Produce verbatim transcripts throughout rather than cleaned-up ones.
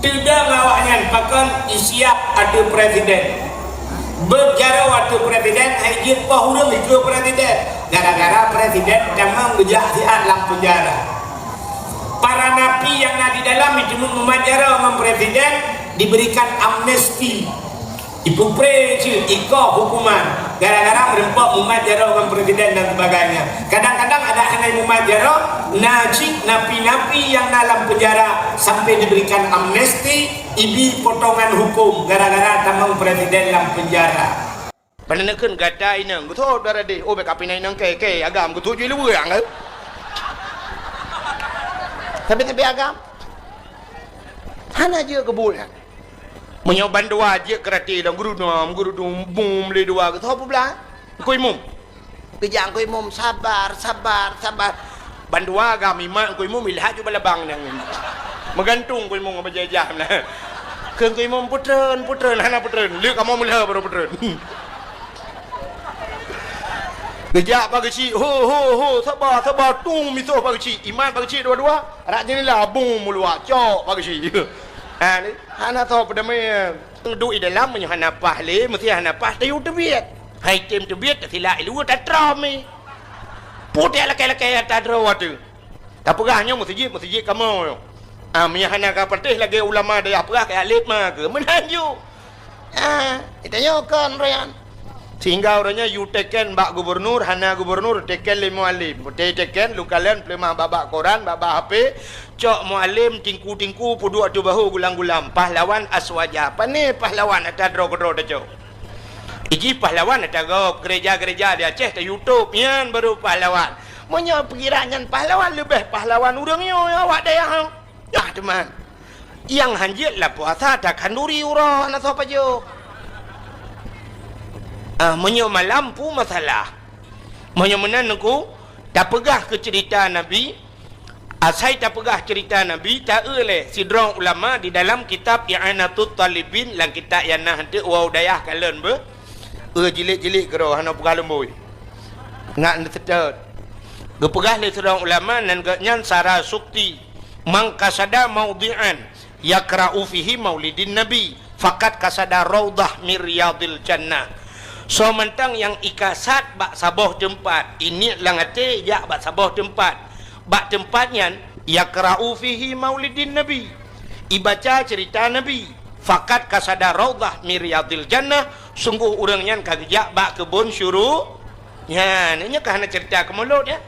Teudong awaknyan pakon isiap ateueh presiden. Beuet jaroe ateueh presiden, hai jeuet poh ureuëng ikeue presiden. Gara-gara presiden tamong geujak siat lam penjara. Para napi nyang na di dalam jiteumeung mumat jaroe ngon presiden, diberikan amnesti. Ipeupreh cit ikoh hukuman gara-gara meureumpok mumat jaroe ngon presiden dan sebagainya. Kadang-kadang adak hana mumat jaroe, na cit napi-napi nyang na lam penjara sampai diberikan amnesti, ibi potongan hukum gara-gara tamong presiden lam penjara. Pane neukheun gata inong, geuthôt dara deh, oh, bèk kapinai inong kèe, kèe agam, geuthôt jih luweue, eh. Tapi-tapi agam. Hana jeuet keu buet nyan. Meunyoe bandua jeuet keu rati lom, geurudum, geurudum, bum, lé dua, geuthôt peublah. Engkui mum. Geujak Engkui Mum, sabar, sabar, sabar. Bandua agam imat Engkui Mum ilhat ju balabang nyang nyan. Meugantung Engkui Mum bajèe jah na. Keu Engkui Mum peutreun, peutreun, hana peutreun. Lheueh kamoe meulheueh baru peutreun. Geujak Pak Geuchik, ho, ho, ho, sabar, sabar, tung misoh Pak Geuchik. Imat Pak Geuchik dua-dua, rak jeundela bung meuluwa, cok Pak Geuchik. Ha, ni, hana soe peudamé. Duek i dalam meunyoe hana paih lé, meusti hana paih tayue teubiet. Hai tem teubiet, tasilak i luweue tatrôm i. Putéh lakèe-lakèe ata droe teuh. Tapeugah nyoe meuseujid, meuseujid kamoe nyoe. Ah, meunyoe hana ka patéh lagèe ulama dayah peugah keu alet ma keu. Meunan ju. Ah, tanyoe kon roh nyan. Sehingga uroe nyoe yue teken bak gubernur, hana gubernur teken lé mualim. Putéh teken, lukalon, peuleumah bak-bak koran, bak-bak H P, cok mualim, tingku-tingku, peuduek ateueh bahô gulam-gulam. Pahlawan aswaja. Pané pahlawan ata droe keudroe tacok. Ijih pahlawan ata gob, gereja-gereja di Aceh ta YouTube, nyan baru pahlawan. Meunyoe pikiran nyan pahlawan, leubeh pahlawan ureuëng nyoe awak dayah. Nah, teuma. Nyang hanjeuet lam puasa takhanduri uroe hana soe pajoh. Ah, meunyoe malam peue masalah. Meunyoe meunan Teungku, tapeugah keu ceurita Nabi, asai tapeugah ceurita Nabi, ta-eu lé sidroe ulama di dalam kitab I'anatut Talibin, lam kitab nyang na hanteuk wau dayah kalon beuh, eu jilid-jilid keudroe hana peugah lumbôi. Ngat neuseutôt. Geupeugah lé sidroe ulama nan geuhnyan Sara Sukti. Man qasada maudhi'an yakra'u fihi maulidin nabi, faqad qasada raudhah min riyadil jannah. Soe mantong nyang ikasad bak saboh teumpat, iniet lam até jak bak saboh teumpat, bak teumpat nyan yakra'u fihi maulidin nabi, ibaca ceurita Nabi, faqad qasada raudhah min riyadil jannah, sunggoh ureuëng nyan ka geujak bak keubon syuru-, nyan, nyoe ka hana ceurita keu mulod, ya.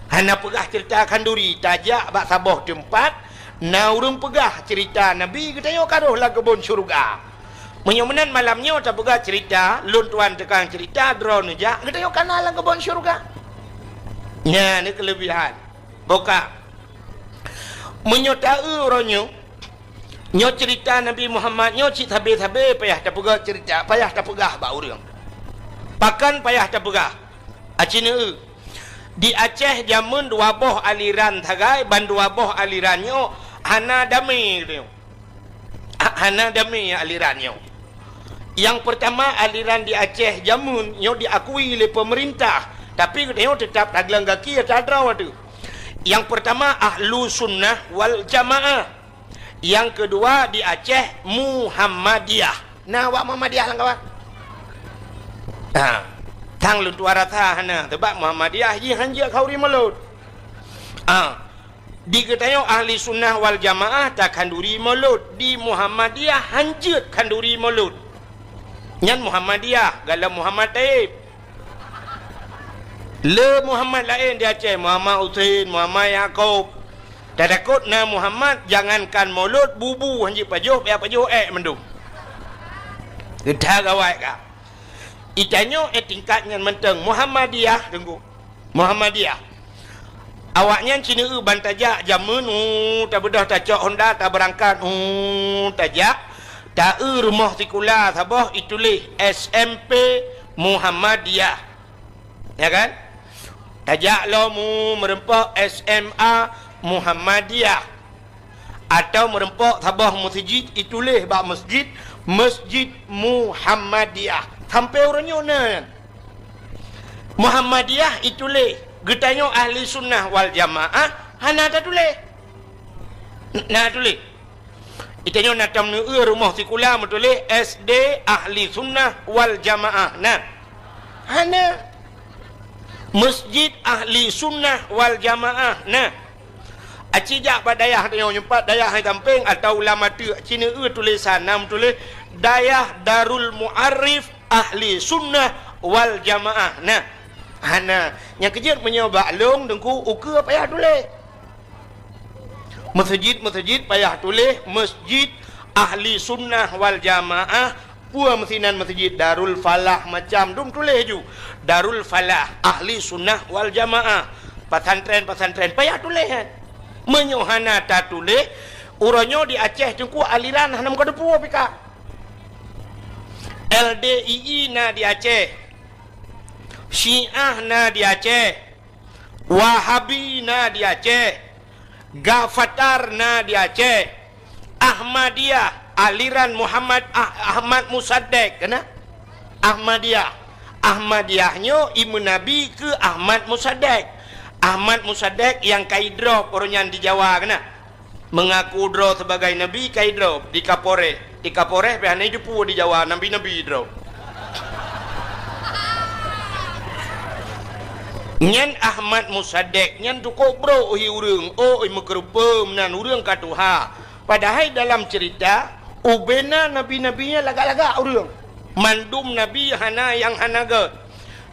Hana peugah ceurita khanduri, tajak bak saboh teumpat, na ureuëng peugah ceurita Nabi, geutanyoe ka rhoh lam keubon syeuruga. Meunyoe meunan malam nyoe tapeugah ceurita, lôn tuan tukang ceurita, droeneuh jak, geutanyoe ka na lam keubon syeuruga. Nyan ni keuleubihan. Boh ka. Meunyoe ta-eu uroe nyoe, nyoe ceurita Nabi Muhammad nyoe cit sabe-sabe payah tapeugah ceurita, payah tapeugah bak ureuëng. Pakon payah tapeugah? Aci neu-eu. Di Aceh jameun dua boh aliran sagai, ban dua boh aliran nyoe hana damé geutanyoe. Ha-, hana damé aliran nyoe. Nyang peurtama, aliran di Aceh jameun nyoe diakui lé peumeurintah, tapi geutanyoe teutap tagleng gaki ata droe teuh. Nyang peurtama, Ahlu Sunnah wal Jamaah. Nyang keudua di Aceh, Muhammadiyah. Na awak Muhammadiyah lam kawan? Ha. Tang lôn tuan rasa hana, sebab Muhammadiyah jih hanjeuet khanduri mulod. Ha. Di geutanyoe Ahli Sunnah wal Jamaah takhanduri mulod, di Muhammadiyah hanjeuet khanduri mulod. Nyan Muhammadiyah, galom Muhammad Taib. Le Muhammad laén di Aceh, Muhammad Husein, Muhammad Yakub. Tatakot na Muhammad, jangankan mulod, bubu hanjeuet pajoh, payah pajoh ék mandum. Geuda gawai ka. Itanyoe, eh, tingkat nyan mantong Muhammadiyah, Teungku. Muhammadiyah. Awaknyan ci neu-eu ban tajak jameun, uh, tabeudôh tacok honda, tabeurangkat, uh, tajak, ta-eu rumoh sikula saboh ituléh S M P Muhammadiyah. Ya kan? Tajak lom, uh, meureumpok S M A Muhammadiyah. Atawa meureumpok saboh meuseujid ituléh bak meuseujid, Meuseujid Muhammadiyah. Sampoe uroe nyoe na nyan. Muhammadiyah ituléh, geutanyoe Ahli Sunnah wal Jamaah hana tatuléh. Na tuléh. Geutanyoe na tam neueu rumoh sikula meutuléh S D Ahli Sunnah wal Jamaah, na? Hana. Masjid Ahli Sunnah wal Jamaah, na? Aci jak bak dayah tanyoe, nyoe pat dayah hai sampéng atawa lam ateueh, aci neueu tulésan, na meutuléh Dayah Darul Mu'arif Ahli Sunnah wal Jamaah, na? Hana. Nyang keujeuet meunyoe bak lôn, Teungku, ukeue payah tuléh. Meuseujid-meuseujid payah tuléh Masjid Ahli Sunnah wal Jamaah, peue meusinan meuseujid Darul Falah macam dum tuléh ju. Darul Falah Ahli Sunnah wal Jamaah. Pesantren-pesantren payah tuléh, kan? Meunyoe hana tatuléh, uroe nyoe di Aceh Teungku aliran hana meukateupeu pih ka. L D I I na di Aceh. Syiah na di Aceh. Wahabi na di Aceh, Gafatar na di Aceh, Ahmadiyah, aliran Muhammad Ah-, Ahmad Musaddiq, kena? Ahmadiyah. Ahmadiyah nyoe imeunabi keu Ahmad Musaddiq. Ahmad Musaddiq nyang ka idrop ureuëng nyan di Jawa, kena? Meungaku droe sibagai nabi ka idrop di Kapolres. Di Kapolres pih hana jiteupeue di Jawa nabi-nabi droe. Nyan Ahmad Musaddiq nyan tukok brok hi ureuëng, oi meukeureupeue meunan ureuëng ka tuha. Padahai dalam ceurita, ubena nabi-nabi nyan lagak-lagak ureuëng. Mandum nabi hana nyang hana gét.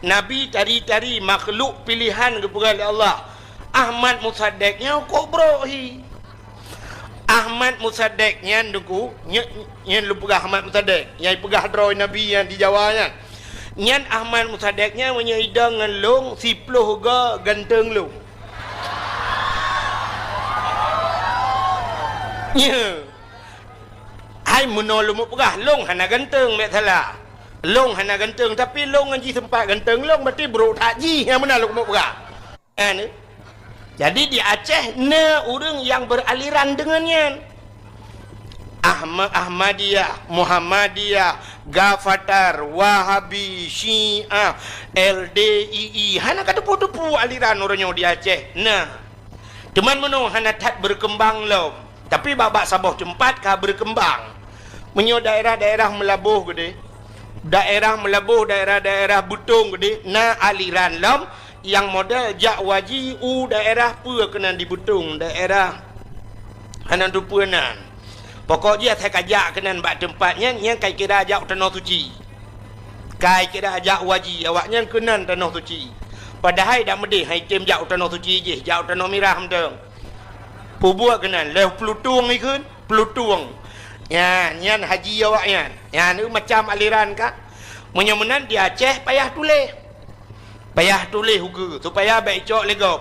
Nabi tari-tari makhluk pilihan geupeugah lé Allah. Ahmad Musaddiq nyan kok brok hi. Ahmad Musaddiq nyan Teungku, nyan, nyan lôn peugah Ahmad Musaddiq, nyang peugah droe nabi nyang di Jawa nyan. Nyan Ahmad Musaddiq nyan meunyoe idong ngon lôn, siploh go ganteng lôn. Nyo. Hai meunoe lôn peugah, lôn hana ganteng, bék salah. Lôn hana ganteng, tapi lôn ngon jih seumpat ganteng lôn, berarti brok that jih nyang meunan lôn peugah. Kan? Jadi di Aceh na ureuëng nyang beraliran deungon nyan. Ahma-, Ahmadiyah, Muhammadiyah, Gafatar, Wahabi, Syiah, L D I I. Hana ka teupeue-teupeue aliran uroe nyoe di Aceh. Nah, teuma meunoe hana that berkembang lom. Tapi bak-bak saboh teumpat ka berkembang. Meunyoe daerah-daerah Meulaboh keudeh, daerah Meulaboh, daerah-daerah Beutong keudeh, na aliran lom nyang model jak waji u daerah peue keunan di Beutong, daerah hana teupeue nan. Pokok jih asai ka jak keunan bak teumpat nyan, nyan ka kira jak u Tanoh Suci. Ka kira jak waji awaknyan keunan Tanoh Suci. Padahai dak meudeh hai tem jak u Tanoh Suci jih, jak u Tanoh Mirah mantong. Peubuet keunan lheueh Peulutong ikheun, Peulutong. Nyan, nyan haji awaknyan. Nyan, eu, macam aliran ka. Meunyoe meunan di Aceh payah tuléh. Payah tuléh ukeue, supaya bék icok lé gob.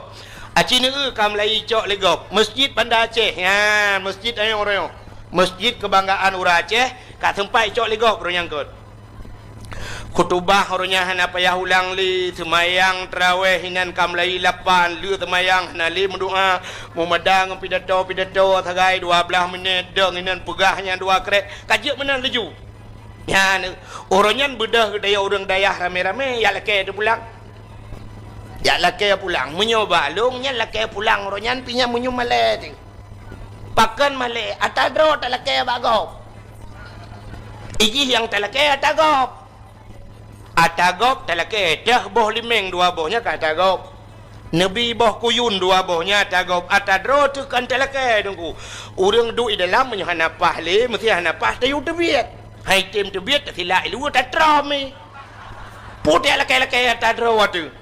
Aci neueu ka mulai icok lé gob. Masjid Banda Aceh. Nyan, masjid ayong royong. Masjid kebanggaan ureuëng Aceh, ka seumpat icok lé gob roh nyang kot. Khutubah uroe nyan hana payah ulang lé, seumayang taraweh inan ka mulai lapan, lheueh seumayang hana lé meudoá, meumada ngon pidato-pidato sagai dua blaih minét, dong inan peugah nyang dua krek, ka jeuet meunan laju. Nyan, uroe nyan beudôh geutanyoe ureuëng dayah ramé-ramé, jak lakée teupulang. Jak lakée pulang, meunyoe bak lôn nyan lakée pulang uroe nyan pih nyan meunyoe malée teuh. Pakon malée, ata droe talakée bak gob. Ijih nyang talakée ata gob. Ata gob talakée, teuh boh limeng dua boh nyan ka ata gob. Neubi boh kuyun dua boh nyan ata gob, ata droe teuh kan talakée Teungku. Ureuëng duek di dalam meunyoe hana paih lé, meusti hana paih tayue teubiet. Hai tem teubiet tasilak i luwa tatrom i. Putéh lakée-lakée ata droe teuh.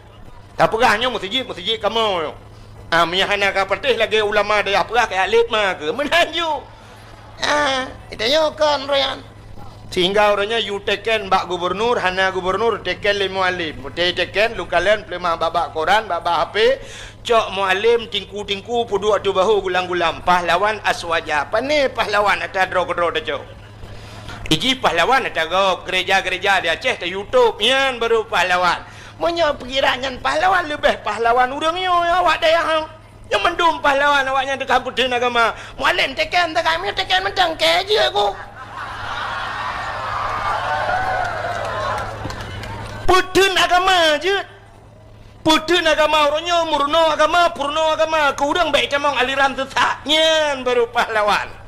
Tapeugah nyoe meuseujid, meuseujid kamoe nyoe. Ah, meunyo hana ka patéh lagée ulama dayah peugah keu alet ma keu meunan ju. Ah, geutanyoe kon roh nyan. Sehingga uroe nyoe yue teken bak gubernur, hana gubernur teken lé mualem. Meuté teken lukalon peuleumah bak-bak koran, bak-bak H P, cok mualem tingku-tingku peuduek ateueh bahô gulam-gulam. Pahlawan aswaja. Pané pahlawan ata droe keudroe tacok. Ijih pahlawan ata gob, gereja-gereja di Aceh ta YouTube, nyan baru pahlawan. Meunyoe pikiran nyan pahlawan, leubeh pahlawan ureuëng nyoe awak dayah nyoe. Nyoe mandum pahlawan awaknyan teuka peutheun agama. Mualem teken teuka, meunyoe teken mantong kée jeuet ku. Peutheun agama jeuet. Peutheun agama uroe nyoe, meurunoe agama, peurunoe agama, keu ureuëng bék itamong aliran sesat. Nyan baru pahlawan.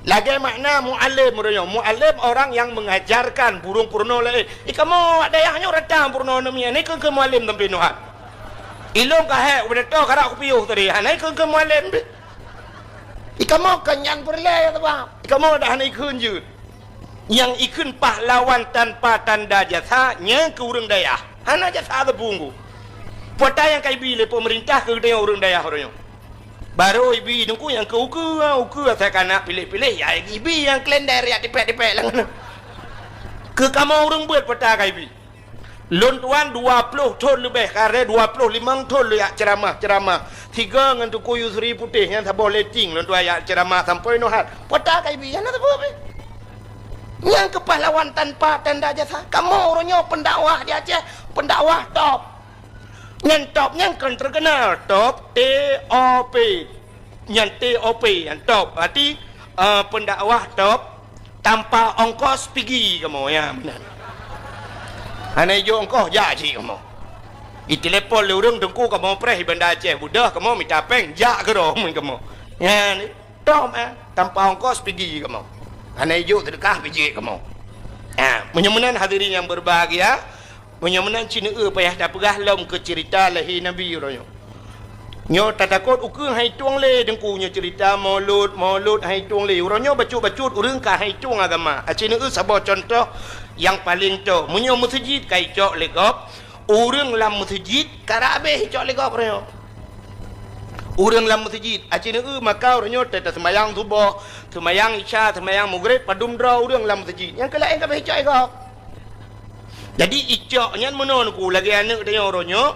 Lagèe makna mualem uroe nyoe. Mualem orang yang mengajarkan, burung peurunoe laén. I kamoe awak dayah nyoe rata peurunoe aneuk miet. Nyan keuh, keuh mualem sampoe nyoe. Ilôn ka hék, ubeudôh karap kupiôh tadi. Hana ikheun-kheun mualem pih. I kamoe kon nyan peureulèe, ya, sabab i kamoe dah hana ikheun jeuet. Nyang ikheun pahlawan tanpa tanda jasa, nyan keuh ureueng dayah. Hana jasa teupeu. Peue ata nyang ka ibi lé peumeurintah keu geutanyoe ureueng dayah uroe nyoe. Barô ibi teungku nyang keu ukeue, ukeue asai ka na piléh-piléh, ya ibi nyang kalender jak tipék-tipék lam. Keu kamoe ureueng beuet peue ata ka ibi. Lôn tuan dua ploh thon leubeh, kareh dua ploh limong thon lôn jak ceuramah-ceuramah. Sigoe ngon Teungku Yusri Putéh nyan saboh letting lôn tuan jak ceuramah sampoe nyoe hat. Peue ata ka ibi, hana sapeue pih. Nyang keuh pahlawan tanpa tanda jasa. Kamoe uroe nyoe pendakwah di Aceh, pendakwah top. Nyan top nyan kon terkenal, top, T O P. Nyan T O P, nyan top. Berarti, eh, pendakwah top, tanpa ongkos pigi kamoe, ya, meunan. Hana ijok ongkos, jak cit kamoe. Itelepon lé ureueng, "Teungku, kamoe preh di Banda Aceh, beudôh kamoe mita péng, jak keudroe," meunan kamoe. Nyan, top, eh, tanpa ongkos pigi kamoe. Hana ijok seudeukah pih jeuet kamoe. Ah, meunyoe meunan hadirin yang berbahagia, meunyoe meunan cit neueu payah tapeugah lom keu ceurita lahé Nabi uroe nyoe. Nyoe tatakot ukeue han itueng lé teungku nyoe ceurita Maulud, Maulud han itueng lé. Uroe nyoe bacut-bacut ureueng ka han itueng agama. Aci neueu saboh cuntoh nyang paleng toh. Meunyoe meuseujid ka icok lé gob, ureueng lam meuseujid karap habéh icok lé gob uroe nyoe. Ureueng lam meuseujid, aci neueu maka uroe nyoe teuh taseumayang suboh, seumayang isya, seumayang mugreb, padum droe ureueng lam meuseujid. Nyang keu laén ka habéh icok lé gob. Jadi, icok nyan meunoe teungku, lagèe aneuk tanyoe uroe nyoe,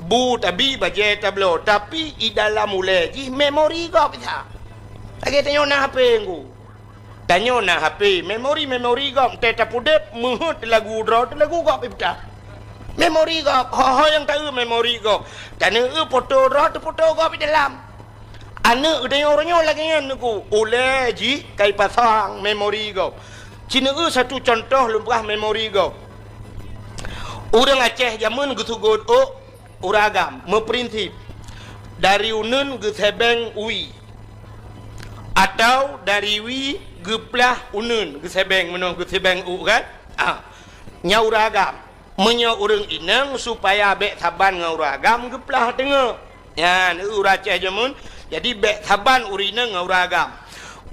bu tabi, bajèe tabloe, tapi i dalam ulèe jih memori gob isa. Lagèe tanyoe na H P teungku. Tanyoe na H P, memori-memori gob, teuh tapudeb, meuheuet lagu droe, teuh lagu gob ipeugah. Memori gob, ho-ho nyang taeu memori gob. Taneueu foto droe, teuh foto gob i dalam. Aneuk geutanyoe uroe nyoe lagèe nyan teungku, ulèe jih ka ipasang memori gob. Ci neueu satu cuntoh lôn peugah memori gob. Ureueng Aceh jameun geuseugot ôk ureueng agam, meuprinsip dari uneuen geusèbeng wie, atau dari wie geuplah uneuen geusèbeng, meunoe geusèbeng ôk kan? Ah, nyan ureueng agam. Meunyoe ureueng inong supaya bèk saban ngon ureueng agam geuplah teungoh. Nyan, ureueng Aceh jameun. Jadi, bèk saban ureueng inong ngon ureueng agam.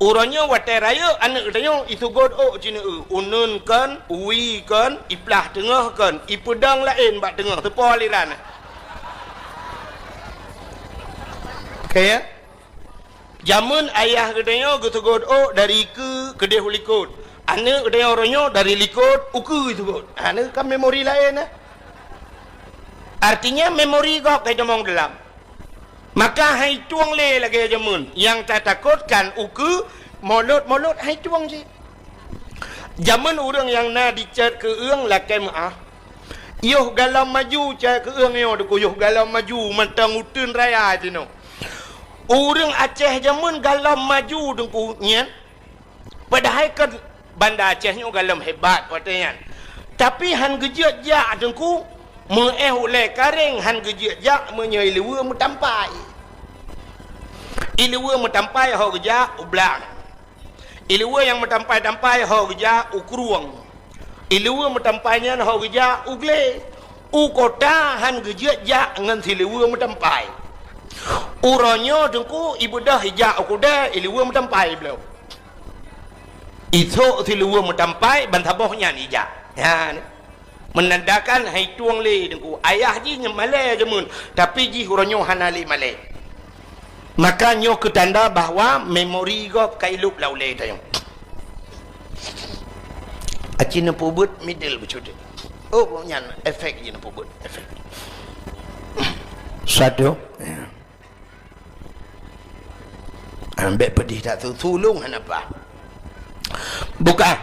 Uroe nyoe watèe rayeuk aneuk tanyoe iseugot ôk ci neueu, uneuen kon, wie kon, iplah teungoh kon, ipeudong laén bak teungoh, teupo aliran. Oke, ya? Jameun ayah geutanyoe geuseugot ôk dari keue keudéh u likot. Aneuk geutanyoe uroe nyoe dari likot u keue seugot. Ha, nyan kan memori laén, eh? Artinya memori gob ka itamong dalam. Maka han itueng lé lagèe jameun. Nyang tatakot kan u keue, molot-molot han itueng cit. Jameun ureueng nyang na dicèt keueung lakèe meu'ah. Yoh galom maju cèt keueung nyoe teungku, yoh galom maju mantong uteuen raya sinoe. Ureueng Aceh jameun galom maju teungku nyan, padahai kan Banda Aceh nyoe galom hebat watèe nyan. Tapi han geujeuet jak teungku, meu'éh ulèe kareng han geujeuet jak meunyoe i liweue meutampai. I liweue meutampai ho geujak u blang. I liweue nyang meutampai-tampai ho geujak u krueng. I liweue meutampai nyan ho geujak u glé. U kota han geujeuet jak ngon si liweue meutampai. Uroe nyoe teungku ibeudôh ijak u keudè, i liweue meutampai bloe. Isok si liweue meutampai ban saboh nyan ijak. Nyan. Meunandakan han itueng lé teungku. Ayah jih nyan malèe jameun, tapi jih uroe nyoe hana lé malèe. Maka nyoe keu tanda bahwa memori gob ka ilôp lam ulèe tanyoe. Aci neupeubuet middle beucut. Oh, nyan efek jih neupeubuet, efek. Satu. Ya. Ambek pedih tak tu, tulung hana apa. Bukan.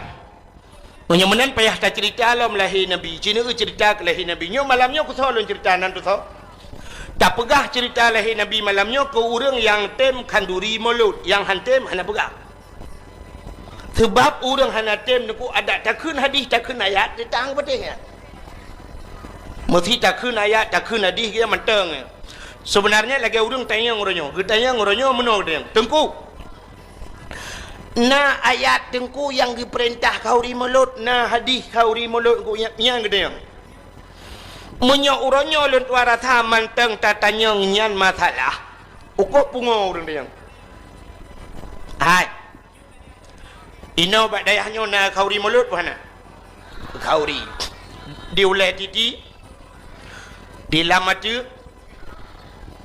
Meunyoe meunan payah taceurita lom lahé Nabi. Ci neueu ceurita keu lahé Nabi. Nyoe malam nyoe kusoe lôn ceurita nan tusoe. Tapeugah ceurita lahé Nabi malam nyoe keu ureueng nyang tem khanduri mulod, nyang han tem hana peugah. Seubab ureueng hana tem neukuk adat takheun hadih, takheun ayat, teuntang peudeh nyan. Meusi takheun ayat, takheun hadih geuh mantong nyan. Seubeunarnya lagèe ureueng tanyong uroe nyoe, geutanyong uroe nyoe meunoe geutanyong, "Teungku, Na ayat teungku nyang geupeurintah khanduri mulod, na hadih khanduri mulod, teungku, nyang, nyang geudeung. Meunyoe uroe nyoe lôn tuan rasa mantong tatanyong nyan masalah, ukoe pungo ureuëng deung. Hai. Inoe bak dayah nyoe na khanduri mulod peu hana? Khanduri. Di ulée titi, di lam ateuk,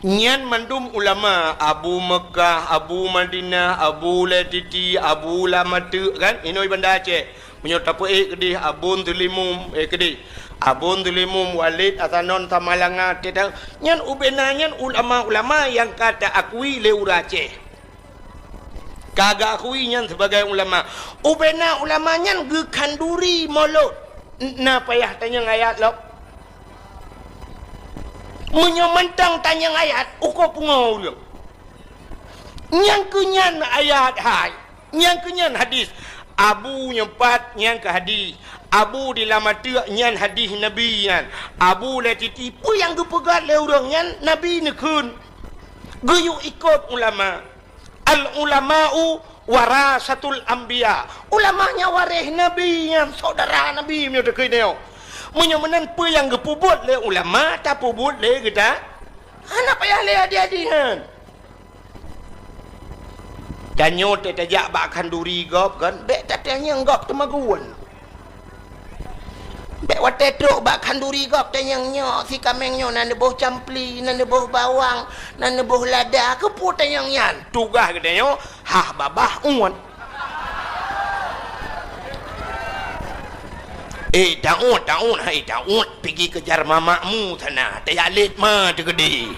nyan mandum ulama, Abu Meukah, Abu Madinah, Abu Ulée Titi, Abu Lam Ateuk, kan? Inoe Banda Aceh. Meunyoe tapeuék keudeh Abon Teulimum, eh, keudeh. Abon Teulimum, Walid Asanon Samalanga, teuta-, nyan ubena nyan ulama-ulama nyang ka ta-akui lé ureuëng Aceh. Ka geukui nyan sibagai ulama. Ubena ulama nyan geukhanduri mulod. N-, na payah tanyong ayat lom. Meunyoe mantong tanyong ayat, ukoe pungo ureuëng. Nyang keu nyan ayat hai, nyang keu nyan hadis. Abu nyoe pat nyang keu hadis. Abu di Lam Ateuk nyan hadis Nabi nyan. Abu Ulée Titi peue nyang geupeugah lé ureuëng nyan Nabi neukheun. Geuyue ikot ulama. Al-ulama'u warasatul anbiya. Ulama nyan waréh Nabi nyan, syedara Nabi meunyoe takheun nyoe. Meunyoe meunan peue nyang geupeubuet lé ulama, tapeubuet lé geuta. Hana payah lé adi-adi nyan. Tanyoe tajak bak khanduri gob kan, bék tatanyong gob teumagun. Bék watée trok bak khanduri gob tanyong nyoe, si kaméng nyoe na neuboh campli, na neuboh bawang, na neuboh lada, keupeue tanyong nyan? Tugaih geutanyoe hah babah uet. Eh, taôt, taôt, hai taôt, pigi keujar mamakmu sana, tajak lét ma teukeudi.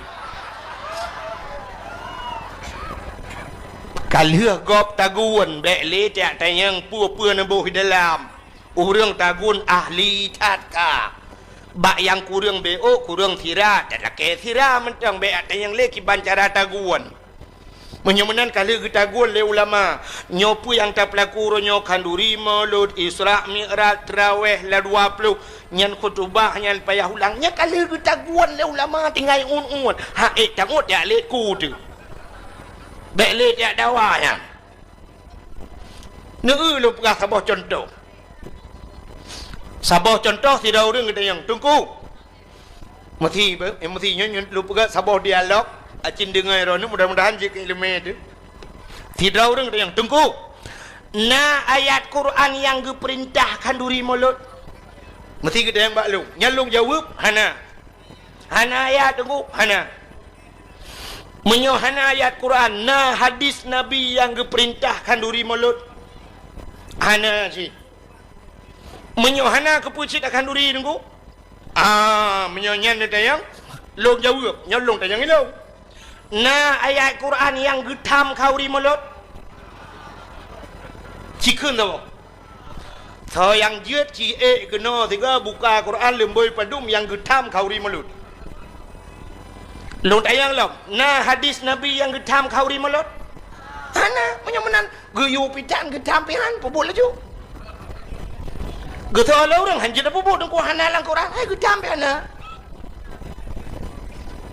Ka lheueh gob tagun, bék lé tajak tanyong peue-peue neuboh di dalam. Ureuëng tagun ahli that ka. Bak nyang kureueng B O, kureueng sira, talakée sira mantong, bék tanyong lé kiban cara tagun. Meunyoe meunan ka lheueh geutagun lé ulama, nyoe peue nyang tapeulaku uroe nyoe, khanduri, mulod, Isra, Mi'raj, Traweh, lam dua ploh, nyan khutubah, nyan payah ulang, nyan ka lheueh geutagun lé ulama tinggai uet-uet. Ha, ék taôt jak lét ku teuh. Bék lé jak dawa nyan. Neu-eu lôn peugah saboh cuntoh. Saboh cuntoh sidroe ureuëng geutanyong, "Teungku, meusi, eh, meusi nyoe, nyoe lôn peugah saboh dialog, acin deungoe droeneuh, mudah-mudahan jeuet keu iéleumé teuh." Sidroe ureuëng geutanyong, "Teungku, na ayat Quran nyang geupeurintah khanduri mulod?" Meusi geutanyong bak lôn. Nyan lôn jaweueb, "Hana." Hana ayat, Teungku? Hana. Meunyoe hana ayat Quran, na hadis Nabi nyang geupeurintah khanduri mulod? Hana cit. Meunyoe hana, keupeue cit takhanduri, Teungku? Ah, meunyoe nyan neutanyong, lôn jaweueb, nyoe lôn tanyong ilôn. Na ayat Quran nyang geutham khanduri mulod? Ci kheun saboh. Soe nyang jeuet ci ék keunoe sigoe buka Quran leumbôi padum nyang geutham khanduri mulod. Lôn tanyong lom, na hadis Nabi nyang geutham khanduri mulod? Hana, meunyoe meunan geuyue pitan geutham pih han, peubuet laju. Geusoe lé ureuëng han jeuet peubuet, Teungku, hana lam Quran, hai geutham pih hana.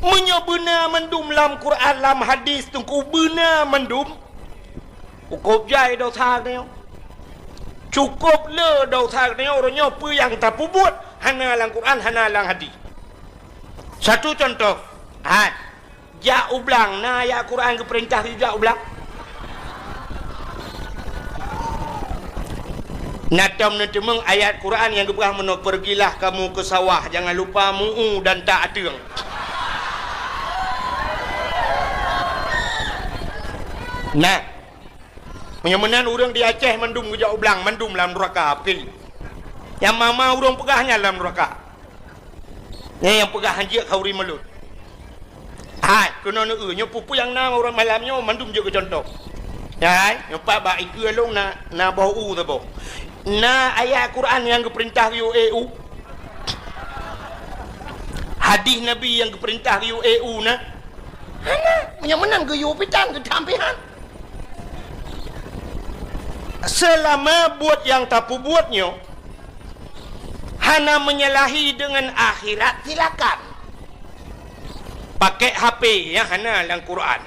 Meunyoe beuna mandum lam Quran, lam hadis, Teungku, beuna mandum, Cukôp jai desya geutanyoe. Cukôp le desya geutanyoe, uroe nyoe peue nyang tapeubuet hana lam Quran, hana lam hadis. Satu contoh, hai, jak u blang, na ayat Quran geupeurintah jak u blang? Na tom neuteumeung ayat Quran nyang geupeugah meunoe, "Pergilah kamu ke sawah, jangan lupa mu'u dan tak ateueng." Nah, meunyoe meunan ureuëng di Aceh mandum geujak u blang, mandum lam nuraka, peuki. Nyang ma-ma ureuëng peugah nyan lam nuraka. Nyan nyang peugah hanjeuet khanduri mulod. Hai, keunoe neu-eu, nyoe peue-peue nyang na ureuëng malam nyoe mandum jeuet keu contoh. Hai, nyoe pat bak ikeue lôn na, na boh u saboh. Na ayat Quran nyang geupeurintah geuyue ék u? Hadis Nabi nyang geupeurintah geuyue ék u na? Hana, meunyoe meunan geuyue pitan geutham pih han. Seulama buet nyang tapeubuet nyoe hana menyalahi deungon akhirat, silakan. Pakai H P nyang hana lam Quran.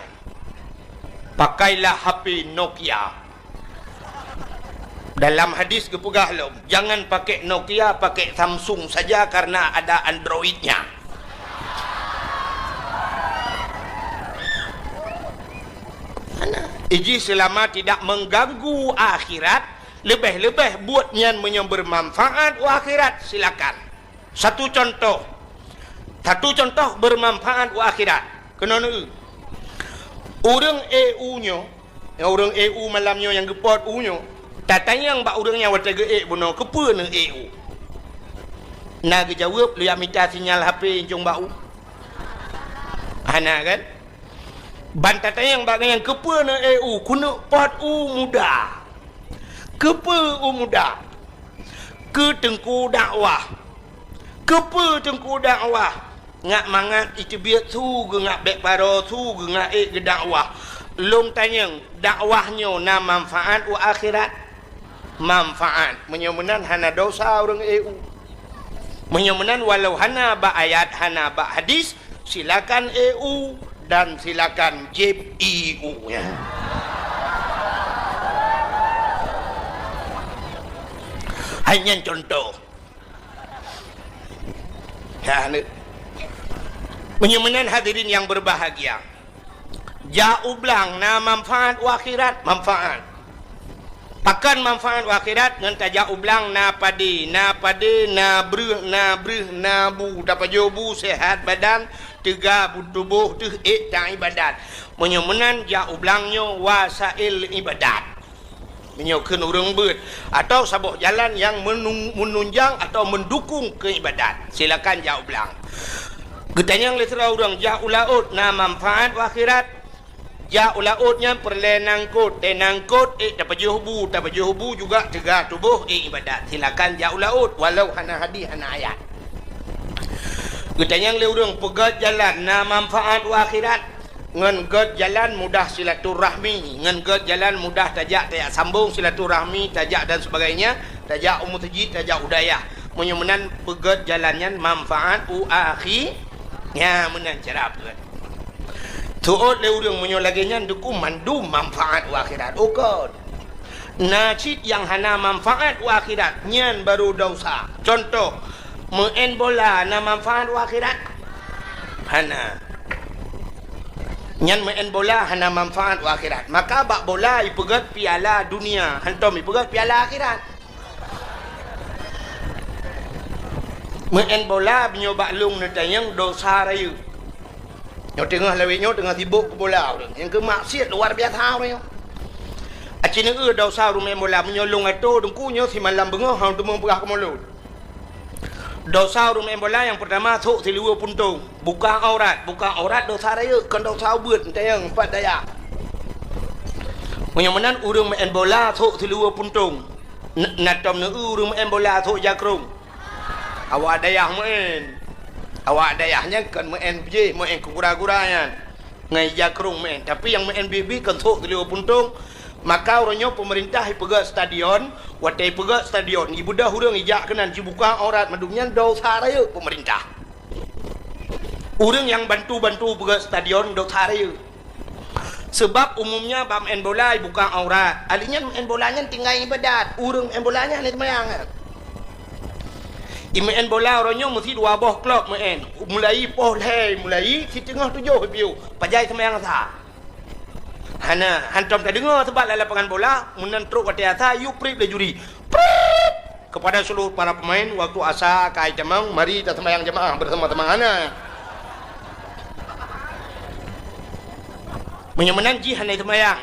Pakailah H P Nokia. Dalam hadis geupeugah lom, "Jangan pakai Nokia, pakai Samsung saja karena ada Android-nya." Iji selama tidak mengganggu akhirat, leubeh-leubeh buet nyan meunyoe bermanfaat u akhirat, silakan. Satu contoh. Satu contoh bermanfaat u akhirat. Keunoe, ureuëng ék u nyoe, ureuëng ék u malam nyoe nyang geupot u nyoe, tatanyong bak ureuëng nyang watée geuék bunoe, "Keupeue neuék u?" Na geujaweueb, "Lôn jak mita sinyal H P incong bak u." Hana kan? Ban tatanyong bak gobnyan, "Keupeue neuék u?" "Keuneuk pot u muda." "Keupeue u muda?" "Keu teungku dakwah." "Keupeue teungku dakwah?" "Ngat mangat iteubiet su geungak bék paro, su geungak ék geudakwah." "Lôn tanyong, dakwah nyoe na manfaat u akhirat?" "Manfaat." Meunyoe meunan hana dosa ureuëng ék u. Meunyoe meunan walau hana bak ayat, hana bak hadis, silakan ék u dan silakan jieb ie u nyan. Hai nyan contoh. Ha, ni. Meunyoe meunan hadirin yang berbahagia, jak u blang na manfaat u akhirat, manfaat. Pakon manfaat u akhirat? Ngon tajak u blang na padé, na padé, na breueh, na breueh, na bu, tapajoh bu, sehat badan, teuga bu tuboh, teuh ék taibadat. Meunyoe meunan jak u blang nyoe wasail ibadat. Meunyoe kheun ureuëng beuet, atau saboh jalan nyang menung-, menunjang atau mendukung keu ibadat, silakan jak u blang. Geutanyong lé sidroe ureuëng, jak u laôt na manfaat u akhirat? Jak u laôt nyan peureulée nangkot, tée nangkot, ék tapajoh bu, tapajoh bu juga teuga tuboh, ék ibadat. Silakan jak u laôt, walau hana hadis, hana ayat. Geutanyong lé ureuëng, peugét jalan na manfaat u akhirat? Ngon gét jalan mudah silaturahmi, ngon gét jalan mudah tajak, tajak sambong silaturahmi, tajak dan sebagainya, tajak u meuseujid, tajak u dayah. Meunyoe meunan peugét jalan nyan manfaat u akhi-, nya meunan cara peugét. Teuôt lé ureuëng meunyoe lagée nyan, deuku mandum manfaat u akhirat. Ukon. Na cit nyang hana manfaat u akhirat, nyan baru dosa. Contoh, meu'en bola na manfaat u akhirat? Hana. Nyan meu'en bola hana manfaat u akhirat. Maka bak bola ipeugét piala dunia, hantom ipeugét piala akhirat. Meu'en bola meunyoe bak lôn neutanyong dosa rayeuk. Nyoe teungoh lawét nyoe teungoh sibok keu bola ureuëng. Nyang keu maksiat luar biasa ureuëng nyoe. Aci neueu dosa ureuëng meu'en bola, meunyoe lôn atô deuku nyoe simalam beungoh hana teumé peugah keu mulod. Dosa ureuëng meu'en bola nyang peurtama sôk siluweue puntông, buka aurat. Buka aurat dosa rayeuk, kon dosa ubeut, neutanyong pat dayah. Meunyoe meunan ureuëng meu'en bola sôk siluweue puntông, n-, na tom neueu ureuëng meu'en bola sôk jakrong. Awak dayah meu'en. Awak dayah nyan kon meu'en jih, meu'en keu gura-gura nyan. Ngon ija krong meu'en. Tapi nyang meu'en bit-bit kon sôk siluweue puntông. Maka uroe nyoe peumeurintah ipeugét stadion, watée ipeugét stadion, ibeudôh ureuëng ijak keunan jibuka aurat mandum nyan dosa rayeuk peumeurintah. Ureuëng nyang bantu-bantu peugét stadion dosa rayeuk. Seubab umumnya bak meu'en bola ibuka aurat. Ahli nyan meu'en bola nyan tinggai ibadat. Ureuëng meu'en bola nyan hana seumayang. Imeu'en bola uroe nyoe meusi dua boh klok meu'en. Mulai poh lhée, mulai siteungoh tujoh piôh. Pajan seumayang asa? Hana, hantom tadeungoe seubab lam lapangan bola, meunan trok watée asa, yue prip lé juri. Prip! Kepada seluruh para pemain, waktu asa ka itamong, mari taseumayang jamaah bersama-sama. Hana. Meunyoe meunan jih hana seumayang.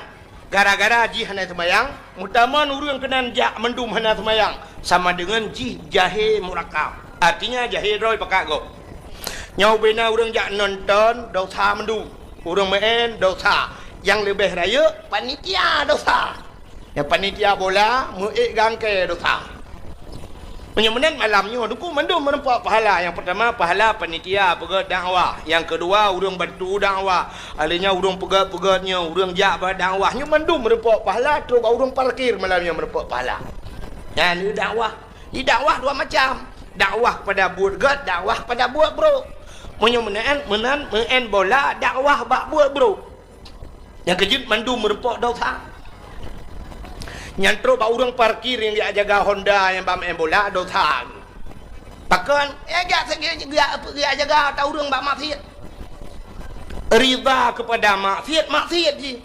Gara-gara jih hana seumayang, meutamong ureuëng keunan jak mandum hana seumayang, sama deungon jih jahé murakab. Artinya jahé droe pakat gob. Nyoe ubena ureuëng jak nonton, dosa mandum. Ureuëng meu'en, dosa. Nyang leubeh rayeuk, panitia dosa. Nyang panitia bola, meu'ék gangkée dosa. Meunyoe meunan malam nyoe, deuku mandum meurumpok pahala. Nyang peurtama, pahala panitia peugét dakwah. Nyang keudua, ureuëng bantu dakwah. Ahli nyan ureuëng peugét-peugét nyoe, ureuëng jak bak dakwah. Nyoe mandum meurumpok pahala, trok bak ureuëng parkir malam nyoe meurumpok pahala. Nyan dakwah. Di dakwah dua macam. Dakwah kepada buet gét, dakwah kepada buet brok. Meunyoe meunan, meunan, meu'en bola, dakwah bak buet brok. Nyang keujeuet mandum meurumpok dosa. Nyan trok bak ureuëng parkir nyang geujak jaga Honda nyang bak maén bola, dosa. Pakon? Eh, geujak, geujak, geujak jaga ata ureuëng bak maksiet. Ridha kepada maksiet, maksiet jih.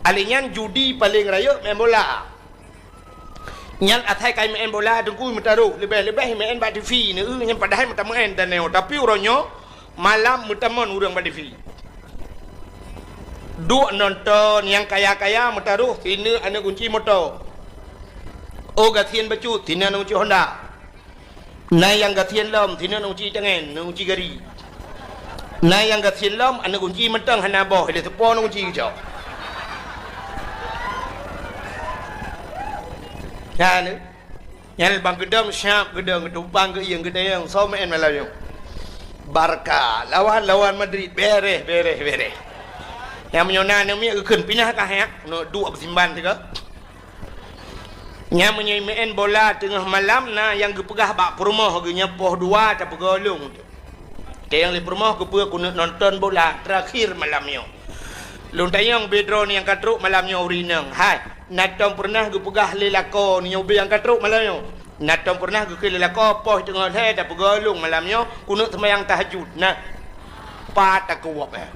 Alèh nyan judi paleng rayeuk maén bola. Nyan asai ka maén bola teungku meutarôh, leubeh-leubeh maén bak T V neu, nyan padahai meutameuén tanyoe, tapi uroe nyoe malam meutamon ureuëng bak T V. Duek nonton nyang kaya-kaya meutarôh sineuk aneuk gunci moto. Oh gasien bacut sineuk aneuk gunci Honda. Na nyang gasien lom sineuk aneuk gunci tangen, aneuk gunci gari. Na nyang gasien lom aneuk gunci mantong hana boh, ilèe teupô aneuk gunci geucok. Nyan, nyan bang geudong siap geudong geutumpang geuieng geudayang soe maén malam nyoe. Barca lawan, lawan Madrid, bereh, bereh, bereh. Nyang meunyoe na aneuk miet geukheun pinah kah nyak, neuk duek beusimban sigoe. Nyan meunyoe maén bola teungoh malam na nyang geupeugah bak peurumoh geuh nyoe poh dua tapeugoe lôn. Teuh nyang lé peurumoh geupeue keuneuk nonton bola terakhir malam nyoe. Lôn tanyong bak droeneuh nyang ka trok malam nyoe ureuëng inong, hai, na tom peureunah geupeugah lé lakoe nyoe ubé nyang ka trok malam nyoe? Na tom peureunah geukheun lé lakoe poh teungoh lhèe tapeugoe lôn malam nyoe keuneuk seumayang tahajud? Nah, pat takeuwok, eh.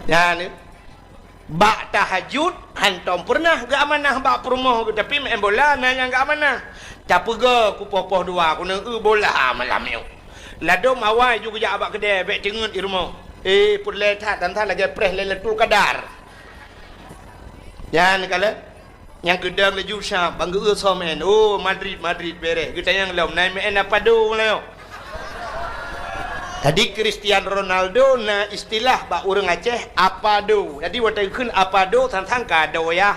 Nyan, eh. Bak tahajud hantom peureunah geuamanah bak peurumoh geuh, tapi maén bola na nyang geuamanah. Tapeugoe keu poh-poh dua keuneuk eu bola malam nyoe. Ladôm awai ju geujak bak keudè bèk teungeut i rumoh. Eh, peureulèe that dan that lagèe preh Lailatul Qadar. Nyan kalon. Nyang keudong laju siap bang geu-eu soe maén. Oh, Madrid, Madrid bereh. Geutanyong lom, na maén apa do meulayeue? Jadi Cristiano Ronaldo na istilah bak ureuëng Aceh apa do. Jadi watèe geukheun apa do sang-sang ka do yah.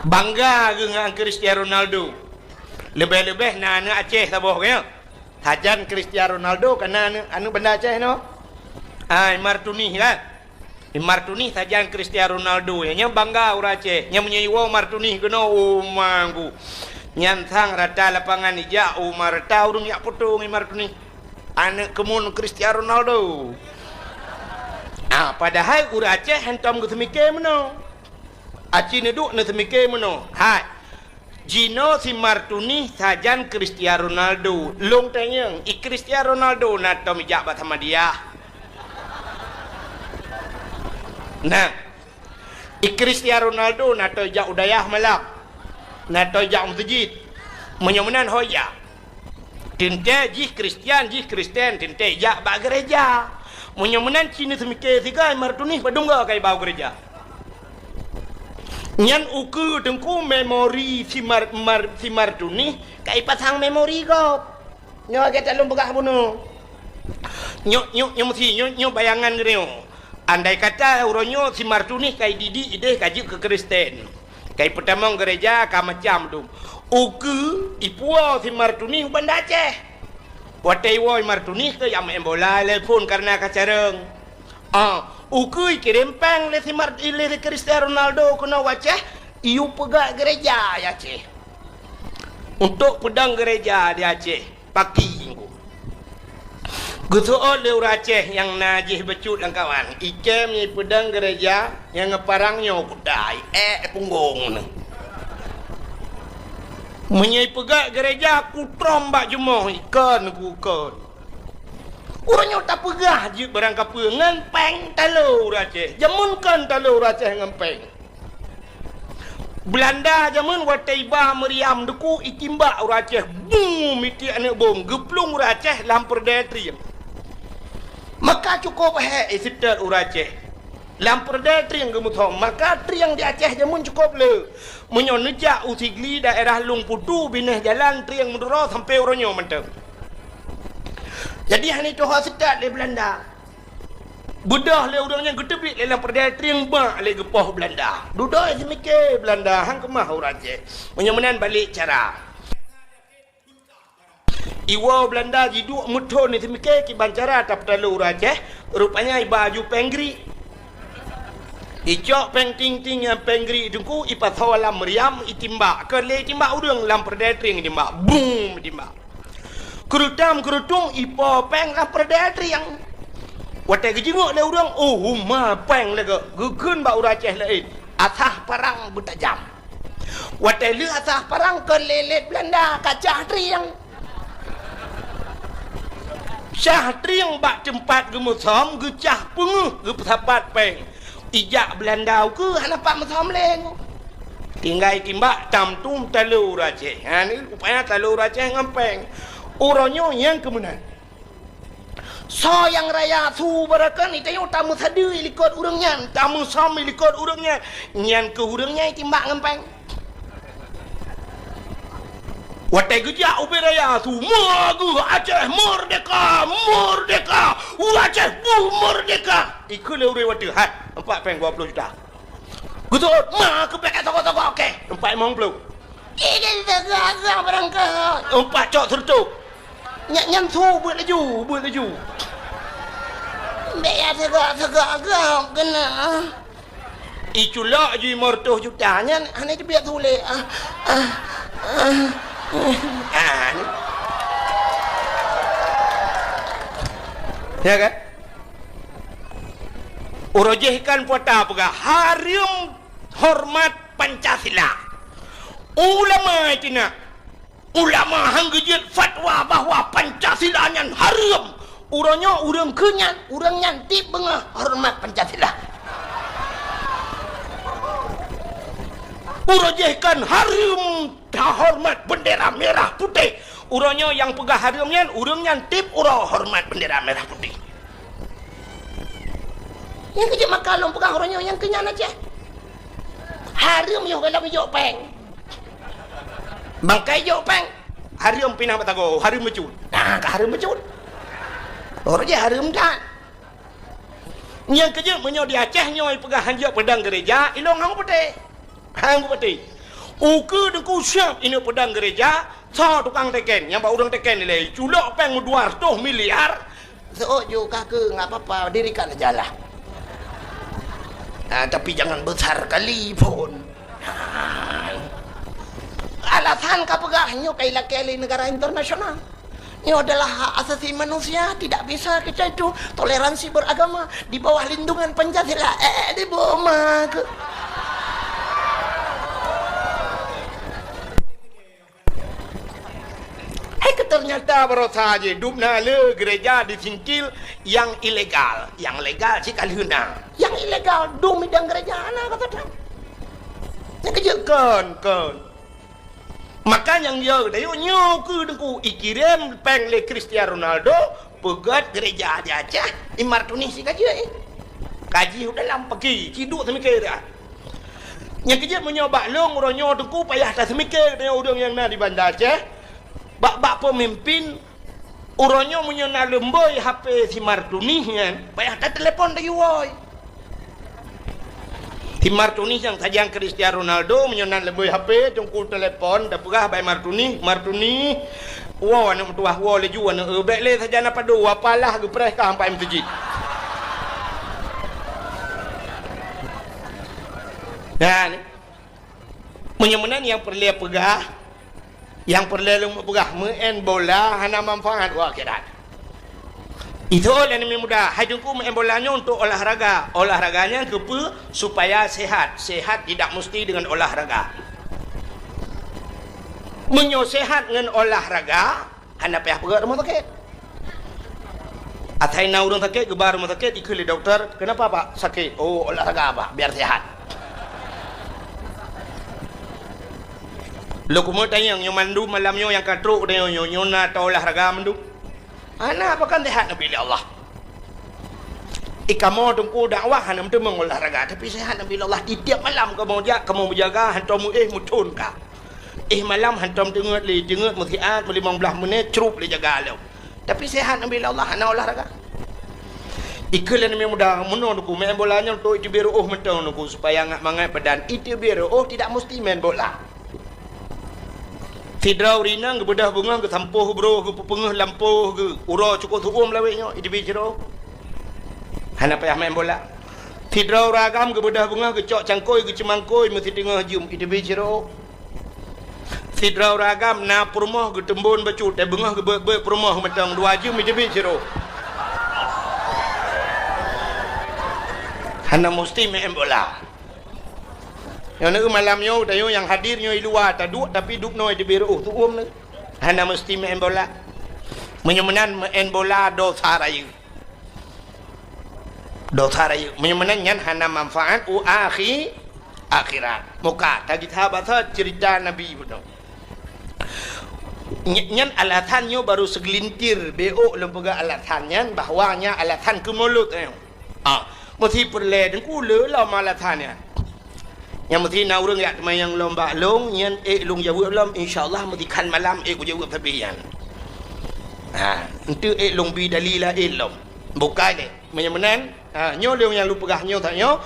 Bangga geuh ngon Cristiano Ronaldo. Leubeh-leubeh na aneuk Aceh saboh nyoe. Sajan Cristiano Ronaldo kana aneuk, aneuk Banda Aceh nyoe. Ah, Imar Tunih kan? Imar Tunih sajan Cristiano Ronaldo, nyan bangga ureuëng Aceh. Nyan meunyoe iwoe Imar Tunih keunoe, oh manggu. Nyan sang rata lapangan ijak, oh ma rata ureuëng jak poto ngon Imar Tunih. Aneuk keumun Cristiano Ronaldo. Ah, padahai ureuëng Aceh hantom geuseumike meunoe. Aci neuduek neuseumike meunoe. Hai. Jinoe si Imar Tunih sajan Cristiano Ronaldo. Lôn tanyong, i Cristiano Ronaldo na tom ijak bak Samadiyah? Nah, i Cristiano Ronaldo na tom ijak u dayah malam? Na tom ijak u meuseujid? Meunyoe meunan ho ijak. Teuntèe jih Kristian, jih Kristen, teuntèe ijak bak geureja. Meunyoe meunan ci neuseumike sigoe Imar Tunih padum goe ka iba u geureja. Nyan ukeue teungku memori si Mar-, Mar-, si Imar Tunih ka ipasang memori gob. Nyoe lagèe that lôn peugah bunoe. Nyoe, nyoe, nyoe meusi, nyoe, nyoe bayangan geutanyoe. Andai kata uroe nyoe si Imar Tunih ka ididik idéh ka jeuet keu Kristen. Ka ipeutamong geureja ka macam dum. Ukeue ipuwoe si Imar Tunih u Banda Aceh. Watèe iwoe Imar Tunih keu jak maén bola lé phon kareuna ka carông. Ah, ukeue ikirém péng lé si Mar-, lé Cristiano Ronaldo keunoe u Aceh, iyue peugöt geureja di Aceh. Untuk peudong geureja di Aceh, paki. Geuseuôt lé ureueng Aceh nyang na jih bacut lam kawan, ikém nyan ipeudong geureja nyang geuparang nyoe kuda, iék punggong nyoe. Meunyoe ipeugöt geureja, kutrom bak jumoh, ikon kukon. Ureueng nyoe tapeugah jeuet barang kapeue ngon péng talo ureueng Aceh. Jameun kon talo ureueng Aceh ngon péng. Beulanda jameun watèe iba meuriam deuku, itimbak ureueng Aceh, bum, mitiek aneuk bom, geuplueng ureueng Aceh lam peureudèe trieng. Maka cukôp hék iseutôt ureueng Aceh. Lam peureudèe trieng geumeusom, maka trieng di Aceh jameun cukôp le. Meunyoe neujak u Sigli daerah Lueng Putu, binéh jalan trieng meuduro sampoe uroe nyoe mantong. Jadi hana ituho seutôt lé Beulanda. Beudôh lé ureueng nyan geuteubiet lé lam peureudèe trieng bak lé geupoh Beulanda. Dudoe seumiké Beulanda han keumah ureueng Aceh. Meunyoe meunan balek cara. Iwoe Beulanda jiduek meuthon seumiké kiban cara tapeutalo ureueng Aceh, rupanya iba aju péng grik. Icok péng ting-ting nyang péng grik teungku, ipasoe lam meuriam, itimbak. Kon lé itimbak ureueng, lam peureudèe trieng itimbak. Bum, itimbak. Keurutam keurutung ipo péng lam peureudèe trieng. Watèe geujingok lé ureueng, oh, huma péng lagèe geukheun bak ureueng Aceh laén, asah parang beutajam. Watèe lheueh asah parang kon lé-lét Beulanda ka cah trieng. Cah trieng bak teumpat geumeusom, geucah peungeuh, geupeusapat péng. Ijak Beulanda ukeue hana pat meusom lé. Tinggai timbak tam tueng taloe ureueng Aceh. Ha, ni rupanya taloe ureueng Aceh ngon péng. Uroe nyoe nyang keumeunan. Soe nyang raya su beureukan, tanyoe tameusadeue likot ureueng nyan, tameusom likot ureueng nyan, nyan keuh ureueng nyan timbak ngon péng. Watèe geujak ubé raya su, "Ma geuh Aceh merdeka, merdeka, Aceh geuh merdeka." Ikheun lé ureueng watèe, "Hai, empat péng dua puluh juta." Geuseuôt, "Ma keuh peuet toko-toko kèe, empat limong ploh." Ini teuga-teuga barangkaho. Empat cok seureutôh. Nyan, nyan su beuet laju, beuet laju. Bèk ya teuga-teuga gob keunan. Iculok ju limong reutôh juta nyan, hana jibiet su lé. Ah, ah, ah. Ah, ni. Ya kan? Uroe jih kan puasa peugah, hareuem horeumat Pancasila. Ulama itu nak, ulama han geujeuet fatwa bahwa Pancasila nyan hareuem. Uroe nyoe ureueng keu nyan, ureueng nyan tiep beungoh horeumat Pancasila. Uroe jih kan hareuem tahoreumat bendera merah putih. Uroe nyoe nyang peugah hareuem nyan, ureueng nyan tiep uroe horeumat bendera merah putih. Nyang keu jeuet maka lôn peugah uroe nyoe nyang keu nyan Aceh. Hareuem yoh gohlom ijok péng. Bangkai jok péng. Hareuem pinah batago, hareuem meucut. Nah, ka hareuem meucut. Uroe jih hareuem that. Nyang keu jeuet meunyoe di Aceh nyoe peugah han jok peudong gereja, ilôn han kupeuteh. Han kupeuteh. Ukeue Teungku siab ineuk peudong gereja, soe tukang teken, nyang bak ureueng teken ilèe, culok péng meudua reutôh miliar. Seuôt ju ka keu, nggak apa-apa, dirikan sajalah. Ah, tapi jangan besar kali pun. Ah. Alasan ka peugah nyoe ka ilakèe lé negara internasional. Nyoe adalah hak asasi manusia, tidak bisa kita itu toleransi beragama di bawah lindungan Pancasila. Eh, di bawah mah ke? Hai ke ternyata barosa jih dum na le gereja di Singkil nyang ilegal, nyang legal cit ka lheueh na. Nyang ilegal dum idang gereja na kata dah. Nyang keu jeuet kon, kon. Maka nyang yo dayu nyoe keu Teungku ikirém péng lé Cristiano Ronaldo peugöt gereja di Aceh, i Martuni si ka jeuet. Kaji u dalam pagi, ci duek seumike dah. Nyang keu jeuet meunyoe bak lôn uroe nyoe Teungku payah taseumiké deungon ureuëng nyang na di Banda Aceh. Bak-bak peumimpin uroe nyoe meunyoe na leumboi H P si Martuni nyan, payah tatelepon tayue woe. Si Martuni nyang sajan Cristiano Ronaldo meunyoe na leumboi H P, Teungku telepon, tapeugah bak Martuni, "Martuni, woe aneuëk meutuwah, woe laju aneuëk, eh, bék lé sajan na padum, apalah geupreh ka sampai meuseujid." Nah, ni. Meunyoe meunan nyang peureulée peugah, nyang peureulée lôn peugah, meu'en bola hana manfaat u akhirat. Itu lé aneuk muda, hai Teungku meu'en bola nyoe untuk olahraga. Olahraga nyan keupeue? Supaya sehat. Sehat tidak mesti dengan olahraga. Meunyoe sehat ngon olahraga, hana payah peugöt rumoh sakét. Asai na ureuëng sakét, geuba rumoh sakét, ikheun lé dokto, "Kenapa, Pak, sakit?" "Oh, olahraga, Pak, biar sehat." Lôn keumeung tanyong, nyoe mandum malam nyoe nyang ka trok, nyoe, nyoe, nyoe na ta olahraga mandum? Hana, pakon sehat neubi lé Allah. Eh, kamoe Teungku dakwah hana meuteumé olahraga, tapi sehat neubi lé Allah. Tiep-tiep malam kamoe jak, kamoe meujaga, hantom meuéh meuthon ka. Eh, malam hantom teungeut lé, teungeut meusiat meulimong blaih menit, crup lé jaga lom. Tapi sehat neubi lé Allah, hana olahraga. Ikheun lé aneuk muda, meunoe Teungku, main bola nyoe untuk iteubiet reuôh mantong Teungku, supaya ngat mangat badan. Iteubiet reuôh tidak mesti main bola. Sidroe ureuëng inong geubeudôh beungoh, geusampôh broh, geupeupeungeuh lampôh, geu-, uroe cukôp su'um lawét nyoe, iteubiet sidroe. Hana payah main bola. Sidroe ureuëng agam geubeudôh beungoh, geucok cangkôi, geuceumangkôi, meusiteungoh jeuem, iteubiet sidroe. Sidroe ureuëng agam na peurumoh geuteumbon bacut, eh, beungoh geubeuet-beuet peurumoh mantong dua jeuem iteubiet sidroe. Hana musti meu'en bola. Nyoe neueu malam nyoe, tanyoe nyang hadir nyoe i luwa taduek, tapi dubnoe teubiet reu'oh, tu'uem neueu. Hana musti meu'en bola. Meunyoe meunan meu'en bola dosa rayeuk. Dosa rayeuk. Meunyoe meunan nyan hana manfaat u akhi-, akhirat. Muka, tagita basa cerita Nabi bunoe. Ny-, nyan alasan nyoe baru segelintir, beu'ok lôn peugah alasan nyan, bahwa nyan alasan keu mulod nyoe. Ah, meusti peureulée teungku le lom alasan nyan. Nyang meusti na ureuëng jak teumayang lom bak lôn, nyan ék lôn jaweueb lom, insya Allah meusti khan malam ék kujaweueb sabe nyan. Ha, enteuk ék lôn bi dali laén lom. Bukai lé. Meunyoe meunan, ha, nyoe lôn nyang lôn peugah nyoe that nyoe,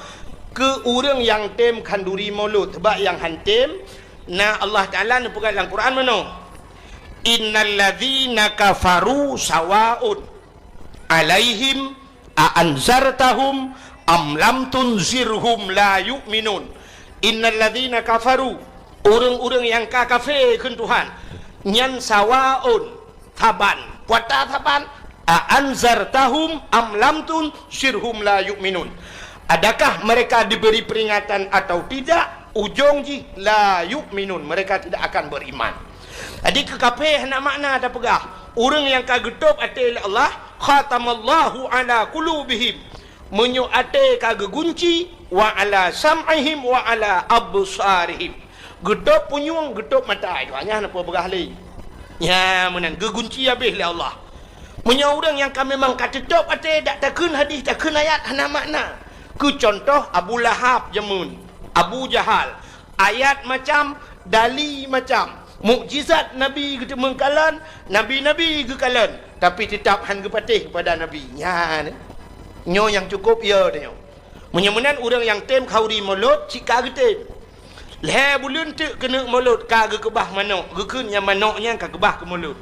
keu ureuëng nyang tem khanduri mulod, sebab nyang han tem, na Allah Taala neupeugah lam Quran meunoe, "Innal ladzina kafaru sawaun alaihim a anzartahum am lam tunzirhum la yu'minun." Innal ladzina kafaru, ureuëng-ureuëng nyang ka kafé kheun Tuhan, nyan sawaun, saban. Peue ata saban? A anzartahum am lam tunzirhum la yu'minun. Adakah mereka diberi peringatan atau tidak, ujong jih la yu'minun, mereka tidak akan beriman. Jadi keu kafé hana makna tapeugah. Ureuëng nyang ka geutôb até lé Allah, khatamallahu ala qulubihim. Meunyoe até ka geugunci, wa ala sam'ihim wa ala absarihim. Geutôb punyueng, geutôb mata, itu hanya hana peue peugah lé. Nya meunan geugunci habéh lé Allah. Meunyoe ureuëng nyang ka memang ka teutôb até, dak takheun hadis, takheun ayat, hana makna. Keu cuntoh Abu Lahab jameun, Abu Jahal, ayat macam, dali macam, mukjizat Nabi geuteumeung kalon, nabi-nabi geukalon, tapi teutap han geupatéh keupada Nabi. Nyan, nyoe nyang cukôp ya tanyoe. Meunyoe meunan ureuëng nyang tem khanduri mulod, cit ka geutem. Lhée buleuen teuk keuneuk mulod ka geukeubah manok, geukheun nyang manok nyan ka keubah keu mulod.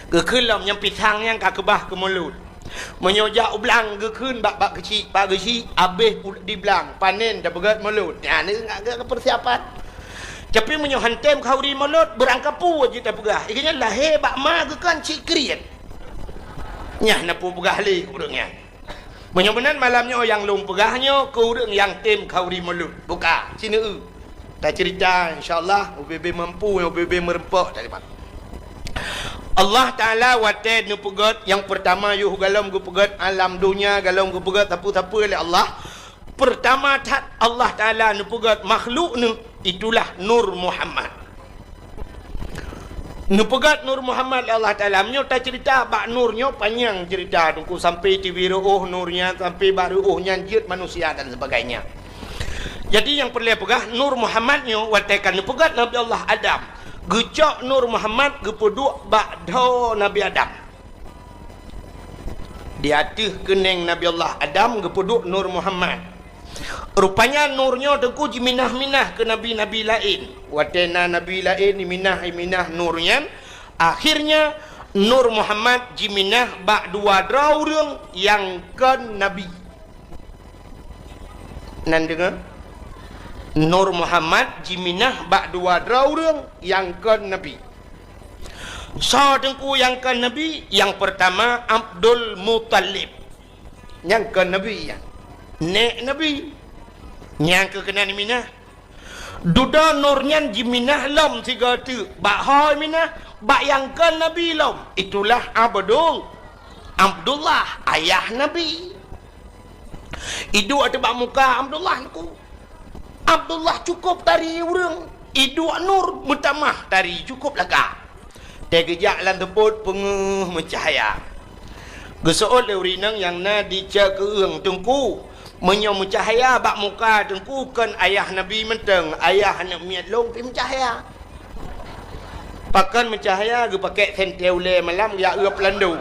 Geukheun lom nyang pisang nyan ka keubah keu mulod. Meunyoe jak u blang geukheun bak, bak geuchik, bak geuchik, habéh u-, di blang, panen tapeugét mulod. Nyan ngat geuh keu persiapan. Tapi meunyoe han tem khanduri mulod, beurangkapeue jeuet tapeugah. Ié nyan lahé bak ma geukheun cit kriet. Nyan na peue peugah lé ureuëng nyan. Meunyoe meunan malam nyoe nyang lôn peugah nyoe keu ureuëng nyang tem khanduri mulod. Buka, sineue. Taceurita, insya Allah, ubé-bé mampu, ubé-bé meureumpok tadi, Pak. Allah Taala watée neupeugét nyang peurtama yoh galom geupeugét alam donya, galom geupeugét sapeue-sapeue lé Allah. Peurtama that Allah Taala neupeugét makhluk neuh, itulah Nur Muhammad. Neupeugét Nur Muhammad lé Allah Taala. Meunyoe taceurita bak Nur nyoe panyang ceurita, teungku, sampai tiwi reuôh Nur nyan, sampai bak reuôh nyan jeuet manusia dan sebagainya. Jadi nyang peureulée peugah, Nur Muhammad nyoe watée ka neupeugét Nabi Allah Adam, geucok Nur Muhammad geupeuduek bak dhoe Nabi Adam. Di ateueh keuneng Nabi Allah Adam geupeuduek Nur Muhammad. Rupanya Nur nyoe teungku jiminah-minah keu nabi-nabi laén. Watée na nabi laén iminah-iminah Nur nyan, akhirnya Nur Muhammad jiminah bak dua droe ureuëng nyang kon nabi. Nan deungoe? Nur Muhammad jiminah bak dua droe ureuëng nyang kon nabi. Soe teungku nyang kon nabi? Nyang peurtama Abdul Muthalib. Nyang kon nabi nyan. Nék nabi. Nyang keu keunan minah. Dudoe Nur nyan jiminah lom sigoe teuk. Bak ho minah, bak nyang kon nabi lom. Itulah Abdul, Abdullah, ayah nabi. Iduek ateueh bak muka Abdullah teungku. Abdullah cukôp tari ureuëng. Iduek Nur meutamah tari cukôp lagak. Teugeujak lam teupot peungeuh meucahya. Geuseuôt lé ureuëng inong nyang na di ceukeung teungku. Meunyoe meucahya bak muka teungku kon ayah nabi mantong, ayah aneuëk miet lôn pih meucahya. Pakon meucahya geupakée sentée ulée malam geujak eu peulandu.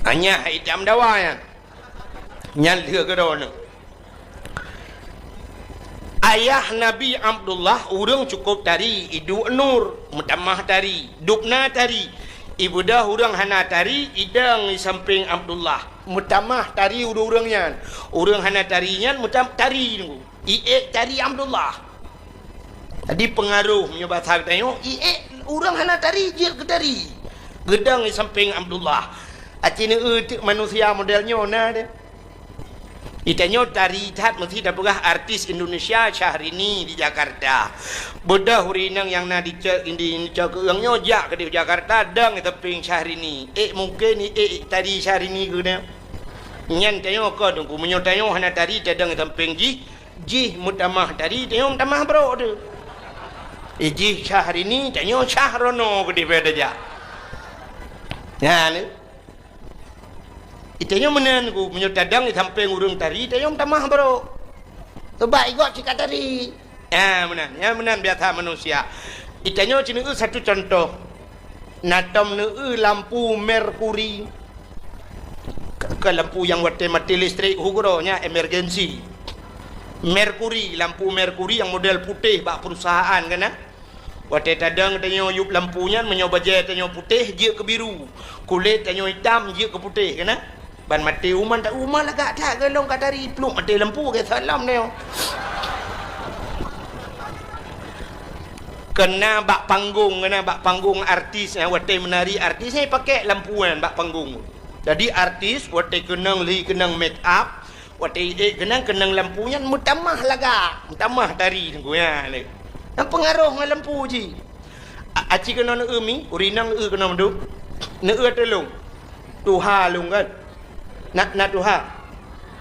Anyah itam dawa nyan. Nyan lheueh keudroe neuh. Ayah Nabi Abdullah ureuëng cukôp tari, iduek Nur, meutamah tari, dubna tari. Ibeudôh ureuëng hana tari, idong di sampéng Abdullah. Meutamah tari ureuëng-ureuëng nyan. Ureuëng hana tari nyan meutam-, tari teungku. Iék tari Abdullah. Jadi peungaroh meunyoe basa geutanyoe, iék ureuëng hana tari jeuet keu tari. Geudong di sampéng Abdullah. Aci neu teuk manusia model nyoe na deh. Di tanyoe tari that meusti tapeugah artis Indonesia Syahrini di Jakarta. Beudôh ureueng inong nyang na di cok, di cok keueung nyoe jak keudeh Jakarta dong di sampéng Syahrini. Ék mungken ék tari Syahrini keunoe. Nyan tanyoe kon Teungku, meunyoe tanyoe hana tari tadong di sampéng jih, jih meutamah tari, tanyoe meutamah brok teuh. Eh, jih Syahrini, tanyoe Syahrono keudeh beda jak. Nyan. Itanyoe meunan ku, meunyoe tadong di sampéng ureueng tari, tanyoe meutamah brok. Sebab igob cit ka tari. Ah, meunan. Ya, meunan biasa manusia. Itanyoe ci neu satu contoh. Na tom neu lampu merkuri. Ke, ke lampu nyang watèe maté listrik, hu keudroe nyan emergensi. Merkuri, lampu merkuri nyang model putéh bak perusahaan kan, ah? Watèe tadong tanyoe yup lampu nyan, meunyoe bajèe tanyoe putéh, jeuet keu biru. Kulét tanyoe itam, jeuet keu putéh, keunan? Ban maté uma, tak uma lagak that, golom ka tari, pluek maté lampu, geuseulam tanyoe. Keunan bak panggong, keunan bak panggong artis, eh, watèe meunari artis, eh, pakèk lampu nyan bak panggong. Jadi artis, watèe keunong lhi keunong make up, watèe ék keunong, keunong lampu nyan meutamah lagak, meutamah tari Teungku nyan lé. Nyan peungaroh ngon lampu jih. A-, aci keunoe neu mi, ureueng inong eu keunoe mandum. Neu tulông. Tuha lôn kan. Na, na tuha.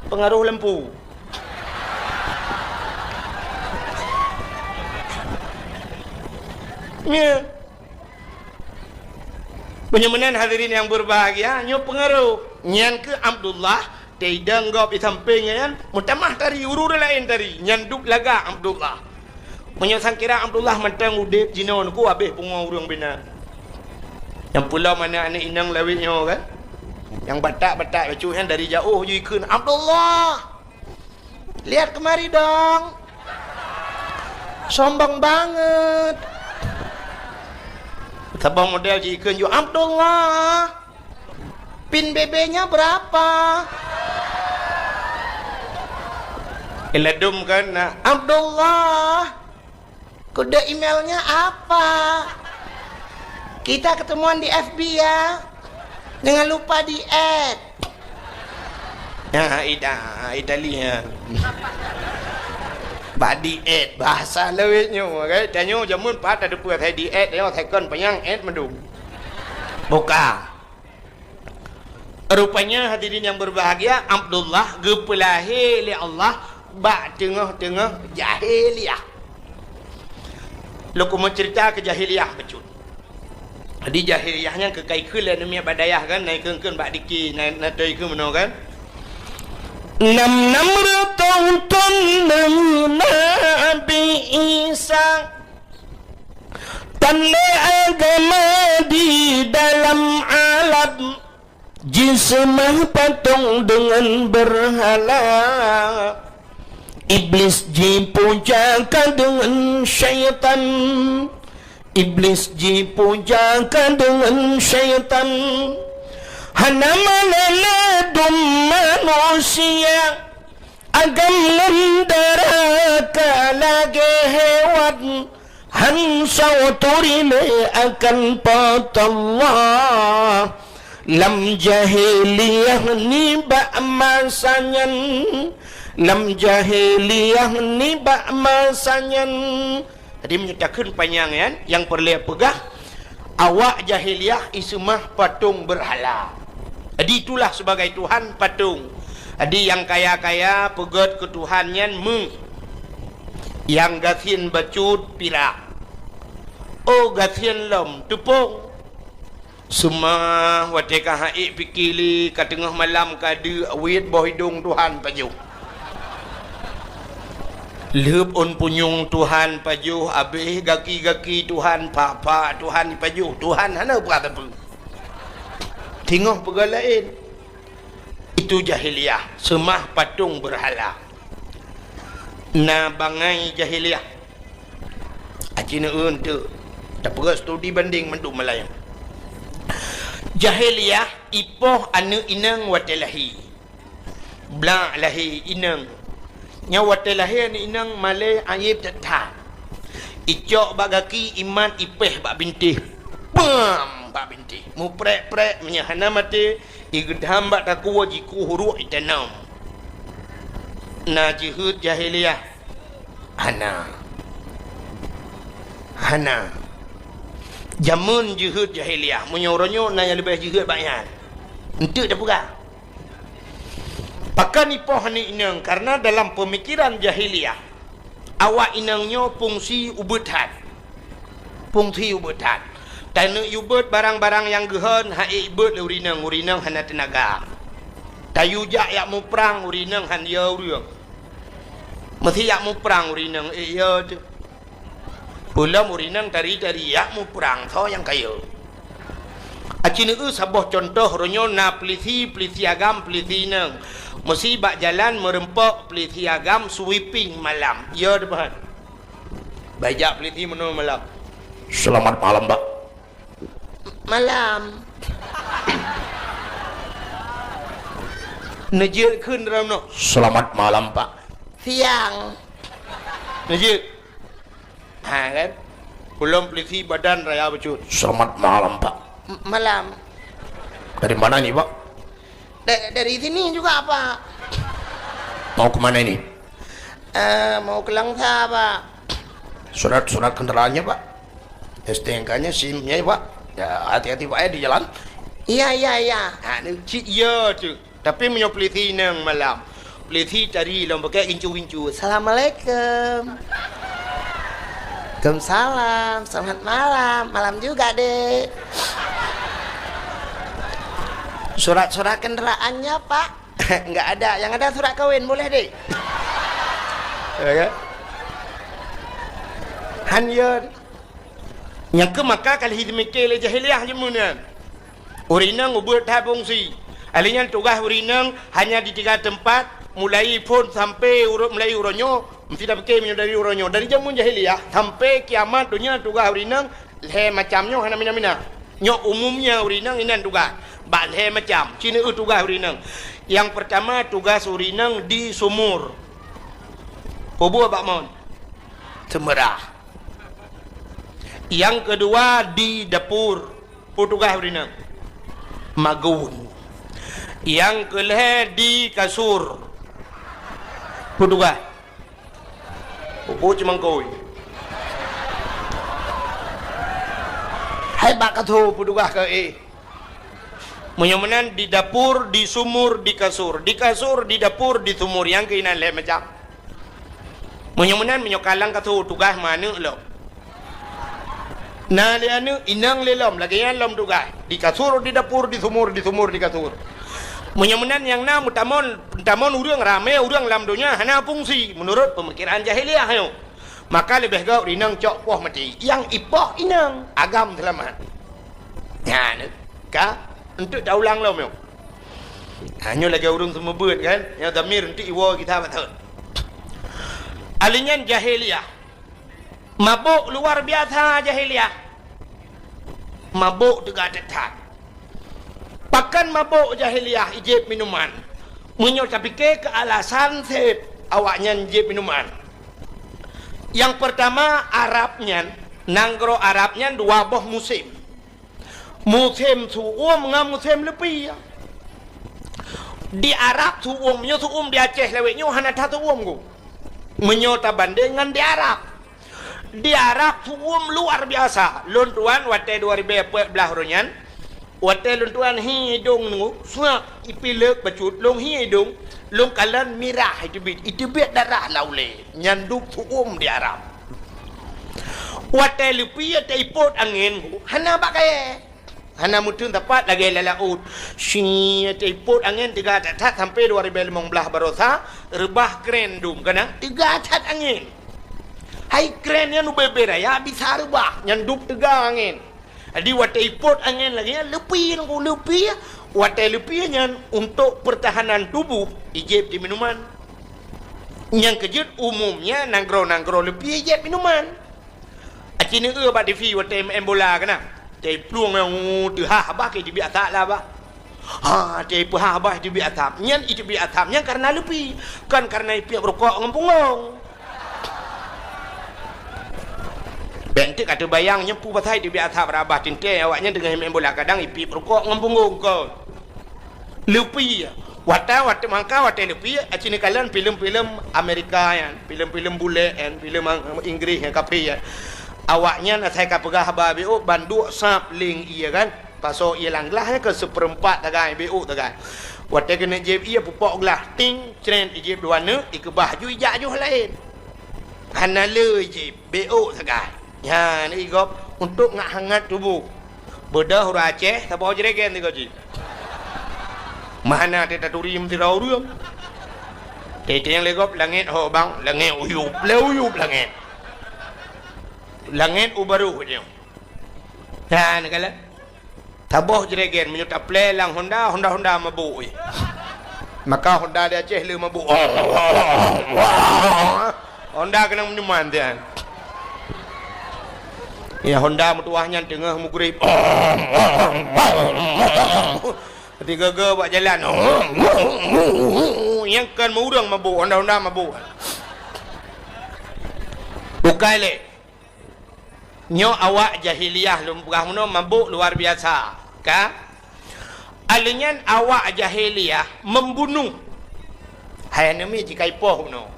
Peungaroh lampu. Nyoe. Meunyoe meunan hadirin nyang berbahagia, nyoe peungaroh. Nyan keuh Abdullah, tadong gob di sampéng nyan, meutamah tari, ureueng laén tari, nyan duek lagak Abdullah. Meunyoe sangkira Abdullah mantong udép jinoe Teungku, habéh pungo ureueng binan. Nyang peulom aneuk-aneuk inong lawét nyoe kan, nyang batak-batak bacut nyan dari jaoh jikheun, "Abdullah!" Lihat kemari dong. Sombong banget. Saboh model jikheun ju, "Abdullah, pin B B-nya berapa?" Iladum kan, nah, "Abdullah, kode emailnya apa? Kita ketemuan di F B ya. Jangan lupa di-add." Ya, ida, Itali, ya. Bak di-add, bahasa lawét nyoe, kan? Tanyoe jameun pat tadeungoe asai di-add, tanyoe second panyang add mandum. Buka. Rupanya, hadirin yang berbahagia, Abdullah geupeulahé lé Allah bak teungoh-teungoh jahiliyah. Lôn keumeung cerita keu jahiliyah bacut. Di jahiliyah nyan keu ka ikheun lé aneuk miet bak dayah kan, na ikheun-kheun bak diki, na, na toe ikheun meunoe kan. Nam-nam reutôh thôn Nabi Isa tan lé agama di dalam alam. Jiseumah patong deungon beurhala. Iblis jipuja ka deungon syaitan. Iblis jipuja ka deungon syaitan. Hana malée lé dum manusia. Agam ngon dara ka lagée hewan, han soe turi lé akan Po teu Allah. Lam jahiliyah nibak masa nyan, lam jahiliyah nibak masa nyan, Jadi, meunyoe takheun panyang nyan, nyang peureulée peugah, awak jahiliyah iseumah patong beurhala. Jadi, itulah sebagai tuhan patong. Jadi, nyang kaya-kaya peugét keu tuhan nyan méuh, nyang gasien bacut pirak. Oh, gasien lom, teupông. Seumah watée ka han ék pike lé, ka teungoh malam ka deuk, weuet boh idong tuhan pajoh. Lheueb ôn punyueng tuhan pajoh, abéh gaki-gaki tuhan, pak-pak tuhan pajoh, tuhan hana peugah sapeue. Teungoh peugah laén. Itu jahiliyah, seumah patong beurhala. Na bangai jahiliyah. Aci neu-eu teuk. Tapeugét studi bandeng mandum malam nyan. Jahiliyah ipoh aneuk inong watée lahé. Blak lahé inong. Nyan watée lahé aneuk inong malée ayeb that-that. Icok bak gaki, imat, ipéh bak bintéh. Pam! Pak binti. Muprek-prek, meunyoe hana maté, igeudham bak takue, jikôh uruek itanom. Na jeuheut jahiliyah? Hana. Hana. Jameun jeuheut jahiliyah, meunyoe uroe nyoe na nyang leubeh jeuheut bak nyan. Eunteuk tapeugah. Pakon ipoh aneuk inong? Karena dalam peumikiran jahiliyah, awak inong nyoe fungsi ubeut that. Fungsi ubeut that. Taneuk ubeut barang-barang nyang geuhon, han ék beuet lé ureueng inong, ureueng inong hana teunaga. Tayue jak yak muprang, ureueng inong han yo ureueng. Meusé yak muprang, ureueng inong ék yo teuh. Peulom ureueng inong tari-tari yak muprang, soe nyang ka yo. Aci neueu saboh cuntoh, uroe nyoe na peulisi, peulisi agam, peulisi inong. Meusé bak jalan meureumpok peulisi agam sweeping malam. Yo teuh, Pak. Bak jak peulisi meunoe malam. "Selamat malam, Pak." "Malam." Neujeuet kheun dalam nyoe. "Selamat malam, Pak." "Siang." Neujeuet. Ha, kan? Ulôn polisi Badan Raya Bacut. "Selamat malam, Pak." "M-, malam." "Dari mana ini, Pak?" "Da-, dari sini juga, Pak." "Mau ke mana ini?" "Eh, mau ke Langsa, Pak." "Surat-surat kendaraannya, Pak? S T N K-nya, SIM-nya, Pak? Ya, hati-hati, Pak, ya, di jalan." "Iya, iya, iya." Ha, ni cit iya tu. Tapi meunyoe polisi inong malam, polisi tari lom pakai gincu-gincu. "Assalamualaikum." "Waalaikumsalam. Selamat malam. Malam juga, Dek." "Surat-surat kendaraannya, Pak?" "Enggak ada. Yang ada surat kawin. Boleh, Dek?" Ya kan? Han yo. Nyang keu maka ka lheueh jimike lé jahiliyah jameun nyan. Ureueng inong ubeut that fungsi. Ahli nyan tugaih ureueng inong hanya di tiga teumpat, mulai phon sampai uroe, mulai uroe nyoe, meusti tapike meunyoe dari uroe nyoe. Dari jameun jahiliyah sampai kiamat donya tugaih ureueng inong lhée macam nyoe hana mina-mina. Nyoe umumnya ureueng inong inan tugaih. Bak lhée macam, ci neueu tugaih ureueng inong. Nyang peurtama tugaih ureueng inong di sumur. Peue buet bak mon? Seumeurah. Nyang keudua di dapur. Peue tugaih ureueng inong? Magun. Nyang keulhée di kasur. Peue tugaih? Pupu ceumangkôi. Hai bak kasur peue tugaih keu éh? Meunyoe meunan di dapur, di sumur, di kasur. Di kasur, di dapur, di sumur. Nyang keuh inan lhée macam. Meunyoe meunan, meunyoe ka lam kasur tugaih meuaneuk lom. Na lé aneuk, inong lé lom, lagée nyan lom tugaih. Di kasur, di dapur, di sumur, di sumur, di kasur. Meunyoe meunan nyang na meutamon, meutamon ureueng ramé, ureueng lam donya hana fungsi meunurot peumikiran jahiliyah nyoe. Maka leubeh gét inong cok poh maté. Nyang ipoh inong, agam seulamat. Nyan ka, eunteuk taulang lom nyoe. Ha, nyoe lagée ureueng seumeubeuet kan, nyang damir eunteuk iwoe gita batot. Ahli nyan jahiliyah. Mabök luar biasa jahiliyah. Mabök teuga that-that. Pakon mabök jahiliyah ijép minuman? Meunyoe tapike keu alasan seb awaknyan jép minuman. Nyang peurtama, Arab nyan, nanggroe Arab nyan dua boh musém. Musém su'uem ngon musém leupie. Di Arab su'uem, nyoe su'uem di Aceh lawét nyoe hana that su'uem ku. Meunyoe tabandeng ngon di Arab. Di Arab su'uem luar biasa. Lôn tuan watée dua ribée peuet blaih uroe nyan, watée lôn tuan hi idong nyoe, seungab ipileuk bacut lôn hi idong, lôn kalon mirah iteubiet, iteubiet darah lam ulée. Nyan dub su'uem di Arab. Watée leupie taipot angén, hana bak kayée. Hana meuteun sapat lagée lam laôt. Shi, taipot angén teuga that-that sampoe dua ribée limong blaih baroesa, reubah kren dum, kana teuga that angén. Hai kren nyan ubé-bé raya bisa reubah, nyan dub teuga angén. Jadi watée ipot angén lagée nyan, leupie nyan ku leupie. Watée leupie nyan untuk pertahanan tubuh, ijép di minuman. Nyang keujeuet umumnya nanggroe-nanggroe leupie ijép minuman. Aci neueu bak T V watée maén bola kana. Tei plueng nyang teuhah bah ke teubiet asap lah bah. Ha, tei peuhah bah teubiet asap. Nyan iteubiet asap nyan karena leupie, kon karena ipiep rukok ngon punggong. Bèk enteuk ka teubayang nyoe peue pasai teubiet asab rabah teuntèe awaknyan teungoh meu'en bola kadang ipiep rukok ngon punggong kon. Leupie. Watèe, watèe mangka, watèe leupie, aci neukalon filem-filem Amerika nyan, filem-filem bulèe nyan, filem Ang-, Inggris nyan, kafé nyan. Awaknyan asai ka peugah haba B O, ban duek sab leng ie kan. Pasoe ie lam glah nyan keu seupeurempat sagai, B O sagai. Watèe keuneuk jieb ie, pupok glah, ting, cret, ijieb dua neuk, ikeubah ju ijak ju laén. Hana le ijieb, B O sagai. Nyan, i gob, untuk ngat hangat tuboh. Beudôh ureueng Aceh, saboh jregen sigoe jih. Meuhana teutaturi meusidroe ureueng. Teuntèe nyang lé gob, langèt ho bang, langèt uyup, lé uyup langèt. Langèt u barôh nyoe. Nyan, kalon. Saboh jregen, meunyoe taplè lam Honda, Honda-Honda mabök, eh. Maka Honda di Aceh le mabök. Honda keunong minuman tian. Ya, Honda meutuwah nyan teungoh mugrib. Tiga-ga bak jalan. Nyang kon meureueng mabök, Honda-Honda mabök. Bukai lé. Nyoe awak jahiliyah lôn peugah meunoe mabök luar biasa, ka? Alèh nyan awak jahiliyah membunuh. Hai aneuk miet jikaipoh bunoe.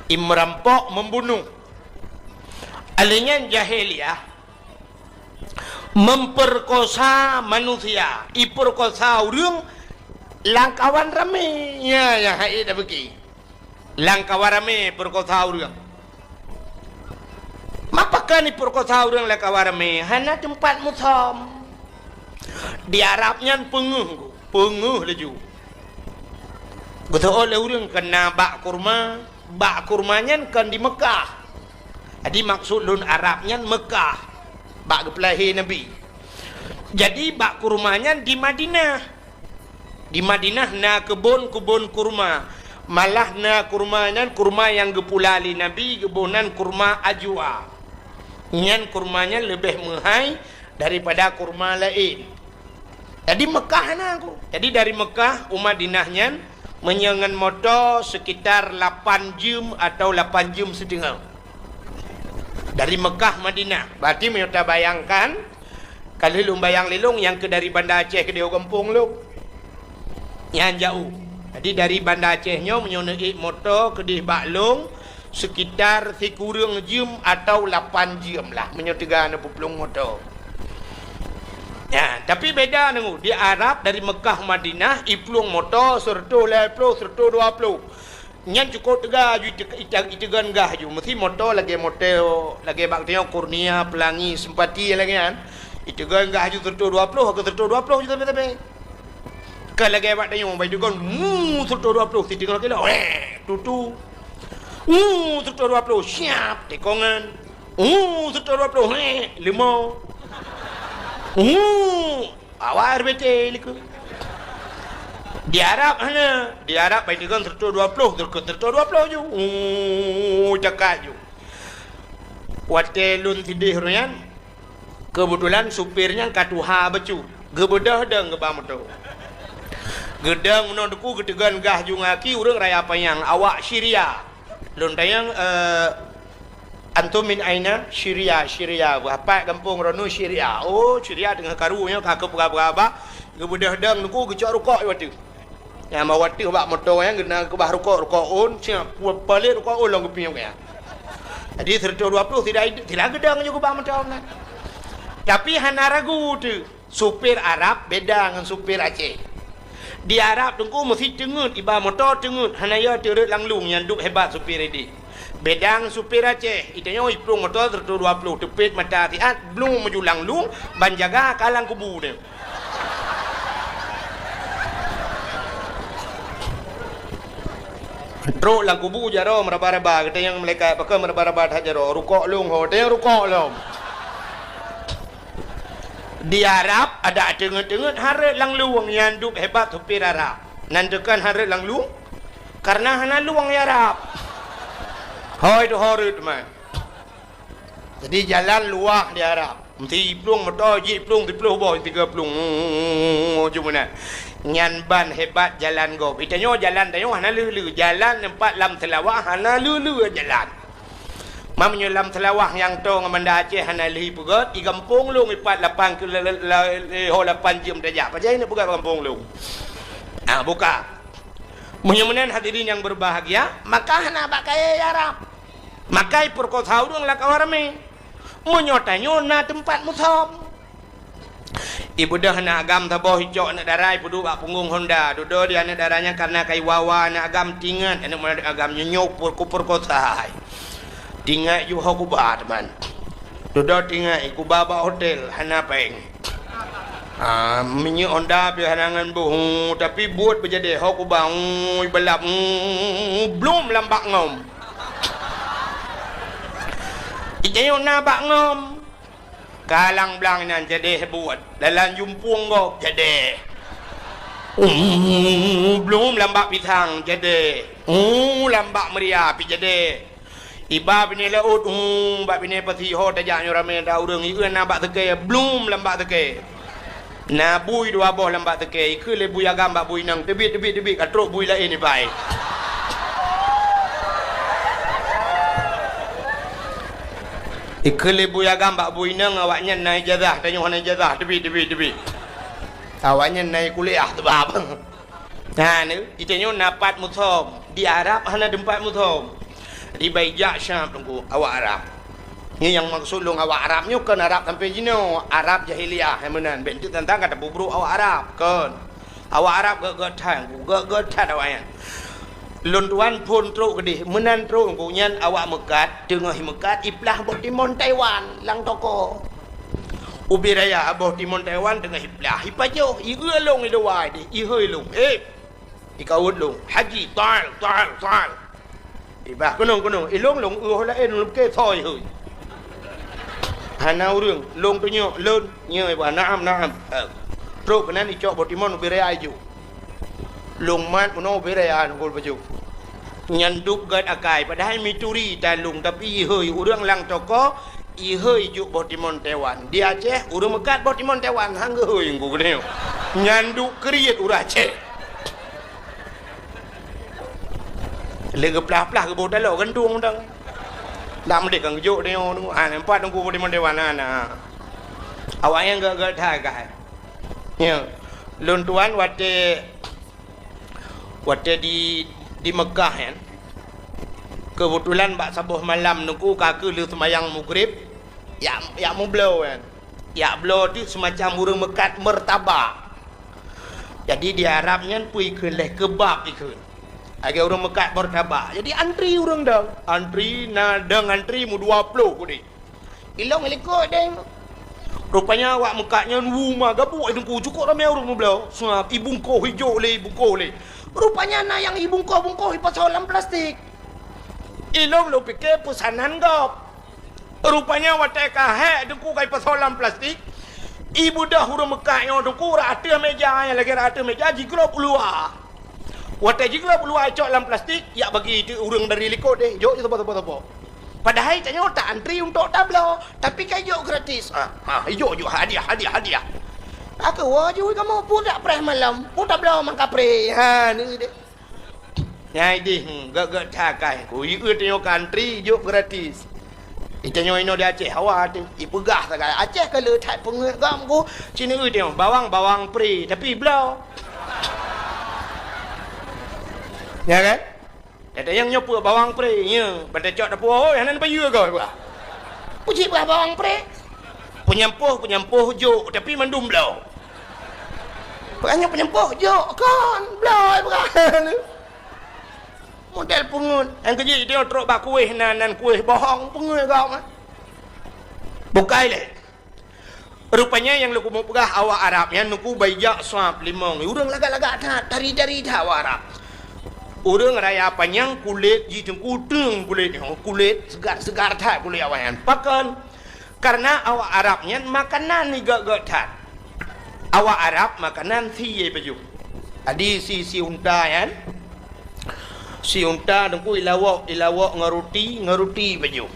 Imerampok membunuh. Alèh nyan jahiliyah memperkosa manusia, iperkosa ureueng lam kawan ramé. Nya, nya hai dak beuki. Lam kawan ramé peurekosa ureueng. Mapakon ipeurekosa ureueng lam kawan ramé? Hana teumpat musom. Di Arab nyan peungeuh, peungeuh laju. Geuseuôt lé ureueng keu na bak kurma, bak kurma nyan kon di Meukah. Jadi maksud lôn Arab nyan Meukah, bak geupeulahé Nabi. Jadi bak kurma nyan di Madinah. Di Madinah na keubon-keubon kurma. Malah na kurma nyan kurma nyang geupula lé Nabi, geuboh nan kurma ajwa. Nyan kurma nyan leubeh meuhai daripada kurma laén. Jadi Meukah na ku. Jadi dari Meukah u Madinah nyan meunyoe ngon moto sekitar lapan jeuem atau lapan jeuem siteungoh. Dari Meukah Madinah. Berarti meunyoe tabayangkan, ka lheueh lôn bayang lé lôn nyang keu dari Banda Aceh keudéh u gampông lôn. Nyan jaôh. Jadi dari Banda Aceh nyoe meunyoe neuék moto keudéh bak lôn sekitar sikureueng jeuem atau lapan jeuem lah meunyoe teuga neupeuplueng moto. Nyan, tapi beda deungoe, di Arab dari Meukah Madinah iplueng moto sireutôh lhèe ploh, sireutôh dua ploh. Nyan cukôp teuga ju ite-, ite-, iteugon gah ju. Meusi moto lagèe moto, lagèe bak tanyoe Kurnia, Pelangi, Sempati lagèe nyan. Iteugon gah ju sireutôh dua ploh, ka sireutôh dua ploh ju sabe-sabe. Ka lagèe bak tanyoe, bak iteugon, mu, sireutôh dua ploh, siteungoh kilo, weh, tutu. Mu, sireutôh dua ploh, siap, tikongan. Mu, sireutôh dua ploh, weh, leumo. Mu, Awak R B T likot. Di Arab hana. Di Arab bai deungon sireutôh dua ploh, deungon sireutôh dua ploh ju. Uh, cakak ju. Watèe lôn sidéh uroe nyan, keubeutulan supir nyan ka tuha bacut. Geubeudôh dong geuba moto. Geudong meunoe Teungku geuteugon gah ju ngon aki ureueng Raya Panyang, awak Syria. Lôn tanyong, eh, "Antum min aina?" "Syria, Syria." "Beuhapat gampông droeneuh Syria." "Oh, Syria teungoh karu nyoe ka keupeugah-peugah bah." Geubeudôh dong Teungku geucok rukok di ateueh. Nyang bak ateueh bak moto nyan geukeubah rukok, rukok ôn, siap, palet rukok ôn lom geupiôh nyan. Jadi, sireutôh dua ploh sira, sira geudong ju geuba moto nyan. Tapi hana ragu teuh. Supir Arab beda ngon supir Aceh. Di Arab Teungku meusi teungeut, iba moto teungeut, hana yo teureuet lam lueng nyang duek hebat supir idéh. Beda ngon supir Aceh, itanyoe iplueng moto sireutôh dua ploh, teupet mata siat, blueng meuju lam lueng, ban jaga ka lam kubu nyan. Trok lam kubu jaroe meuraba-raba, geutanyong malaikat, "Pakon meuraba-raba that jaroe?" "Rukok lôn ho," geutanyong, "Rukok lom." Di Arab, adak teungeut-teungeut hareuet lam lueng nyang duek hebat supir Arab. Nan teukan hareuet lam lueng, kareuna hana lueng di Arab. Hôi teuh hareuet teuma. Jadi jalan luwah di Arab. Meusti plueng moto jih plueng siploh boh, tiga plueng. Cuma na. Nyan ban hebat jalan gob. Itanyoe jalan tanyoe hana leu-leu. Jalan teumpat lam seulawah hana leu-leu jalan. Ma meunyoe lam Seulawah nyang toe ngon Banda Aceh hana lheueh peugöt, i gampông lôn ipat lapan kilo, le-, le-, le-, ho lapan jeuem tajak. Pajan ineuk peugöt gampông lôn? Ah, buka. Meunyoe meunan hadirin nyang berbahagia, maka hana bak kayèe Arab. Maka ipeurkosa ureueng lam kawan ramé. Meunyoe tanyoe na teumpat musöm. Ibeudôh aneuk agam saboh icok aneuk dara ipeuduek bak punggong honda. Dudoe di aneuk dara nyan kareuna ka iwa-wa aneuk agam tingat aneuk agam nyoe nyoe per-, kupeurkosa. Tingat ju ho kuba teuma. Dudoe tingat kuba bak hotel hana péng. Ah, minyeuk honda pih hana ngon boh, tapi buet beujadèe ho kuba, ui, balap, ui, blom lam bak ngom. Ijayong na bak ngom. Kalang blang inan jadèh buet, dalam jumpueng gob jadèh. Uh, blom lam bak pisang jadèh. Uh, lam bak meuria pih jadèh. Iba binéh laôt, uh, bak binéh pasi ho tajak nyoe ramé ata ureueng, ieu na bak seukée, blom lam bak seukée. Na bui dua boh lam bak seukée, ikheun lé bui agam bak bui inong, teubiet, teubiet, teubiet, ka trok bui laén iba. Ikheun lé bui agam bak bui inong, awaknyan na ijazah, tanyoe hana ijazah, teubiet, teubiet, teubiet. Awaknyan na kuliah teubab. Nah, ni, itanyoe na pat musöm. Di Arab hana teumpat musöm. Di bai jak Syam teungku, awak Arab. Nyoe nyang maksud lôn awak Arab nyoe kon Arab sampai jinoe, Arab jahiliyah nyang meunan. Bèk teuk tantang ka tapeubrok awak Arab, kon. Awak Arab gèt-gèt that, gèt-gèt that awaknyan. Lôn tuan phôn trok keudeh, meunan trok teungku nyan awak meukat, teungoh meukat iplah boh timon Taiwan lam toko. Ubé raya boh timon Taiwan teungoh iplah, ipajoh, ieu lôn iluwa deh, ihôi lôn. Eh, ikawot lôn, "Haji, tal, tal, tal." Ibah, "Keunong, keunong." Ilong lôn, "Ueh laén lôn ke soi hôi." Hana ureueng, lôn tunyok, "Lôn." Nyoe ibah, "Na'am, na'am." Eh, trok keunan icok boh timon ubé raya iju. Lôn mat meunoe ubé raya ngon baju. Nyan duek gèt akai, padahai mituri tan lôn, tapi ihôi ureueng lam toko, ihôi jok boh timon Taiwan. Di Aceh, ureueng meukat boh timon Taiwan, han geuhôi ngon geuneuk. Nyan duek kriet ureueng Aceh. Lé geuplah-plah geuboh taloe gantung dang. Dak meudeh kan geujok nyoe, ha, nampak teungku boh timon Taiwan, ha, na. Awaknyan gèt-gèt that kai. Ya. Lôn tuan watèe, watèe di, di Mekah nyan, keubeutulan bak saboh malam teungku ka keuh lheueh seumayang Maghrib, jak, jak meubloe nyan. Jak bloe teuk seumacam ureueng meukat martabak. Jadi di Arab nyan peue ikheun lé, kebab ikheun. Lagèe ureueng meukat martabak. Jadi antri ureueng dong. Antri, na dong antri meudua ploh keudeh. Ilong ilikot deh. Rupanya awak meukat nyan wu ma gabuk i teungku, cukôp ramé ureueng meubloe. Seuab, ibungkoh ijok lé, ibungkoh lé. Rupanya na nyang ibungkoh-bungkoh ipasoe lam plastik. Ilong lôn pike peusanan gob. Rupanya watèe ka hék teungku ka ipasoe lam plastik, ibeudôh ureueng meukat nyoe teungku rot ateueh méja, nyang lagèe rot ateueh méja jiglôb u luwa. Watèe jiglôb u luwa icok lam plastik, jak bagi teuk ureueng dari likot deh, jok ju saboh-saboh. Padahai tanyoe ta antri untuk tabloe, tapi ka ijok gratis. Ah, ah, ijok ju hadiah, hadiah, hadiah. Aku woe ju kamoe pun dak preh malam, pun tabloe mangkapreh. Ha, ni deh. Nyan ideh, hmm, gèt-gèt that kai. Ku ieu tanyoe ka antri, jok gratis. Itanyoe inoe di Aceh, hawa teuh. Ipeugah sagai, Aceh ka le that peungeuet gam ku. Cina eu tanyoe, bawang, bawang pre, tapi bloe. Ya kan? Kata nyang nyoe peue bawang pre, ya. Ban tacok dapur, oi, hana payeue goe, bah. Puji bah bawang pre. Peunyampôh, peunyampôh jok, tapi mandum bloe. Bukan nyoe peunyampôh jok, kon, bloe, bukan. Model peungeuet. Nyang keujeuet, dia trok bak kueh nan, nan kueh bohong, peungeuet gam, eh. Bukai lé. Rupanya nyang lôn keumeung peugah awak Arab nyan teungku bai jak sab limong. Ureueng lagak-lagak that, tari-tari that awak Arab. Ureueng raya panyang kulét jih teungku teung kulét nyoe, kulét seugar-seugar that kulét awak nyan. Pakon? Karena awak Arab nyan makanan igèt-gèt that. Awak Arab makanan sie pajoh. Jadi si, si unta nyan, si unta teungku ilawok, ilawok ngon ruti, ngon ruti pajoh.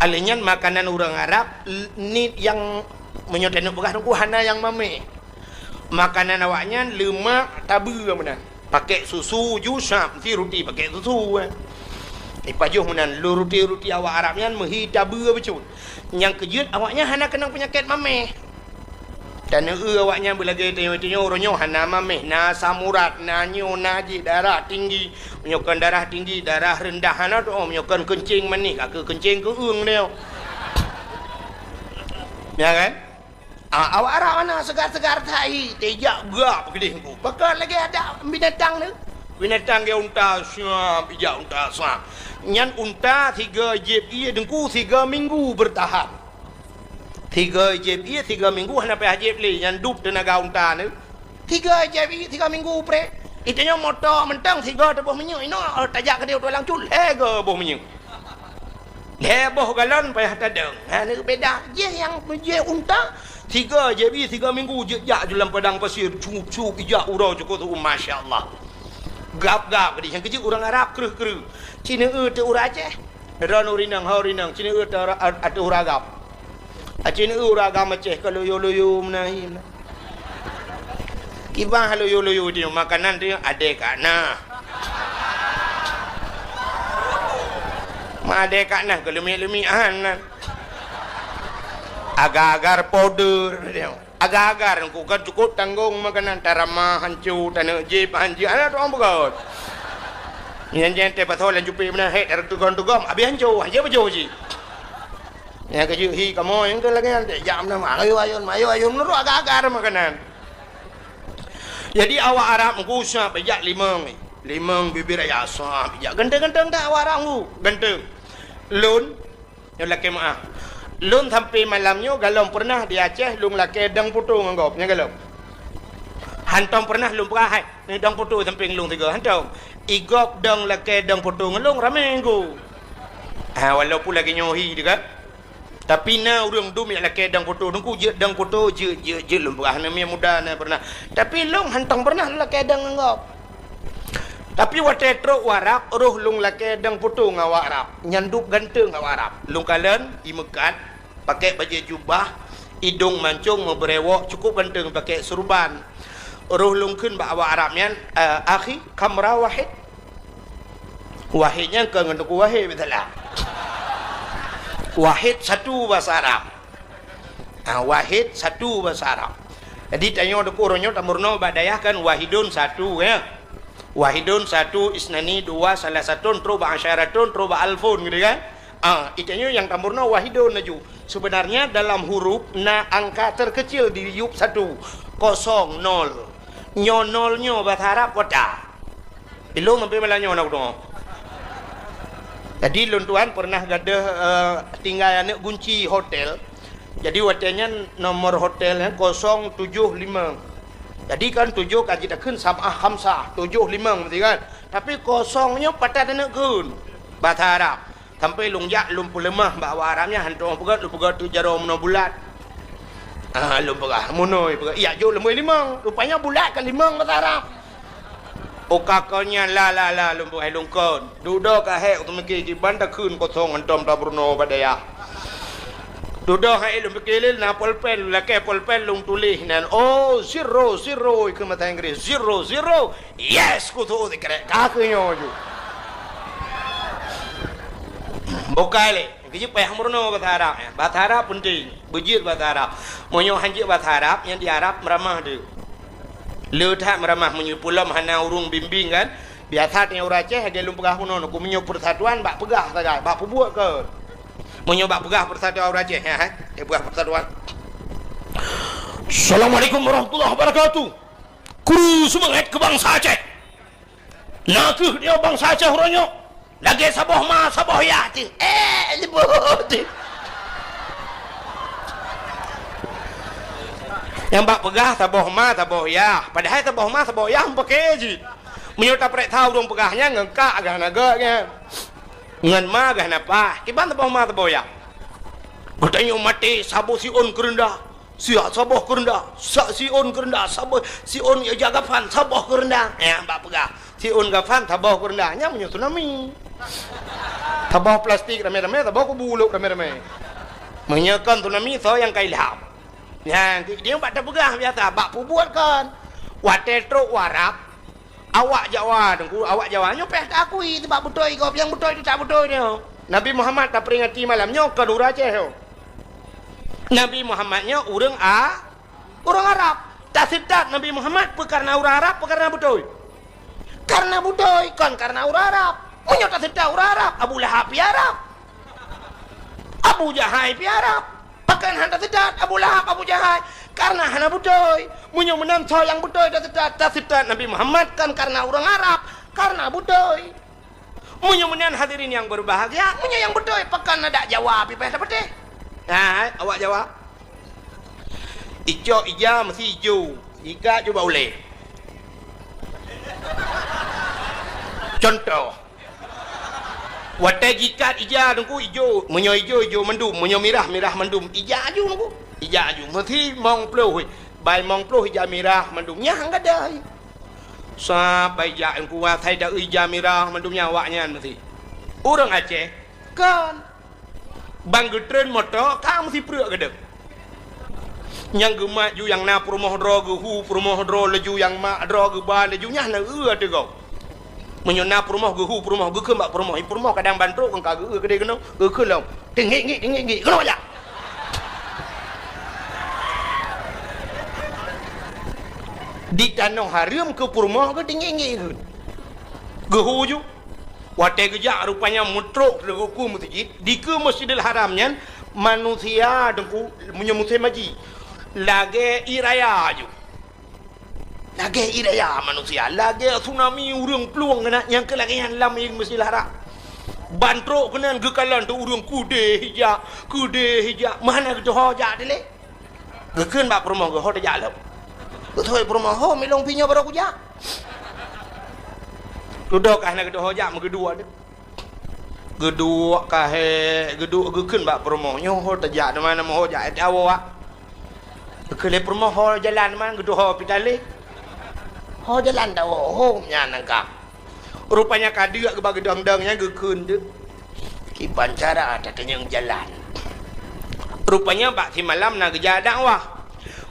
Alèh nyan makanan ureueng Arab, l-, ni nyang meunyoe taneuk peugah teungku hana nyang mamèh. Makanan awaknyan leumak tabeue meunan. Pakèk susu ju sab, si ruti pakèk susu, eh. Ipajoh meunan, lôn ruti-ruti awak Arab nyan meuhi tabeue bacut. Nyang keujeuet awaknyan hana keunong peunyakét mamèh. Taneuk awaknyan beulagèe tanyoe-tanyoe, uroe nyoe hana mamèh, na asam urat, na nyoe, na jih, darah tinggi. Meunyoe kon darah tinggi, darah reundah hana teu'oh, meunyoe kon keuncing manéh, ka keuh keuncing keueung nyoe. Ya kan? Ah, awak Arab hana seugar-seugar that hi, teuh ijak gap keudéh ku. Pakon lagèe adak binatang tu. Binatang geu unta, siap, ijak unta, siap. Nyan unta sigoe jieb ié deungku tiga minggu bertahan. Sigoe jieb ié tiga minggu hana payah jieb lé, nyan dub teunaga unta tu. Tiga jari tiga minggu preh. Itanyoe moto mantong sigoe teuboh minyeuk inoe, eh, tajak keudéh u tulang cut, lhèe goe boh minyeuk. Lhèe boh galon payah tadong. Ha, nyoe beda. Jih nyang jih unta, tiga jari tiga minggu jeuet jak ju lam padang pasir, cup-cup ijak uroe cukôp tu'uem, masya Allah. Gap-gap keudéh, nyang keujeuet ureueng Arab kreuh-kreuh. Cineue teuh ureueng Aceh. Droeneuh ureueng inong, ho ureueng inong, cineue teuh ateueh ureueng agam. Aci neu ureueng agam Aceh ka loyo-loyo meunan hi meunan. Kiban loyo-loyo teuh makanan teuh adèe ka na. Ma adèe ka na keu leumèe-leumèe han nan. Agar-agar powder teuh. Agar-agar ku kan cukôp tanggong makanan tarama hanco taneuk jieb hanco hana tu'oh peugöt. Nyan jeuet teuh pasoe lam jupé meunan hèk tareuteugom-teugom abéh hanco hanco pajoh cit. Nyang keujeuet hi kamoe nyang keu lagèe nyan, jak meunan, ayo, ayo, ayo, ayo, meunurot agak-agak makanan. Jadi awak Arab meukusab bijak limong, limong bibir raya sab bijak. Ganteng-ganteng that awak Arab meuku, ganteng. Lôn, nyoe lakèe meu'ah. Lôn sampai malam nyoe galom pernah di Aceh lôn lakèe dong poto ngon gob, nyan galom. Hantom pernah lôn peugah hai. Nyoe dong poto sampéng lôn sigoe, hantom. Igob dong lakèe dong poto ngon lôn ramé nggu. Ha, walaupun lagèe nyoe hi teuh kan. Tapi na ureueng dum jak lakèe dong poto, teungku jeuet dong poto, jeuet, jeuet, jeuet lôn peugah, na miet muda na pernah. Tapi lôn hantom pernah lôn lakèe dong ngon gob. Tapi watèe trok u Arab, roh lôn lakèe dong poto ngon awak Arab. Nyan dub ganteng awak Arab. Lôn kalon, imeukat, Pakèk bajèe jubah, idong mancong meubeurèwok, cukôp ganteng pakèk surban. Roh lôn kheun bak awak Arab nyan, "Eh, akhi, kam ra wahid?" Wahid nyan kon ngon Teungku Wahid, beutôi lah. Wahid satu bahasa Arab. Ha, wahid satu bahasa Arab. Jadi, tanyoe Teungku uroe nyoe tameurunoe bak dayah kan wahidun satu, ya. Wahidun satu, isnani dua, salasatun, trok bak asyaratun, trok bak alfun, gitu kan. Ah, itanyoe nyang tameurunoe wahidun laju. Sebenarnya dalam huruf na angka terkecil di yup satu, kosong, nol. Nyoe nol nyoe bahasa Arab kota. Ilong sampai malam nyoe na kudeungoe. Jadi lôn tuan pernah gadoh, eh, tinggai aneuk gunci hotel. Jadi watèe nyan nomor hotel nyan kosong tujoh lima. Jadi kan tujoh ka jitakheun sab'ah khamsah, tujoh limong meusti kan. Tapi kosong nyoe patat aneuk kheun. Bahasa Arab. Sampai lôn jak, lôn peuleumah bak awak Arab nyan, hantom peugöt, lôn peugöt teuk jaroe meunoe bulat. Ah, lôn peugah, meunoe peugah, "Yak jok leumoi limong." Rupanya bulat ka limong bahasa Arab. Oh, ka kon nyan, la, la, la, lôn peugah lôn kon. Dudoe ka hék, teumiki kiban takheun kosong hantom tabrunoe bak dayah. Dudoe hai lôn pike lé, na polpen, lakèe polpen lôn tuléh nan. Oh, zero, zero, ikheun bahasa Inggris. Zero, zero. Yes, kutu sikrek. Ka keu nyoe ju. Bukai lé. Keu jih payah meurunoe bahasa Arab, ya. Bahasa Arab penting. Beujeuet bahasa Arab. Meunyoe hanjeuet bahasa Arab, nyang di Arab meuramah deuh. Le that meuramah meunyoe pulom hana ureueng bimbing kan. Biasa teuh ureueng Aceh, lagèe lôn peugah bunoe, ku meunyoe persatuan bak peugah sagai, bak peubuet kon. Meunyoe bak peugah persatuan ureueng Aceh, ya, hai. Eh, peugah persatuan. Assalamualaikum warahmatullahi wabarakatuh. Kru seumangat keu bansa Aceh. Na kheueh nyoe bansa Aceh uroe nyoe. Lagèe saboh ma, saboh yah teuh. Eh, leuboh teuh. Nyang bak peugah saboh ma, saboh yah. Padahai saboh ma, saboh yah meupaké jih. Meunyoe tapareksa ureueng peugah nyan ngon kak gah na gèt nyan. Ngon ma gah na pah. Kiban saboh ma, saboh yah. Geutanyoe maté saboh siôn keureundah. Siat saboh keureundah, sa-, siôn keureundah, saboh siôn ija gafan, saboh keureundah. Nyan bak peugah, siôn gafan, saboh keureundah. Nyan meunyoe tsunami. Saboh plastik ramé-ramé, saboh kubu lôk ramé-ramé. Meunyoe kon tsunami, soe nyang ka ilham? Nyan, di-, di bak tapeugah biasa, bak peubuet kon. Watèe trok u Arab, Awak Jawa, Teungku, awak Jawa nyoe payah taakui, sabab beutôi gob, nyang beutôi teutab beutôi nyoe. Nabi Muhammad taperingati malam nyoe kon ureuëng Aceh nyoe. Nabi Muhammad nyoe ureuëng A-, ureuëng Arab. Taseutôt Nabi Muhammad peu kareuna ureuëng Arab, peu kareuna beutôi? Kareuna beutôi, kon kareuna ureuëng Arab. Meunyoe taseutôt ureuëng Arab, Abu Lahab pih Arab. Abu Jahai pih Arab. Pakon hana taseutôt Abu Lahab, Abu Jahai? Kareuna hana beutôi. Meunyoe meunan soe nyang beutôi taseutôt, taseutôt Nabi Muhammad kon kareuna ureuëng Arab, kareuna beutôi. Meunyoe meunan hadirin nyang berbahagia, meunyoe nyang beutôi, pakon adak Jawa pih payah tapatéh? Hai, awak Jawa. Icok ija meusi ijo, ikat ju bak ulée. Contoh, watée jikat ija Teungku ijo, meunyoe ijo, ijo mandum, meunyoe mirah, mirah mandum, ija aju Teungku. Ija aju, meusi mong ploh, bai mong ploh ija mirah mandum, nyan gadai. Sabai jak Teungku, asai da ija mirah mandum nyan awaknyan meusi. Ureuëng Aceh, kon. Ban geutreun moto, ka meusi preuek geudong. Nyang geumat ju nyang na peurumoh droe geuhu peurumoh droe laju, nyang mat droe geuba laju, nyan na eu ateueh gob. Meunyoe na peurumoh geuhu peurumoh, geukheun bak peurumoh, i peurumoh kadang ban trok kon ka geu-eu keudeh keunoe, geukheun lom, "Teungiek-ngiek, teungiek-ngiek, keunoe jak!" Di tanoh hareuem keu peurumoh geuteungiek-ngiek kheun. Geuhu ju. Watée geujak rupanya meutrok teungku meuseujid, dikeue Masjidil Haram nyan manusia Teungku meunyoe musém haji lagée ié raya ju. Lagée ié raya manusia, lagée tsunami ureuëng plueng keunan nyang keu lagée nyan lam Masjidil Haram. Ban trok keunan geukalon teuk ureuëng keudeh ijak, keudeh ijak, meuhana geuteuho jak dilée. Geukheun bak peurumoh geuh, "Ho tajak lom." Geuteupeue peurumoh, "Ho, milong pih nyoe barô kujak." Dudoe ka hana geuteuho jak, meugeuduek deuh. Geuduek ka hék, geuduek geukheun bak peurumoh, "Nyoe ho tajak, teuma na meuho jak, eh, tawoe, ah." Geukheun lé peurumoh, "Ho jalan man, geuteuho pih talé." "Ho jalan tawoe, ho nyan ka." Rupanya ka deuk geuba geudong-dong nyan geukheun teuk. Kiban cara tatanyong jalan. Rupanya bak simalam na geujak dakwah.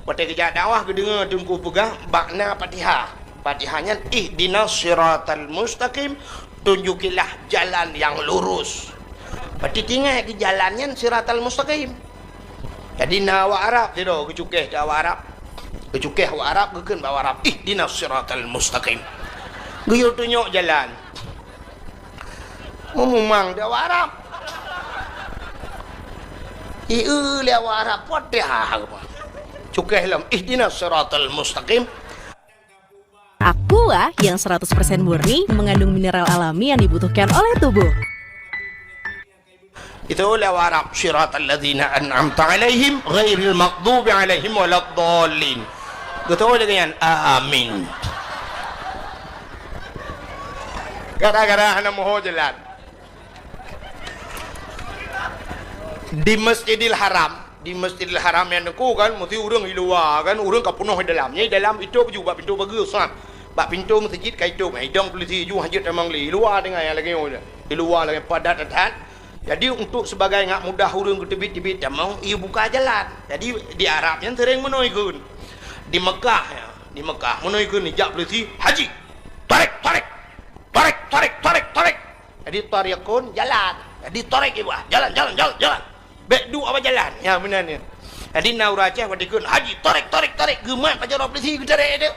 Watée geujak dakwah geudeungoe teungku peugah bak na Fatihah. Fatihah nyan, "Ihdinas siratal mustaqim, tunjukilah jalan yang lurus." Berarti tinggai keu jalan nyan siratal mustaqim. Jadi na awak Arab sidroe geucukéh keu awak Arab. Geucukéh awak Arab, geukheun bak awak Arab, "Ihdinas siratal mustaqim." Geuyue tunyok jalan. Meumumang di awak Arab. Ieu lé awak Arab, "Wat deh ha." Cukéh lom, "Ihdinas siratal mustaqim." Aqua yang seratus persen murni mengandung mineral alami yang dibutuhkan oleh tubuh. Itu lewat Arab, "Siratal ladzina an'amta 'alaihim ghairil maghdubi 'alaihim waladdallin." Betul lagée nyan, amin. Gara-gara hana meuho jalan. Di Masjidil Haram, di Masjidil Haram nyan teungku kan, meusti ureuëng i luwa kan, ureuëng ka peunoh i dalam. Nyan i dalam itôb ju bak pintoe bagoe sah. Bak pintoe meuseujid ka itôb, idong peulisi ju hanjeuet tamong lé. I luwa teungoh nyang lagée nyoe. I luwa lagée padat that. Jadi, untuk sebagai ngak mudah ureuëng geuteubiet-teubiet tamong, ibuka jalan. Jadi, di Arab nyan sering meunoe ikheun. Di Mekah, ya, di Mekah meunoe ikheun, jak peulisi, "Haji, tarik, tarik. Tarik, tarik, tarik, tarik." Jadi, tariqun, jalan. Jadi, tarik iba, jalan, jalan, jalan, jalan. Bék duek bak jalan. Ya, meunan nyan. Jadi, na ureuëng Aceh watée ikheun, "Haji, tarik, tarik, tarik." Geumat pajoh droe peulisi geutarek teuk.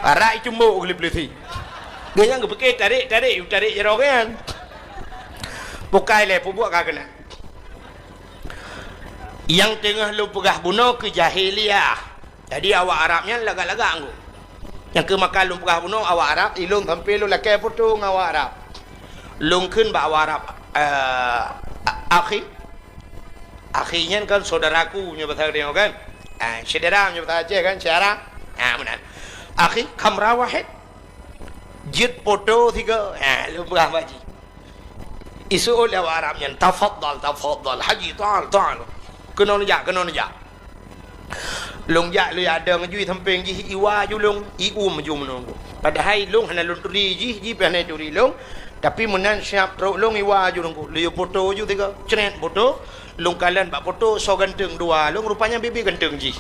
Parak icumbok geuh lé peulisi. Geuhnyan geupike tarek, tarek, tarek jaroe geuhnyan. Bukai lé peubuet ka keunan. Nyang teungoh lôn peugah bunoe keu jahiliyah. Jadi awak Arab nyan lagak-lagak anggô. Nyang keu maka lôn peugah bunoe awak Arab, ilôn sampoe lôn lakée foto ngon awak Arab. Lôn kheun bak awak Arab, eh, a-, akhi. Akhi nyan kan saudaraku meunyoe basa geutanyoe kan. Ah, syedara meunyoe basa Aceh kan, syedara. Ah, meunan. Akhi, kamera wahid. Jeuet foto sigoe. Ah, lôn peugah bak jih. Iseuôt lé awak Arab nyan, "Tafadhal, tafadhal, Haji, ta'al, ta'al." Keunoe neujak, keunoe neujak. Lôn jak, lôn jak dong ju i sampéng jih, iwa ju lôn, ium ju meunoe. Padahai lôn hana lôn turi jih, jih pih hana turi lôn. Tapi meunan siab trok lôn iwa ju lôn. Lôn yue foto ju tiga, cret foto. Lôn kalon bak foto soe ganteng dua lôn, rupanya bibi ganteng jih.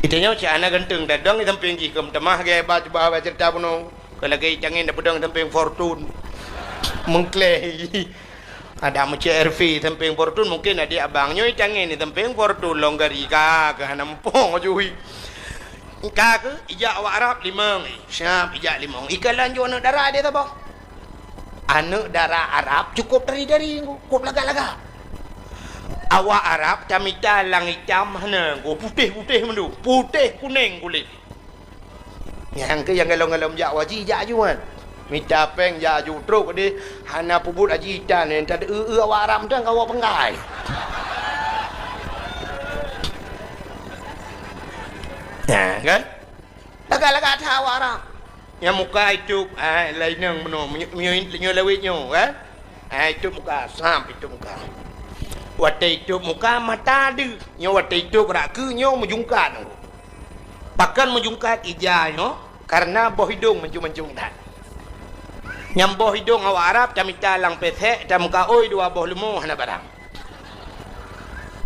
Itanyoe cit hana ganteng, tadong di sampéng jih, keu meutamah lagèe ba cuba ba ceurita bunoe. Keu lagèe itangen tapeudong di sampéng Fortune. Meukleh. Ada meucèk R V di sampéng Fortune, mungken adik abang nyoe itangen di sampéng Fortune, lôn gari ka, keu hana muphom aju. Ka keuh, ijak awak Arab limong, eh, siap ijak limong. Ikalon ju aneuk dara di saboh. Aneuk dara Arab cukôp tari-tari, cukôp lagak-lagak. Awak Arab tamita lang itam hana, putéh-putéh mandum, putéh kunéng kulét. Nyang keuh nyang galom-galom jak haji, jak aju nyan. Mita péng jak aju trok deh, hana peubuet haji tan, nyang tadeu-eu awak Arab mantong kawa peunggai. Nah, kan? Lagak-lagak that awak Arab. Nyang muka itôb, ah, laineng bunoe, meunyo-, meunyo-, nyoe lawét nyoe, kan? Ah, itôb muka, sam itôb muka. Watèe itôb muka, mata deuh. Nyoe watèe itôb rak keue, nyoe meujungkat. Pakon meujungkat ija nyoe? Karena boh idông mancung-mancung that. Nyang boh idông awak Arab tamita lam pesek, tameukaôi dua boh leumo hana barang.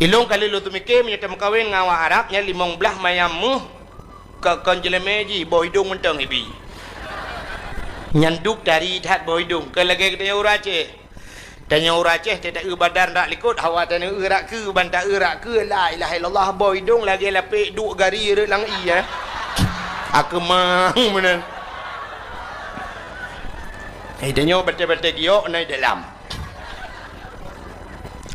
Ilông ka lheueh lôn teumike meunyoe tameukawen ngon awak Arab nyan limong blaih mayam méuh, ka kon jeulemé jih boh idông mantong ibi. Nyan duek tari that boh idông, kon lagèe geutanyoe ureueng Aceh. Tanyoe ureueng Aceh, ta-eu badan rak likôt, hawa taneu-eu rak keue, ban ta-eu rak keue, la ilaha illallah, boh idông lagèe lapek duek gari rot lam ie, eh. Akeumang meunan. Eh, tanyoe batèe-batèe giok na i dalam.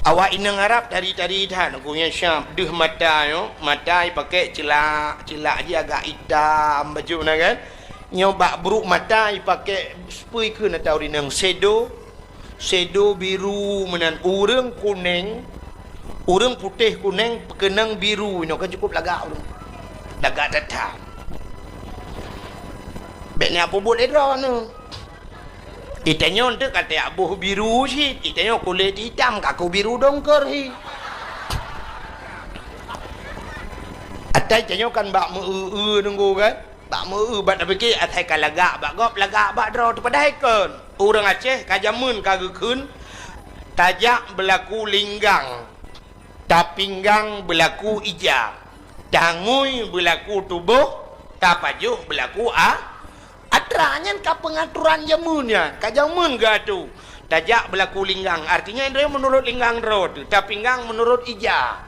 Awak inong Arab tari-tari that, ku nyang Syam, deuh mata nyoe, mata ipakèk ceulak, ceulak jih agak itam bacut na kan. Nyoe bak brôk mata ipakèk, peue kheun ata ureueng inong, shadow, shadow biru meunan, ureueng kunéng, ureueng putéh kunéng, keunong biru, nyoe kan cukôp lagak ureueng. Lagak that-that. Bèk na peubuet lé droeneuh. Itanyoe teuk ka tajak boh biru cit, itanyoe kulét itam, kaku biru dongker hi. Ata itanyoe kan bak meu-eu-eu nunggu kan? Bak meu-eu, bak tapike asai ka lagak bak gob, lagak bak droe teuh padahai kon. Ureueng Aceh ka jameun ka geukheun, tajak beulaku linggang, tapinggang beulaku ija, tangui beulaku tuboh, tapajoh beulaku a-, atra. Nyan ka peungaturan jameun nyan, ka jameun geuatô. Tajak beulaku linggang, artinya droe meunurot linggang droe teuh, tapinggang meunurot ija.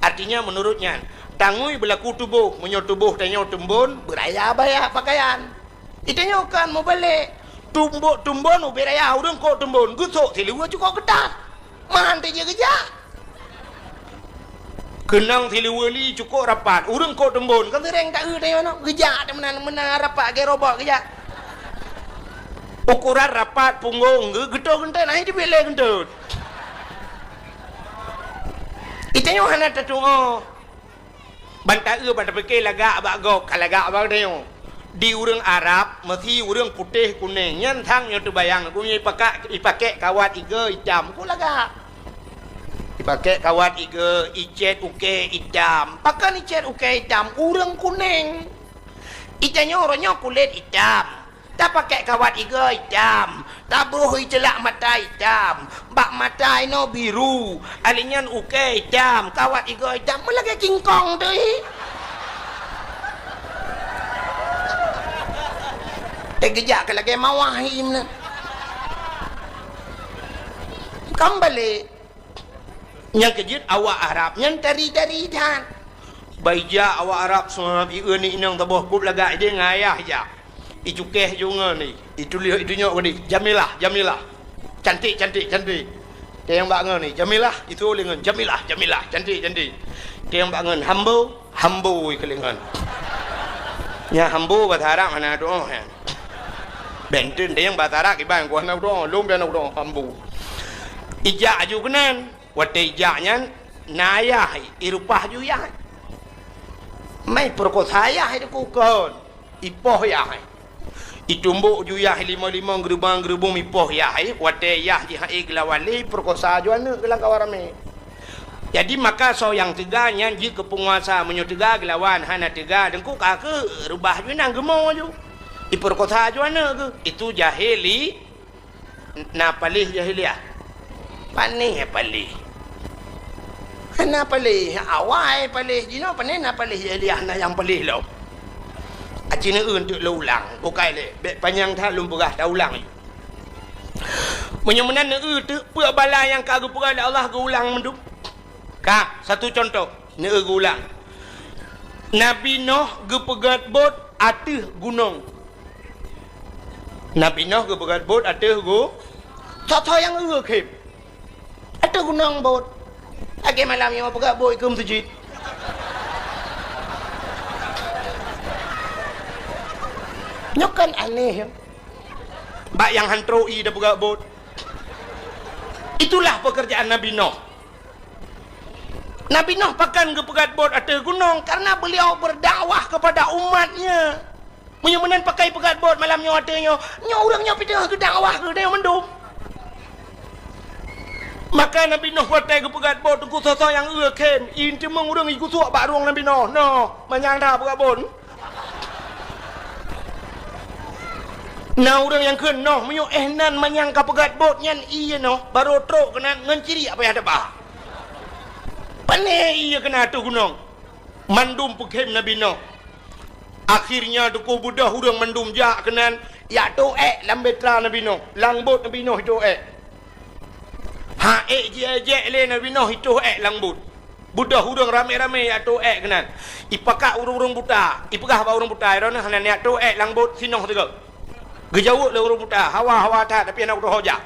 Artinya meunurot nyan, tangui beulaku tuboh, meunyoe tuboh tanyoe teumbon, beuraya baya pakaian. Itanyoe kan meubalek, tumbok teumbon ubé raya, ureueng kok teumbon, geusok siluweue cukôp keutat. Man teujeuet geujak. Keunong siluweue li cukôp rapat, ureueng kok teumbon, kan seuréng ta-eu tanyoe nyoe, geujak teuh meunan, meunan rapat lagèe robot geujak. Ukuran rapat punggong geu-, geutot geunteut, na hi teubiet lé geunteut. Itanyoe hana tatu'oh. Ban ta-eu, ban tapike lagak bak gob, ka lagak bak tanyoe. Di ureueng Arab, meusi ureueng putéh kunéng, nyan sang nyoe teubayang, geuh nyoe ipakak, ipakèk kawat igoe itam, kok lagak. Ipakèk kawat igoe, icèt ukèe itam. Pakon icèt ukèe itam? Ureueng kunéng. Itanyoe uroe nyoe kulét itam. Tapakèk kawat igoe itam, tabroh iceulak mata itam, bak mata inoe biru, alinyan ukèe itam, kawat igoe itam, meulagèe kingkong teuh. Teugeujak keu lagèe mawah hi meunan. Kan balek. Nyang keujeuet awak Arab nyan tari-tari that. Bak ijak awak Arab seuhat, i-eu ni inong saboh kop lagak idéh ngon ayah ijak. Icukéh ju ngon ni, ituléh itunyok keu di, Jamilah, Jamilah. Cantik, cantik, cantik. Teuh nyang bak ngon ni, Jamilah, itu lé ngon, Jamilah, Jamilah, cantik, cantik. Teuh nyang bak ngon, Hambo, Hambo ikeu lé ngon. Nya Hambo bahasa Arab hana tu'oh nyan. Bèk enteun teuh nyang bahasa Arab kiban ku hana tu'oh, lôn pih hana tu'oh, Hambo. Ijak aju keunan. Watèe ijak nyan, na ayah, irupah ju yah. Mai peurekosa yah itu kukon, ipoh yah. Itumbok ju yah limong-limong, geurubong-geurubong, ipoh yah. Watèe yah jih han ék geulawan lé, peurekosa ju aneuk geulang kawan ramé. Jadi maka soe nyang teuga nyan jeuet keu peunguasa, meunyoe teuga geulawan, hana teuga deungku ka keu reubah ju inong geumo ju. Ipeurekosa ju aneuk geuh, itu jahili. Na paléh jahiliah. Panéh paléh. Hana paléh, awai paléh jinoe, pane na paléh Ilyasu na nyang paléh lom. Aci neueu teuk lôn ulang, bukai lé, bèk panyang that lôn peugah, taulang. Meunyoe meunan neueu teuk peue bala nyang ka geupeugah lé Allah geuulang mandum. Ka, satu contoh, neueu geuulang. Nabi Noh geupeugèt bot ateueh gunong. Nabi Noh geupeugèt bot ateueh gu-, soe-soe nyang eu khem. Ateueh gunong bot. Lagèe malam nyoe peugèt bot keu meuseujid. Nyoe kan aneh. Bak nyang han trok ie tapeugèt bot. Itulah pekerjaan Nabi Noh. Nabi Noh pakon geupeugèt bot ateueh gunong? Karena beliau berdakwah kepada umatnya. Meunyoe meunan pakon peugèt bot malam nyoe ateueh nyoe, nyoe ureueng nyoe pih teungoh geudakwah keu geutanyoe mandum. Maka Nabi Noh watèe geupeugèt bot, teungku, soe-soe nyang eu khem, ie teumeung ureueng jigusok bak rueng Nabi Noh. Noh, manyang that peugèt bot. Na ureueng nyang kheun noh, meunyoe éh nan manyang ka peugèt bot nyan ie noh, barô trok keunan ngon ciriek payah teuba. Pane ie keunan ateueh gunong. Mandum peukhem Nabi Noh. Akhirnya teungku beudôh ureueng mandum jak keunan, jak toh èk lam bahtera Nabi Noh, lam bot Nabi Noh jitoh èk. Ha ék jiék-ék lé Nabi Noh jitoh èk lam bot. Beudôh ureueng ramé-ramé jak toh èk keunan. Ipakat ureueng-ureueng buta, ipeugah bak ureueng buta, "Droeneuh hana neujak toh èk lam bot sinoe sigoe." Geujaweueb lé ureueng buta, "Hawa, hawa that, tapi hana kutoh jak."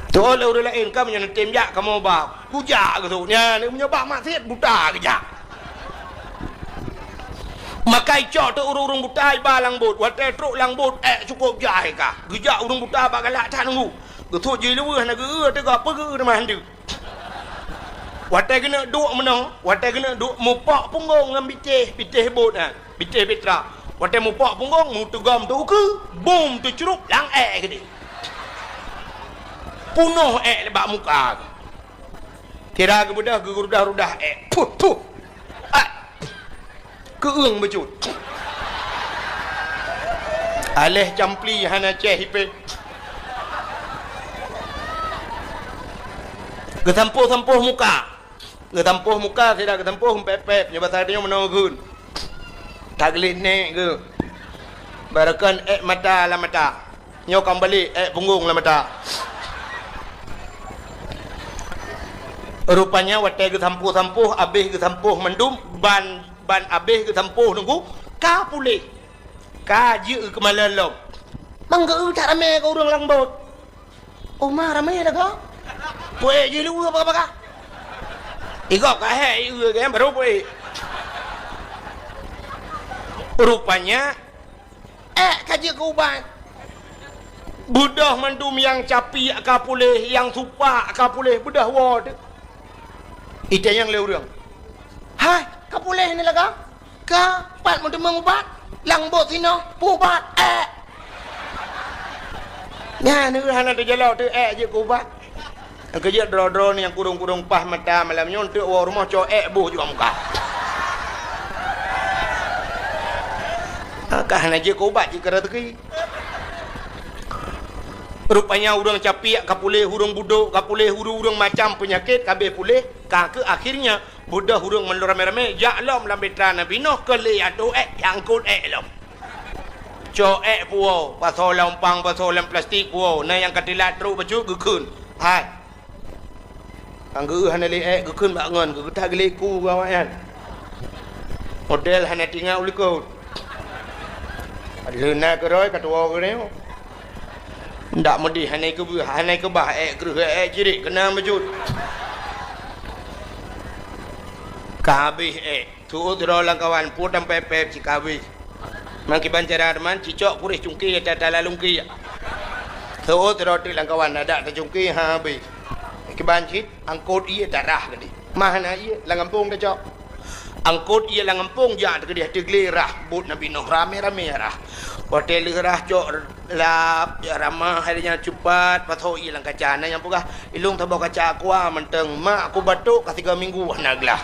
Teuôt lé ureueng laén, "Ka meunyoe neutem jak kamoe ba." Kujak geusut nyan, meunyoe bak maksiet buta geujak. Maka icok teuk ureueng-ureueng buta iba lam bot. Watèe trok lam bot, èk cukôp jai ka. Geujak ureueng buta bak galak that teungku. Geusut jih luweuh na geu-eu teuga peue geu-eu teuma handeuk. Watèe geuneuk duek meunoe, watèe geuneuk duek mupok punggong ngon bitéh, bitéh bot nyan, bitéh bahtera. Watèe mupok punggong, meuteugom teuh ukeue, bum teucrup lam èk keudéh. Punoh èk bak muka. Sira geubeudôh geurudah-rudah èk. Puh, puh. Ah. Keueung bacut. Aléh campli hana cèh ipèh. Geusampôh-sampôh muka. Geusampôh muka, sira geusampôh pèp-pèp, nyoe basa tanyoe meunoe geun. Tagleh nèk geuh. Barokon èk mata lam mata. Nyoe ka meubalek, èk punggong lam mata. Rupanya watèe geusampôh-sampôh, abéh geusampôh mandum, ban, ban abéh geusampôh teungku, ka puléh. Ka jeuet keumalon lom. Ban geu-eu that ramé keu ureueng lam bot. Oma ramé lagoe. Puék jih luweue baka-baka. Igob ka hék ieu geuh barô puék. Rupanya, Èk ka jeuet keu ubat. Beudôh mandum nyang capiek ka puléh, nyang supak ka puléh, beudôh woe teuk. Itanyong lé ureueng, "Hai, ka puléh ni lagoe? Ka, pat meuteumeung ubat? Lam bot sinoe, peu ubat? Èk." Nyan hana teujalok teuk èk jeuet keu ubat. Keujeuet droe-droe nyang kurong-kurong paih mata malam nyoe, eunteuk woe rumoh cok èk boh juga muka. Ka hana jeuet keu ubat, jeuet keu raseuki. Rupanya ureueng capiek ka puléh, ureueng budok ka puléh, ureueng-ureueng macam peunyakét ka abéh puléh, ka keuh akhirnya beudôh ureueng mandum ramé-ramé jak lom lam bahtera Nabi Noh keu lé atô èk, jak angkot èk lom. Cok èk puwoe, pasoe lam umpang, pasoe lam plastik puwoe, na nyang ka teulat trok bacut geukheun. Hai. Nyang geu hana lé èk geukheun bak ngon, geugeutak geuléku keu awaknyan. Model hana tingat u likot. Lheueh na keudroe ka tuwoe keunoe. Ndak meudeh hana keubah, hana keubah èk kreueh èk cirit keunan bacut. Ka habéh èk. Teuôt sidroe lam kawan, pue tampé-pép cit ka habéh. Meukiban cara teuma, cicok puréh cungké ata tala lungkiek. Teuôt sidroe teuk lam kawan, adak tacungké ha habéh. Kiban cit, angkot ié tarah keudéh. Mah na ié, lam gampông tacok. Angkot ié lam gampông jak teukeudéh teuglé rhah, bot Nabi Noh ramé-ramé rhah. Watèe lheueh rhah cok lap, jak ramah, hai nyan cupat, pasoe ié lam kaca. Na nyang peugah, "Ilôn saboh kaca aqua mantong, mak ku batuk ka sigoe minggu hana glah."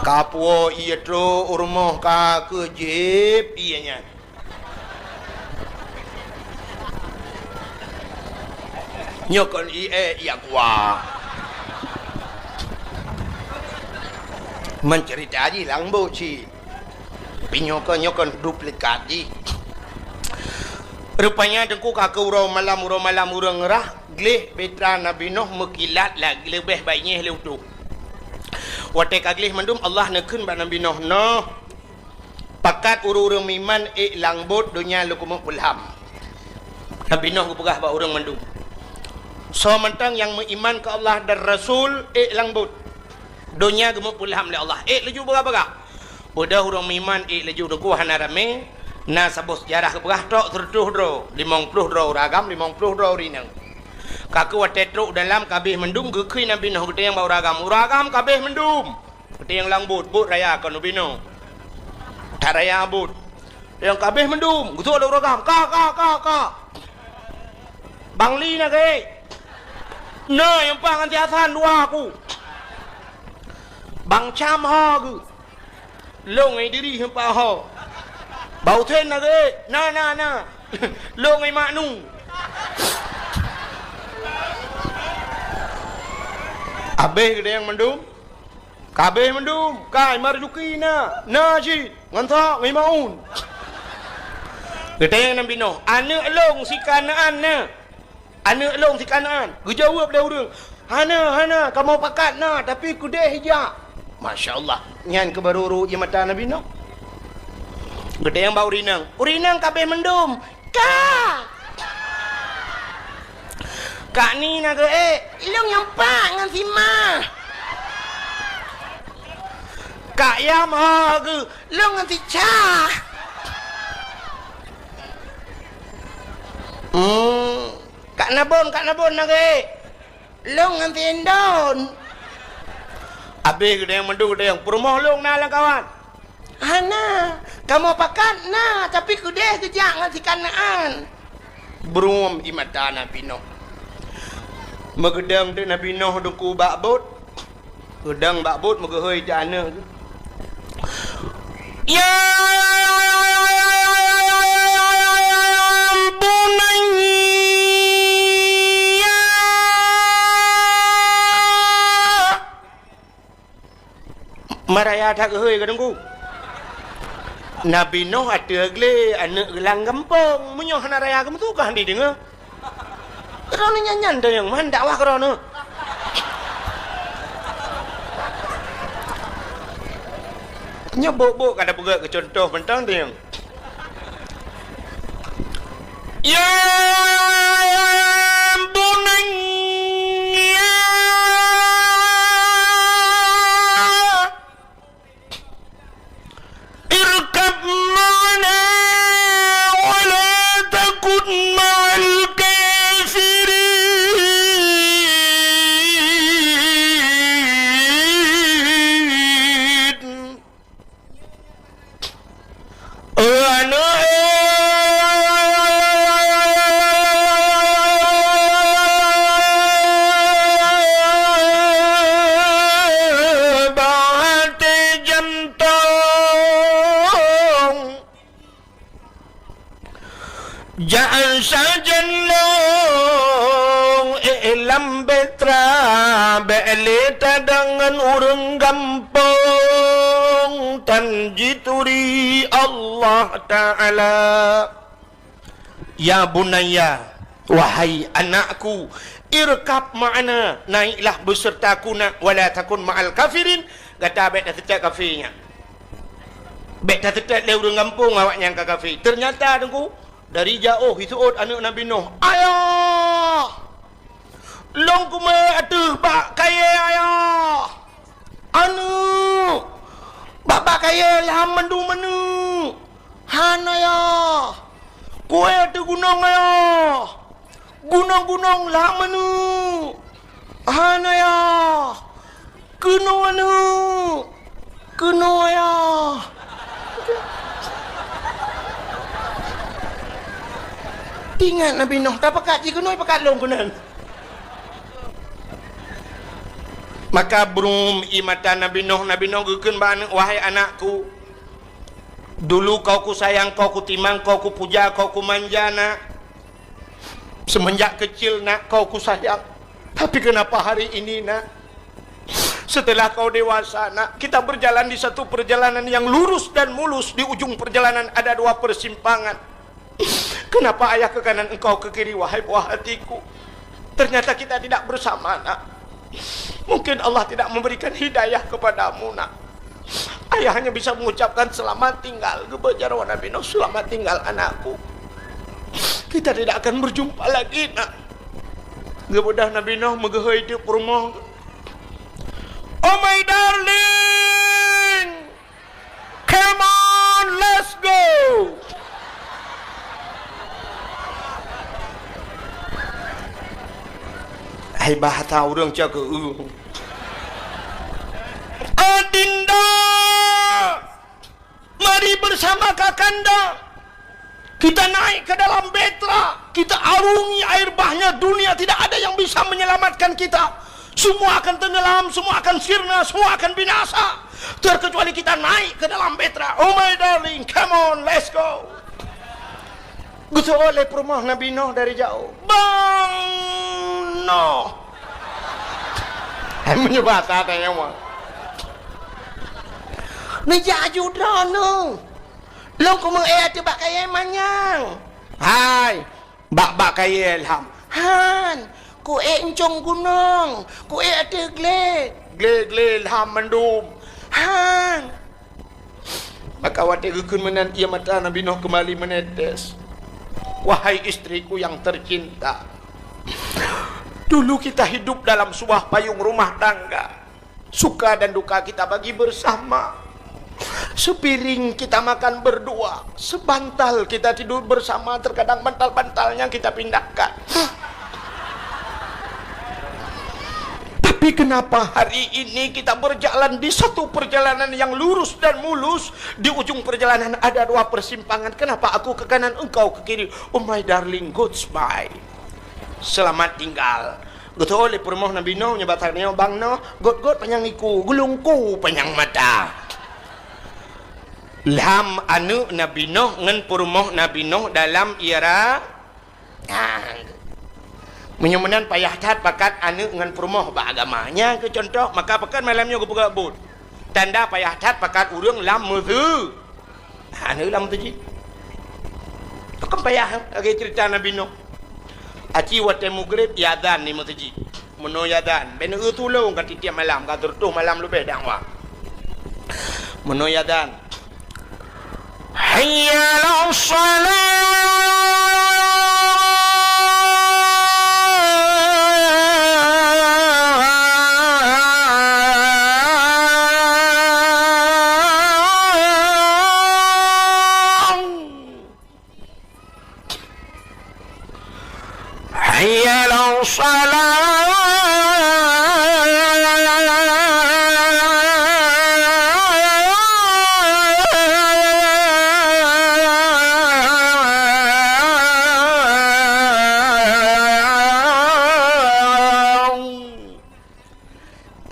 Ka puwoe ié trok u rumoh ka keuh jieb ié nyan. Nyoe kon ie, ie aqua. Mencerita jih lambot cit. Tapi nyoe kon, nyoe kon duplikat jih. Rupanya Teungku ka keu uroe malam, uroe malam ureuëng rhah, gleh bahtera Nabi Nuh meukilat lagée leubeh baik nyeh lé utoe. Watée ka gleh mandum, Allah neukheun bak Nabi Nuh, "Noh, pakat ureuëng-ureuëng meuiman ék lambot donya lôn keumeung peulham." Nabi Nuh geupeugah bak ureuëng mandum, "Soe mantong nyang meuiman keu Allah dan Rasul ék lambot. Donya geumeupeulham lé Allah, ék laju bagah-bagah." Peudeuh ureuëng meuiman ék laju Teungku hana ramé, na saboh seujarah geupeugah trok seureutôh droe, limong ploh droe ureuëng agam, limong ploh droe ureuëng inong. Ka keu watée trok dalam kabeh mandum geukheun Nabi Nuh geutanyong bak ureuëng agam, "Ureuëng agam kabeh mandum?" Geutanyong lam bot, bot raya kon ubinoe. That raya bot. Nyang kabeh mandum, geusok lé ureuëng agam, "Ka, ka, ka, ka." Bang Li na geuh? Na, nyang paih ngon si Hasan dua aku. Bang Cam ho geuh? Lôn ngon Idris nyang paih ho. Bang Husen na geuh? Na, na, na. Lôn ngon Mak Nu. Abeh geuh nyang mandum? Kabeh mandum, kai Marzuki na, na cit, ngon Thok, ngon Maun. Geutanyong Nabi Nuh, "Aneuëk lôn si Kanaan na? Aneuëk lôn si Kanaan?" Geujaweueb lé ureuëng, "Hana, hana, kamoe pakat na, tapi keudeh ijak." Masya Allah, nyan keuh barô rhot ie mata Nabi Nuh. Geutanyong bak ureuëng inong, "Ureuëng inong kabeh mandum?" "Ka." "Kak Ni na geuh ék?" "Lôn nyang pat ngon si Ma." "Kak Yam ho geuh?" "Lôn ngon si Ca." "Hmm. Kak Nabon, Kak Nabon na geuh ék?" "Lôn ngon si Indon." Abeh geutanyong mandum, geutanyong, "Peurumoh lôn na lam kawan?" "Hana, kamoe pakat na, tapi keudeh geujak ngon si Kanaan." Brum ie mata Nabi Nuh. Meugeudong teuk Nabi Nuh Teungku bak bot. Geudong bak bot meuhôi teuk aneuëk geuh. Ya bunayya. Maraya that geuhôi ka Teungku. Nabi Nuh ateueh glé aneuëk geuh lam gampông, meunyoe hana raya geumeusu ka hana jideungoe. Droeneuh nyan-nyan teunyong man dakwah keu droeneuh. Nyoe bok-bok ka tapeugét keu cuntoh mantong teunyong. Ya bunayya irkab ma'ana wa la takun ma'al kafirin. Jak sajan lôn, eh, lam bahtera, bék lé tadong ngon ureuëng gampông, tan jituri Allah Ta'ala. Ya bunayya, wahai anakku, irkab ma'ana, naiklah beserta ku nak, wala takun ma'al kafirin, gata bék taseutôt kafé nyan. Bék taseutôt lé ureuëng gampông awaknyan ka kafé. Teunyata Teungku, dari jaoh jiseuôt aneuëk Nabi Nuh, "Ayah! Lôn kumé ateueh bak kayée, Ayah!" "Aneuëk! Bak, bak kayée lam mandum aneuëk!" "Hana, Ayah!" "Kué ateueh gunong, Ayah!" "Gunong-gunong lam aneuëk!" "Hana, Ayah!" "Keunoe aneuëk! Keunoe, Ayah!" Ingat Nabi Nuh, tapakat jih keunoe, pakat lôn keunan. Maka brum ie mata Nabi Nuh, Nabi Nuh geukheun bak aneuëk, "Wahai anakku, dulu kau kusayang, kau kutimang, kau kupuja, kau kumanja, nak. Semenjak kecil, Nak, kau kusayang. Tapi kenapa hari ini, Nak, setelah kau dewasa, Nak, kita berjalan di satu perjalanan yang lurus dan mulus, di ujung perjalanan ada dua persimpangan. Kenapa ayah ke kanan, engkau ke kiri, wahai buah hatiku? Ternyata kita tidak bersama, Nak. Mungkin Allah tidak memberikan hidayah kepadamu, Nak. Ayah hanya bisa mengucapkan, "Selamat tinggal." Geubeujaro Nabi Nuh, "Selamat tinggal, anakku. Kita tidak akan berjumpa lagi, Nak." Geubeudôh Nabi Nuh meugeuhôi teuk peurumoh. "Oh my darling, come on, let's go." Hai, bahasa ureuëng cakap, "Adinda, mari bersama Kakanda. Kita naik ke dalam bahtera, kita arungi air bahnya, dunia tidak ada yang bisa menyelamatkan kita. Semua akan tenggelam, semua akan sirna, semua akan binasa. Terkecuali kita naik ke dalam bahtera. Oh my darling, come on, let's go." Geuseuôt lé peurumoh Nabi Nuh dari jauh. "Bang Nuh." Hai, meunyoe bahasa tanyoe mah. "Neujak aju droeneuh. Lôn kumeu'ék ateueh bak kayée manyang." "Hai, bak-bak kayée lham." "Han, kuék euncong gunong, kuék ateueh glé." "Glé-glé lham mandum." "Han." Maka watée geukheun meunan, ié mata Nabi Nuh keumbali meunetes. Wahai istriku yang tercinta, dulu kita hidup dalam sebuah payung rumah tangga. Suka dan duka kita bagi bersama. Sepiring kita makan berdua, sebantal kita tidur bersama, terkadang bantal-bantalnya kita pindahkan. Tapi kenapa hari ini kita berjalan di satu perjalanan yang lurus dan mulus, di ujung perjalanan ada dua persimpangan? Kenapa aku ke kanan, engkau ke kiri? Oh my darling, goodbye. Selamat tinggal. Geutôh lé peurumoh Nabi Nuh, nyoe bak tanyoe, "Bang Nuh, gôt-gôt panyang iku, geulungku panyang mata." Lham aneuëk Nabi Nuh ngon peurumoh Nabi Nuh dalam iara. Nah, meunyoe meunan payah that pakat aneuëk ngon peurumoh bak agama. Nyan keuh cuntoh, maka pakon malam nyoe geupeugah buet. Tanda payah that pakat ureuëng lam meuseu-, aneuëk lam meuseujid. Pakon payah, lagée ceurita Nabi Nuh. Aci watée mugreb, iazan di meuseujid. Meunoe iazan, bèk neueu tulông ka tiep-tiep malam, ka sireutôh malam leubeh dakwah. Meunoe iazan, "Hayya 'alas shalah!" Hayya 'alas shalah.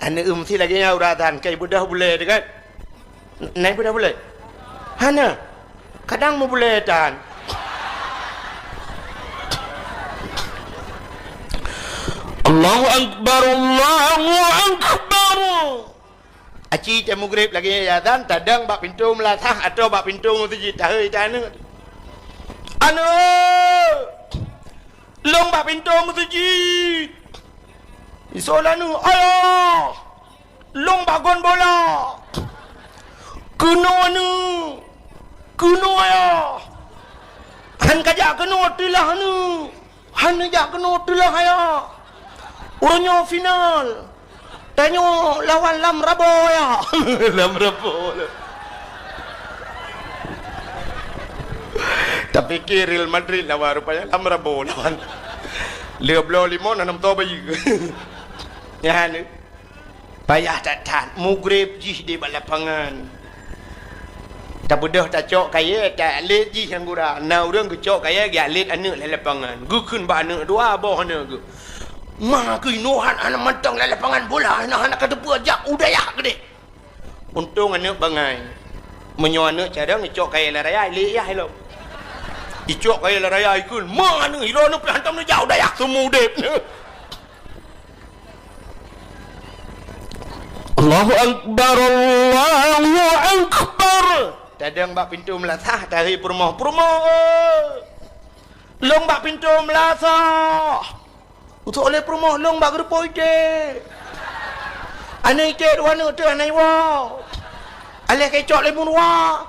Aneuëk meusti lagée nyan uroe azan, ka ibeudôh bulée teuh kan? Na ibeudôh bulée? Hana. Kadang meubulée tan. Allahu Akbar, Allahu Akbar. Aci tée mugreb lagée nyan azan, tadong bak pintoe meulasah atau bak pintoe meuseujid, tahôi tan aneuëk. Aneuëk! Lôn bak pintoe meuseujid. Isoe lé aneuëk, "Ayah, lôn bak gon bola." "Keunoe aneuëk, keunoe ayah." "Han kajak keunoe teulah aneuëk." "Han neujak keunoe teulah ayah. Uroe nyoe final. Tanyoe lawan Lam Rabo, ya." Lam Rabo. Tapike Real Madrid lawan, rupanya Lam Rabo lawan. Lheueh bloe limong, na nam toe bayeue. Nyan. Payah that-that, mugreb jih di bak lapangan. Tabeudôh tacok kayée, talet jih nyang gura. Na ureuëng geucok kayée, geujak let aneuëk lam lapangan. Geukheun bak aneuëk dua boh aneuëk geuh. "Ma keuh inoe hana mantong lam lapangan bola, hana, hana ka teupeue jak u dayah keudeh." Untông aneuëk bangai. Meunyoe aneuëk carông geucok kayée lam raya, ilée yah ilong. Icok kayée lam raya ikheun, "Ma aneuk ilôn pih hantom neujak u dayah seumudeb." Allahu Akbar, Allahu Akbar. Tadong bak pintoe meulasah, tahe peurumoh, "Peurumoh, eh! Lôn bak pintoe meulasah." Usok lé peurumoh, "Lôn bak geureupoh iték." Aneuk iték dua aneuk teuh hana iwoe. Aléh keucok lé meuruwa.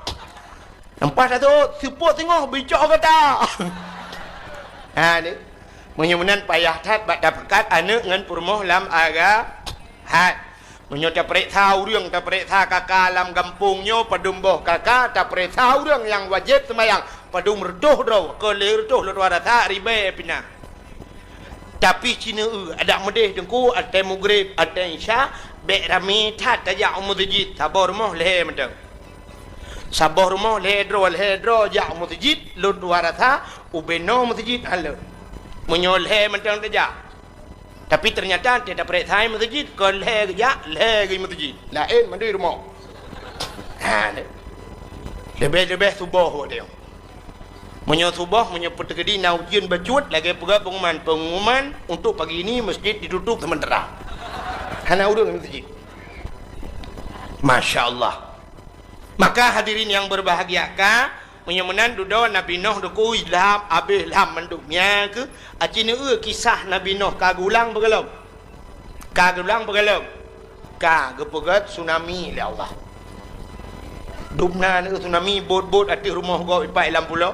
Nampak that seupôt singoh bicok gata. Ha, ni. Meunyoe meunan payah that bak tapeugah aneuk ngon peurumoh lam agama. Hai. Meunyoe tapareksa ureuëng, tapareksa kaka lam gampông nyoe padum boh kaka, tapareksa ureuëng nyang wajéb seumayang padum reutôh droe, kon lhée reutôh lôn tuan rasa ribée pih na. Tapi cineue adak meudeh teungku, watée mugreb, watée isya, bék ramé that tajak u meuseujid, saboh rumoh lhée mantong. Saboh rumoh lhée droe, lhée droe jak u meuseujid, lôn tuan rasa ubé noe meuseujid hana lé. Meunyoe lhée mantong tajak. Tapi teunyata watée tapareksa meuseujid, kon lhée geujak, lhée geuh meuseujid. Laén mandum rumoh. Ha, ni. Leubeh-leubeh suboh watée nyoe. Meunyoe suboh, meunyoe peuteukedi na ujeuen bacut, lagée peugah pengumuman, pengumuman untuk pagi ini masjid ditutup sementara. Hana ureuëng meuseujid. Masya Allah. Maka hadirin yang berbahagia, ka, meunyoe meunan dudoe Nabi Nuh teungku ilham, abéh ilham mandum. Nyan keuh, aci neueu kisah Nabi Nuh ka geulang beugalom. Ka geulang beugalom. Ka geupeugét tsunami lé Allah. Dum na neueu tsunami, bot-bot ateueh rumoh gob ipat lam pulo.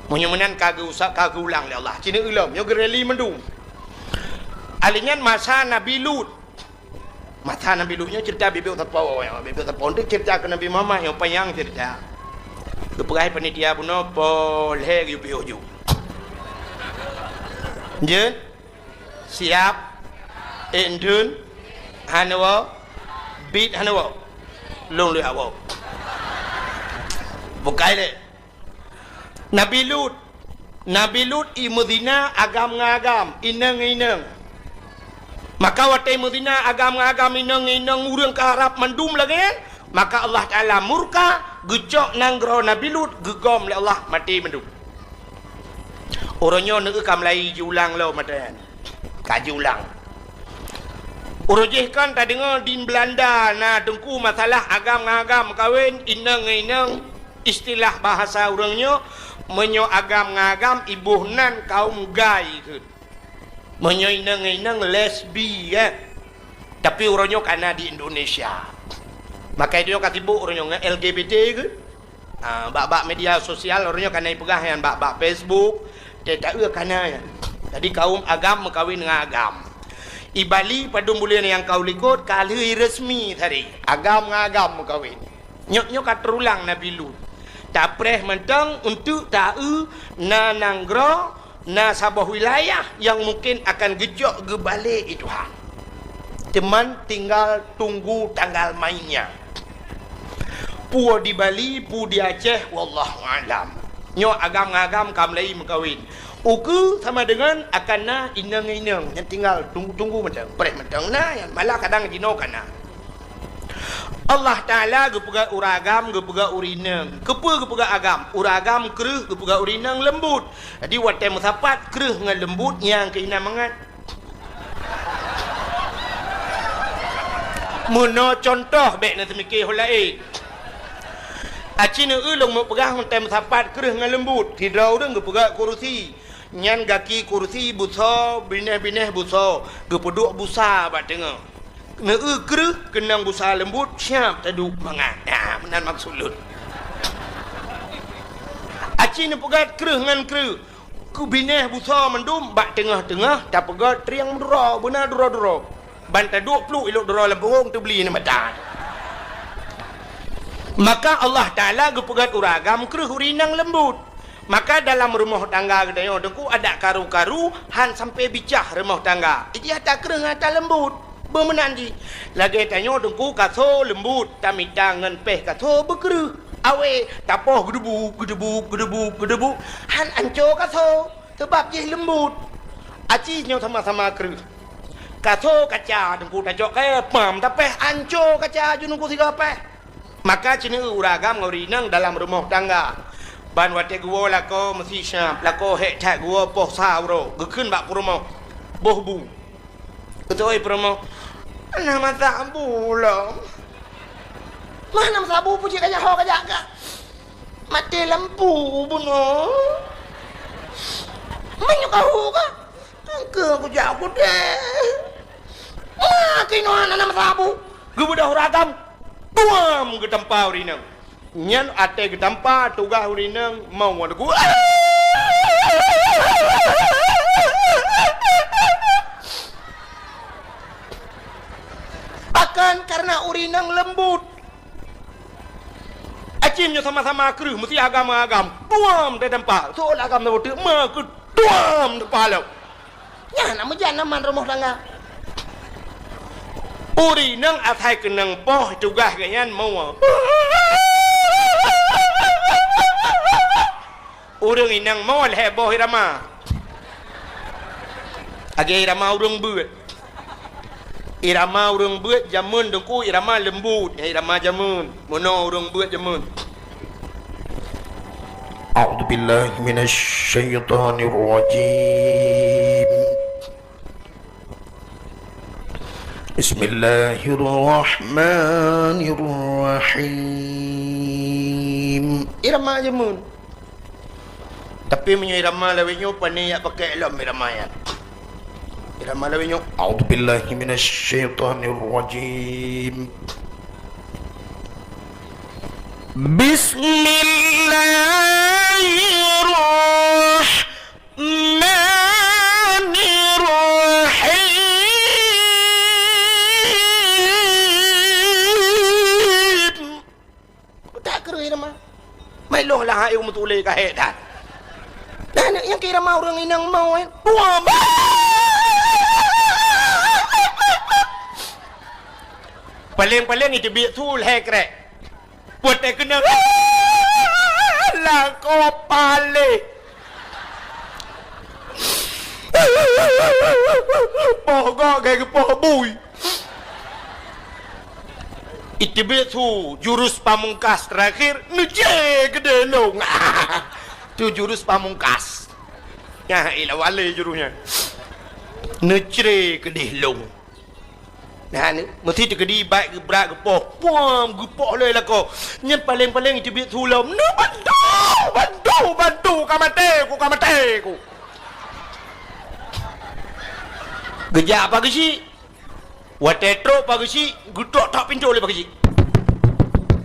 Meunyoe meunan ka geuusak, ka geulang lé Allah. Ci neueu lom, nyoe geureli mandum. Alinyan masa Nabi Lut. Masa Nabi Lut nyoe cerita bibit sapo, ya, bibit sapo. Untuk cerita ke Nabi Muhammad yang panjang cerita. Geupeugah panitia bunoe poh lhée geuyue piôh ju. Jeuet? Siap? Indun? Hana woe? Bit hana woe? Lôn lheueh woe. Bukai lé. Nabi Lut, Nabi Lut i meuzina agam ngon agam, inong ngon inong. Maka watée meuzina agam ngon agam, inong ngon inong, ureuëng ka harab mandum lagée nyan, maka Allah Taala murka, geucok nanggroe Nabi Lut, geugom lé Allah, maté mandum. Uroe nyoe neueu ka mulai jiulang lom mata nyan. Ka jiulang. Uroe jih kan tadeungoe di Belanda na teungku masalah agam ngon agam meukawen, inong ngon inong. Istilah bahasa ureuëng nyoe, meunyoe agam ngon agam iboh nan kaum gay kheun. Meunyoe inong ngon inong lesbi, eh. Tapi uroe nyoe ka na di Indonesia. Maka nyoe ka sibuk uroe nyoe ngon L G B T kheun. Ah, bak-bak media sosial uroe nyoe ka na ipeugah nyan bak-bak Facebook, teuh taeu ka na nyan. Jadi kaum agam meukawen ngon agam. I Bali padum buleuen nyang ka u likot ka lheueh resmi tadi. Agam ngon agam meukawen. Nyoe, nyoe ka teurulang Nabi Lut. Tapreh mantong untuk taeu na nanggroe, na saboh wilayah nyang mungkin akan geucok geubalek lé Tuhan. Teuma tinggal tunggu tanggal mainnya. Peue di Bali, peue di Aceh, wallahu a'lam. Nyoe agam ngon agam ka mulai meukawen. Ukeue sama deungon akan na inong ngon inong, nyan tinggal tunggu-tunggu mantong, preh mantong na, nyan malah kadang jinoe ka na. Allah Taala geupeugah ureuëng agam, geupeugah ureuëng inong. Keupeue geupeugah agam? Ureuëng agam kreueh, geupeugah ureuëng inong leumbut. Jadi watée meusapat kreueh ngon leumbut nyang keuh na mangat. Meunoe cuntoh bék na teumike ho laén. Aci neueu lôn meupeugah ngon tem sapat kreueh ngon leumbut. Sidroe ureuëng geupeugah kurusi. Nyan gaki kurusi busoe, binéh-binéh busoe, geupeuduek busa bak teungoh. Neueu kreueh keunong busa leumbut, siab taduek mangat. Nah, meunan maksud lôn. Aci neupeugah kreueh ngon kreueh. Keu binéh busoe mandum bak teungoh-teungoh tapeugét trieng meuduro, beuna duro-duro. Ban taduek pluek ilok duro lam pungong teubli nyan mata. Maka Allah Taala geupeugét ureuëng agam kreueh ureuëng inong leumbut. Maka dalam rumoh tangga geutanyoe teungku adak karu-karu han sampai bicah rumoh tangga. Iji ata kreueh ngon ata leumbut. Beumeunan jih. Lagée tanyoe teungku kaso leumbut, tamita ngon péh kaso beukreueh. Awé, tapoh geudeubuk, geudeubuk, geudeubuk, geudeubuk. Han anco kaso, sabab jih leumbut. Aci nyoe sama-sama kreueh. Kaso kaca teungku tacok kayée pam tapéh, anco kaca ju teungku sigoe péh. Maka ci neueu ureuëng agam ngon ureuëng inong dalam rumoh tangga. Ban watée geuwoe lakoe meusi syab, lakoe hék that geuwoe poh sa uroe, geukheun bak peurumoh, boh bu. Geutôi peurumoh, "Hana masa bu lom." "Mah hana masa bu, peue jih kajak ho kajak ka? Maté lampu bunoe. Meunyoe ka hu ka, engkeu kujak kudeh." "Mah keunoe hana masa bu." Geubeudôh ragam, tuam geutampa ureuëng inong. Nyan até geutampa tugaih ureuëng inong mau ngon geuh. Akan karena ureuëng inong leumbut. Acim nyoe sama-sama kreueh, meusti agam-agam. Tuam teutampa. Soe agam saboh teuk, ma keu tuam teupalok. Nyan na meujan aman rumoh tangga. Ureuëng inong asai keunong poh tugaih geuh nyan mua. Ureuëng inong mua lhée boh irama. Lagée irama ureuëng beuet. Irama ureuëng beuet jameun teungku irama leumbut, irama jameun. Meunoe ureuëng beuet jameun. A'udzubillahi minasyaitonirrajim. Bismillahirrahmanirrahim. Irama jameun. Tapi meunyoe irama lawét nyoe, pane jak pakai lom irama nyan. Irama lawét nyoe, a'udzubillahi minasyaitonirrajim. Bismillahirrahmanirrahim. Utak kreueh teuma. Mai lôn lah hai u meutuléh ka hék that. Nah, nyang kira mau ureuëng inong mau, eh. Buam. Paléng-paléng iteubiet su lhée krek. Buet teukeunong. Lakoe paléh. Poh gok gai geupoh bui. Iteubiet su jurus pamungkas terakhir, neucre keudeh lông. Tu jurus pamungkas. Nyan ilah wale jurus nyan. Neucre keudeh lông. Nah, ni, meusti teukeudi baik geubrat geupoh. Puam, geupoh lé lakoe. Nyan paléng-paléng iteubiet su lom. Neubantu, bantu, bantu, ka maté ku, ka maté ku. Geujak Pak Geuchik. Watée trok Pak Geuchik, geutrok-trok pintoe lé Pak Geuchik.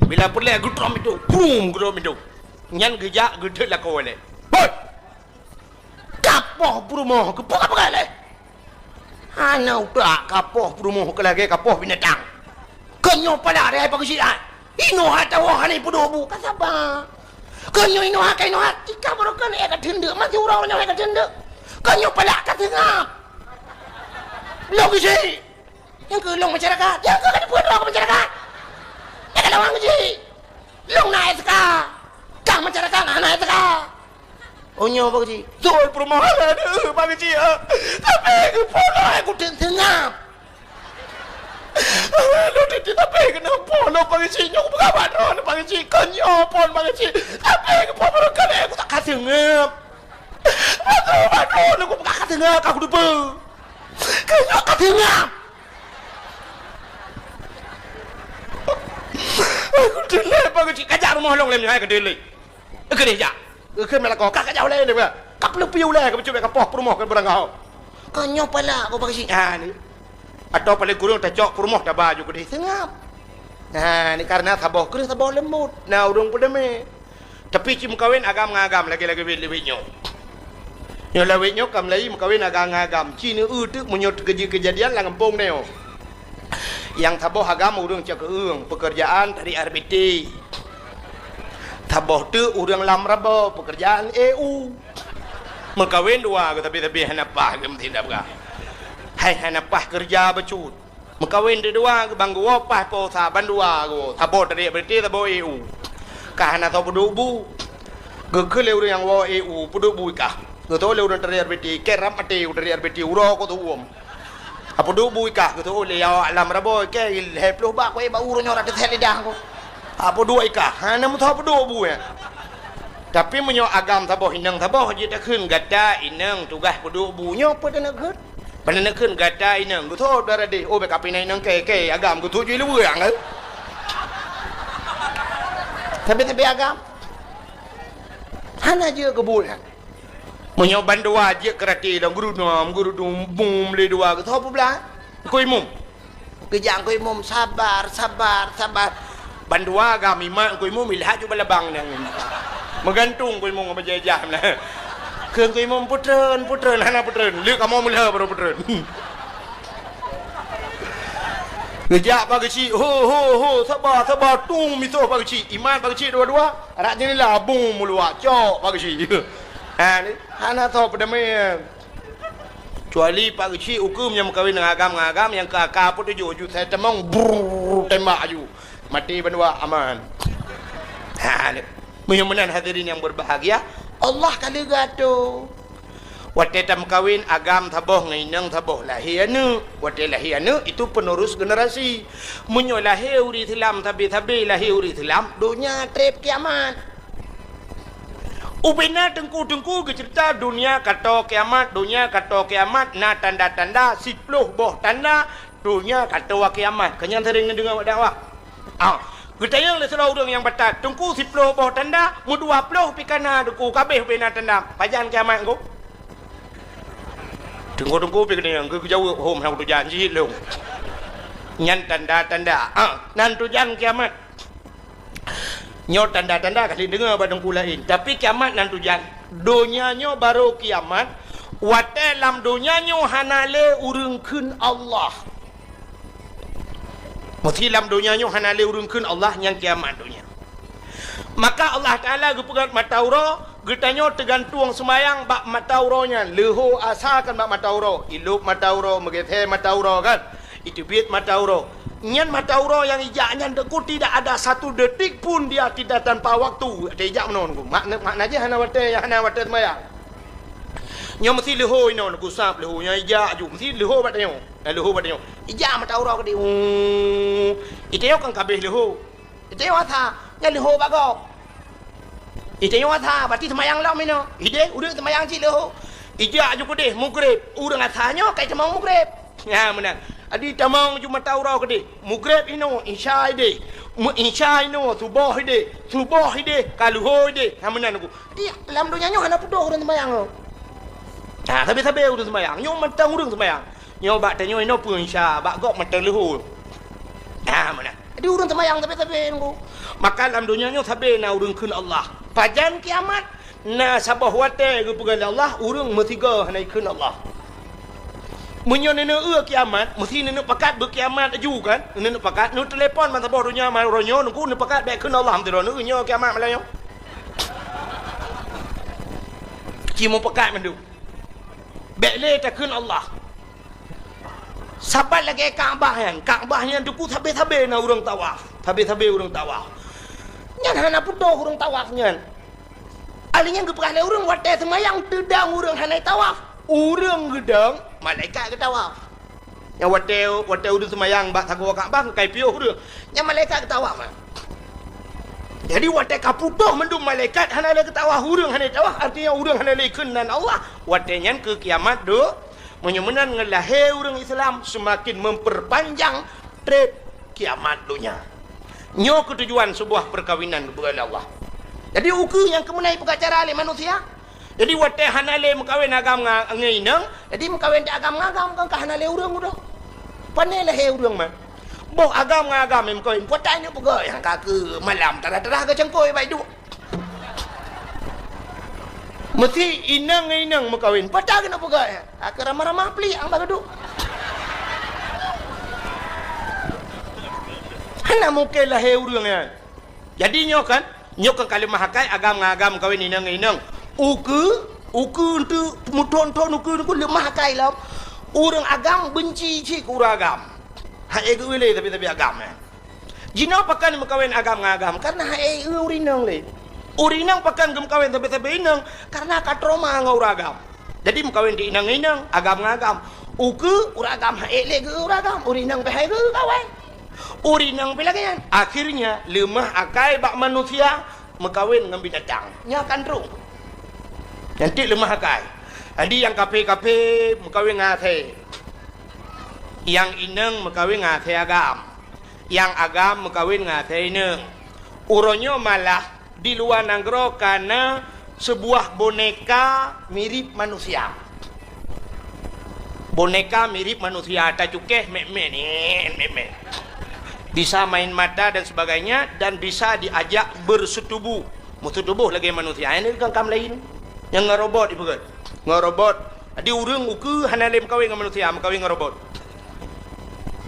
Bila peureulée geutrok pintoe, brum, geutrok pintoe. Nyan geujak geuthot lakoe lé. Hoi! Kapoh peurumoh keupeue ka peugah lé? Hana utak kapoh peurumoh keu lagée kapoh binatang. Keu nyoe palak deh Pak Geuchik ai. Inoe hatawoe hana ipeuduek bu ka saba. Keu nyoe inoe ka inoe tika barokan ék ka teundeuk, masih uroe nyoe ék ka teundeuk. Keu nyoe palak ka seungab. Lôn Geuchik. Nyang keu lôn masyarakat, nyang keu ka jipeuet droe keu masyarakat. Nyang ka lawang Geuchik. Lôn na S K. Kah masyarakat hana S K. Oh nyoe Pak Geuchik. Beutôi peurumoh lé deuh Pak Geuchik. Tapi keupeue lôn kuteueng seungab. Lôn teupeue tapi keunoe po lôn Pak Geuchik nyoe kupeugah bak droeneuh Pak Geuchik. Keu nyoe phon Pak Geuchik. Tapi keupeue barokan lé kutak ka seungab. Aduh, aduh, lôn kupeugah ka seungab ka kuteupeue. Keu nyoe ka seungab. Aku dilèe Pak Geuchik, kajak rumoh lôn lé nyoe hai keudeh lé. Keudeh jak. Keu meunan lakoe ka kajak ulèe nyoe. Ka peuleupi ulèe ka beucok bèk ka poh peurumoh keu beurangkaho. Ka nyoe palak Pak Geuchik. Ha ni. Atawa paléng kureueng tacok peurumoh taba ju keudeh seungab. Ha ni kareuna saboh kreueh saboh leumbot. Na ureueng peudamé. Tapi ci meukawen agam ngon agam lagèe-lagèe lawét nyoe. Nyoe lawét nyoe ka meulayi meukawen agam ngon agam. Ci neueu teuk meunyoe teukeujeuet keujadian lam gampông nyoe. Nyang saboh agam ureueng cok keueung, peukeurjaan tarék R B T. Saboh teuk ureueng lam rabo, peukeurjaan E U. Meukawen dua geuh sabe-sabe hana paih geuh meutindak peugah. Hai hana paih keureuja bacut. Meukawen deudua, ban geuwoe paih po sa, ban dua geuwoe, saboh tarék R B T, saboh E U. Ka hana soe peuduek bu. Geukheun lé ureueng nyang woe E U, peuduek bu i kah. Geutôh lé ureueng tarék R B T, kèe rab maté u tarék R B T, uroe ko teuuem. Apeuduek bu i kah, geutôh lé awak lam rabo, kèe lhèe ploh bak, keuh bak uroe nyoe rot teuthèe lidah ko. Apeuduek i kah, hana meusoe peuduek bu nyan. Tapi meunyoe agam saboh inong saboh jeuet takheun gata inong tugaih peuduek bu, nyoe peue taneuk kheun? Peue taneuk kheun gata inong? Geuthôt dara deh, oh, bèk kapinai inong kèe-kèe agam geuthôt jih lé ureueng, eh. Sabe-sabe agam. Hana jeuet keu buet nyan. Meunyoe bandua jeuet keu rati lom geurudum, geurudum, bum, lé dua geuthôt peublah. Keu imum. Geujak keu imum, sabar, sabar, sabar. Bandua agam imat keu imum, ilhat ju balabang nyan. Meugantung keu imum ngon bajèe ijah na. Kheun keu imum, "Peutreun, peutreun," hana peutreun. Lheueh kamoe meulheueh baru peutreun. Geujak Pak Geuchik, "Ho, ho, ho, saba, saba," tung misoh Pak Geuchik. Imat Pak Geuchik dua-dua, rot jeundela bung meuluak, cok Pak Geuchik. Ha, ni, hana soe peudamé. Kecuali Pak Geuchik ukeue nyang meukawen ngon agam-agam nyang keu aka peutujoh ju sai tamong, brrrr, tembak aju. Maté bandua aman. Ha, ni. Meunyoe meunan hadirin yang berbahagia, Allah ka lheueh geuatoe. Watèe tameukawen agam saboh ngon inong saboh lahé aneuk. Watèe lahé aneuk itu penerus generasi. Meunyoe lahé ureueng Islam sabe-sabe lahé ureueng Islam, donya trép kiamat. Ubena teungku-teungku geuceurita donya ka toe kiamat, donya ka toe kiamat, na tanda-tanda, siploh boh tanda, donya ka toe kiamat. Keu nyan sering neudeungoe bak dakwah. Ah, geutanyong lé sidroe ureueng nyang batat, "Teungku, siploh boh tanda, meudua ploh pih ka na Teungku, ka abéh ubena tanda. Pajan kiamat Teungku?" Teungku-teungku pih geutanyong, geujaweueb, "Hom, hana kutujan cit lôn." Nyan tanda-tanda. Ah, nan tujan kiamat. Nyoe tanda-tanda ka lheueh deungoe bak teungku laén. Tapi kiamat nan tujan. Donya nyoe barô kiamat, watèe lam donya nyoe hana lé ureueng kheun Allah. Meusé lam donya nyoe hana lé ureueng kheun Allah, nyan kiamat donya. Maka Allah Taala geupeugah mata uroe, geutanyoe teugantueng seumayang bak mata uroe nyan. Leuhô asa kan bak mata uroe, ilôb mata uroe, meugeusé mata uroe kan. Iteubiet mata uroe. Nyan mata uroe nyang ijak nyan Teungku tidak ada satu detik pun dia tidak tanpa waktu. Watèe ijak meunoe Teungku. Makna, makna jih hana watèe, hana watèe seumayang. Nyoe meusé leuhô inoe Teungku, sab leuhô nyang ijak ju. Meusé leuhô bak tanyoe. Nah, leuhô bak tanyoe. Ijak mata uroe keudéh. Uh, itanyoe kan ka abéh leuhô. Itanyoe asa, nyan leuhô bak gob. Itanyoe asa, berarti seumayang lom inoe. Idéh, ureueng seumayang cit leuhô. Ijak ju keudéh, mugreb. Ureueng asa nyoe ka itamong mugreb. Nyan meunan. Jadi tamong ju mata uroe keudéh. Mugreb inoe, isya idéh. Meu-, isya inoe, suboh idéh. Suboh idéh, ka leuhô idéh. Nyan meunan Teungku. Jadi, lam donya nyoe hana putôh ureueng seumayang nyoe. Ha, sabe-sabe ureueng seumayang. Nyoe mantong ureueng seumayang. Nyoe bak tanyoe inoe peue isya, bak gob mantong leuhô. Ha, meunan. Jadi, ureueng seumayang sabe-sabe Teungku. Maka lam donya nyoe sabe na ureueng kheun Allah. Pajan kiamat, na saboh watèe geupeugah lé Allah, ureueng meusigoe hana ikheun Allah. Meunyoe neuneuk eu kiamat, meusé neuneuk pakat beukiamat laju kan? Neuneuk pakat, neutelepon masa boh donya, masa uroe nyoe, Teungku, neupakat bèk kheun Allah, meusidroe neueu nyoe kiamat malam nyoe. Ci meupakat mandum. Bèk lé takheun Allah. Sapat lagèe Ka'bah nyan. Ka'bah nyan Teungku sabe-sabe na ureueng tawaf. Sabe-sabe ureueng tawaf. Nyan hana putôh ureueng tawaf nyan. Ahli nyan geupeugah lé ureueng watèe seumayang teudong ureueng hana tawaf. Ureueng geudong, malaikat geutawaf. Nyang watèe, watèe ureueng seumayang bak sagoe Ka'bah ka ipiôh ureueng. Nyan malaikat geutawaf. Jadi watèe ka putôh mandum malaikat hana lé geutawaf, ureueng hana tawaf, artinya ureueng hana lé kheun nan Allah. Watèe nyan keu kiamat do, meunyoe meunan ngon lahé ureueng Islam seumaken memperpanjang trép kiamat donya. Nyoe keutujuan seubuah peukawinan geupeugah lé Allah. Jadi ukeue nyang keumeunai peugah cara lé manusia. Jadi watèe hana lé meukawen agam ngon inong, jadi meukawen di agam ngon agam kan ka hana lé ureueng udoe. Pane lahé ureueng man. Boh agam ngon agam meukawen, peue ta neuk peugah nyang ka keu malam tarah-tarah geucangkôi bak iduek. Meusi inong ngon inong meukawen, peue ta keuneuk peugah. Ka keu ramah-ramah plik ang bak geuduek. Hana mungken lahé ureueng nyan. Jadi nyoe kan, nyoe kan ka leumah akai agam ngon agam meukawen inong ngon inong. Ukeue, ukeue eunteuk meuthon-thon ukeue, ukeue leumah akai lom. Ureueng agam beunci cit keu ureueng agam. Hana geu-eu lé sabe-sabe agam nyan. Jinoe pakon meukawen agam ngon agam, kareuna hana geu-eu ureueng inong lé. Ureueng inong pakon geumeukawen sabe-sabe inong, kareuna ka trauma ngon ureueng agam. Jadi meukawen di inong ngon inong, agam ngon agam. Ukeue ureueng agam hana lé geu-eu ureueng agam, ureueng inong pih hana geu-eu kawen. Ureueng inong pih lagèe nyan. Akhirnya leumah akai bak manusia, meukawen ngon binatang. Nyan ka trok. Nyan cit leumah akai. Jadi nyang kafé-kafé meukawen ngon asèe. Nyang inong meukawen ngon asèe agam. Nyang agam meukawen ngon asèe inong. Uroe nyoe malah di luwa nanggroe ka na seubuah boneka mirip manusia. Boneka mirip manusia, tacukéh mèt-mèt, nèt, mèt-mèt. Bisa main mata dan sebagainya, dan bisa diajak bersetubuh. Meusetubuh lagèe manusia. Nyan ka kam laén. Nyang ngon robot ipeugah. Ngon robot. Jadi ureueng ukeue hana lé meukawen ngon manusia, meukawen ngon robot.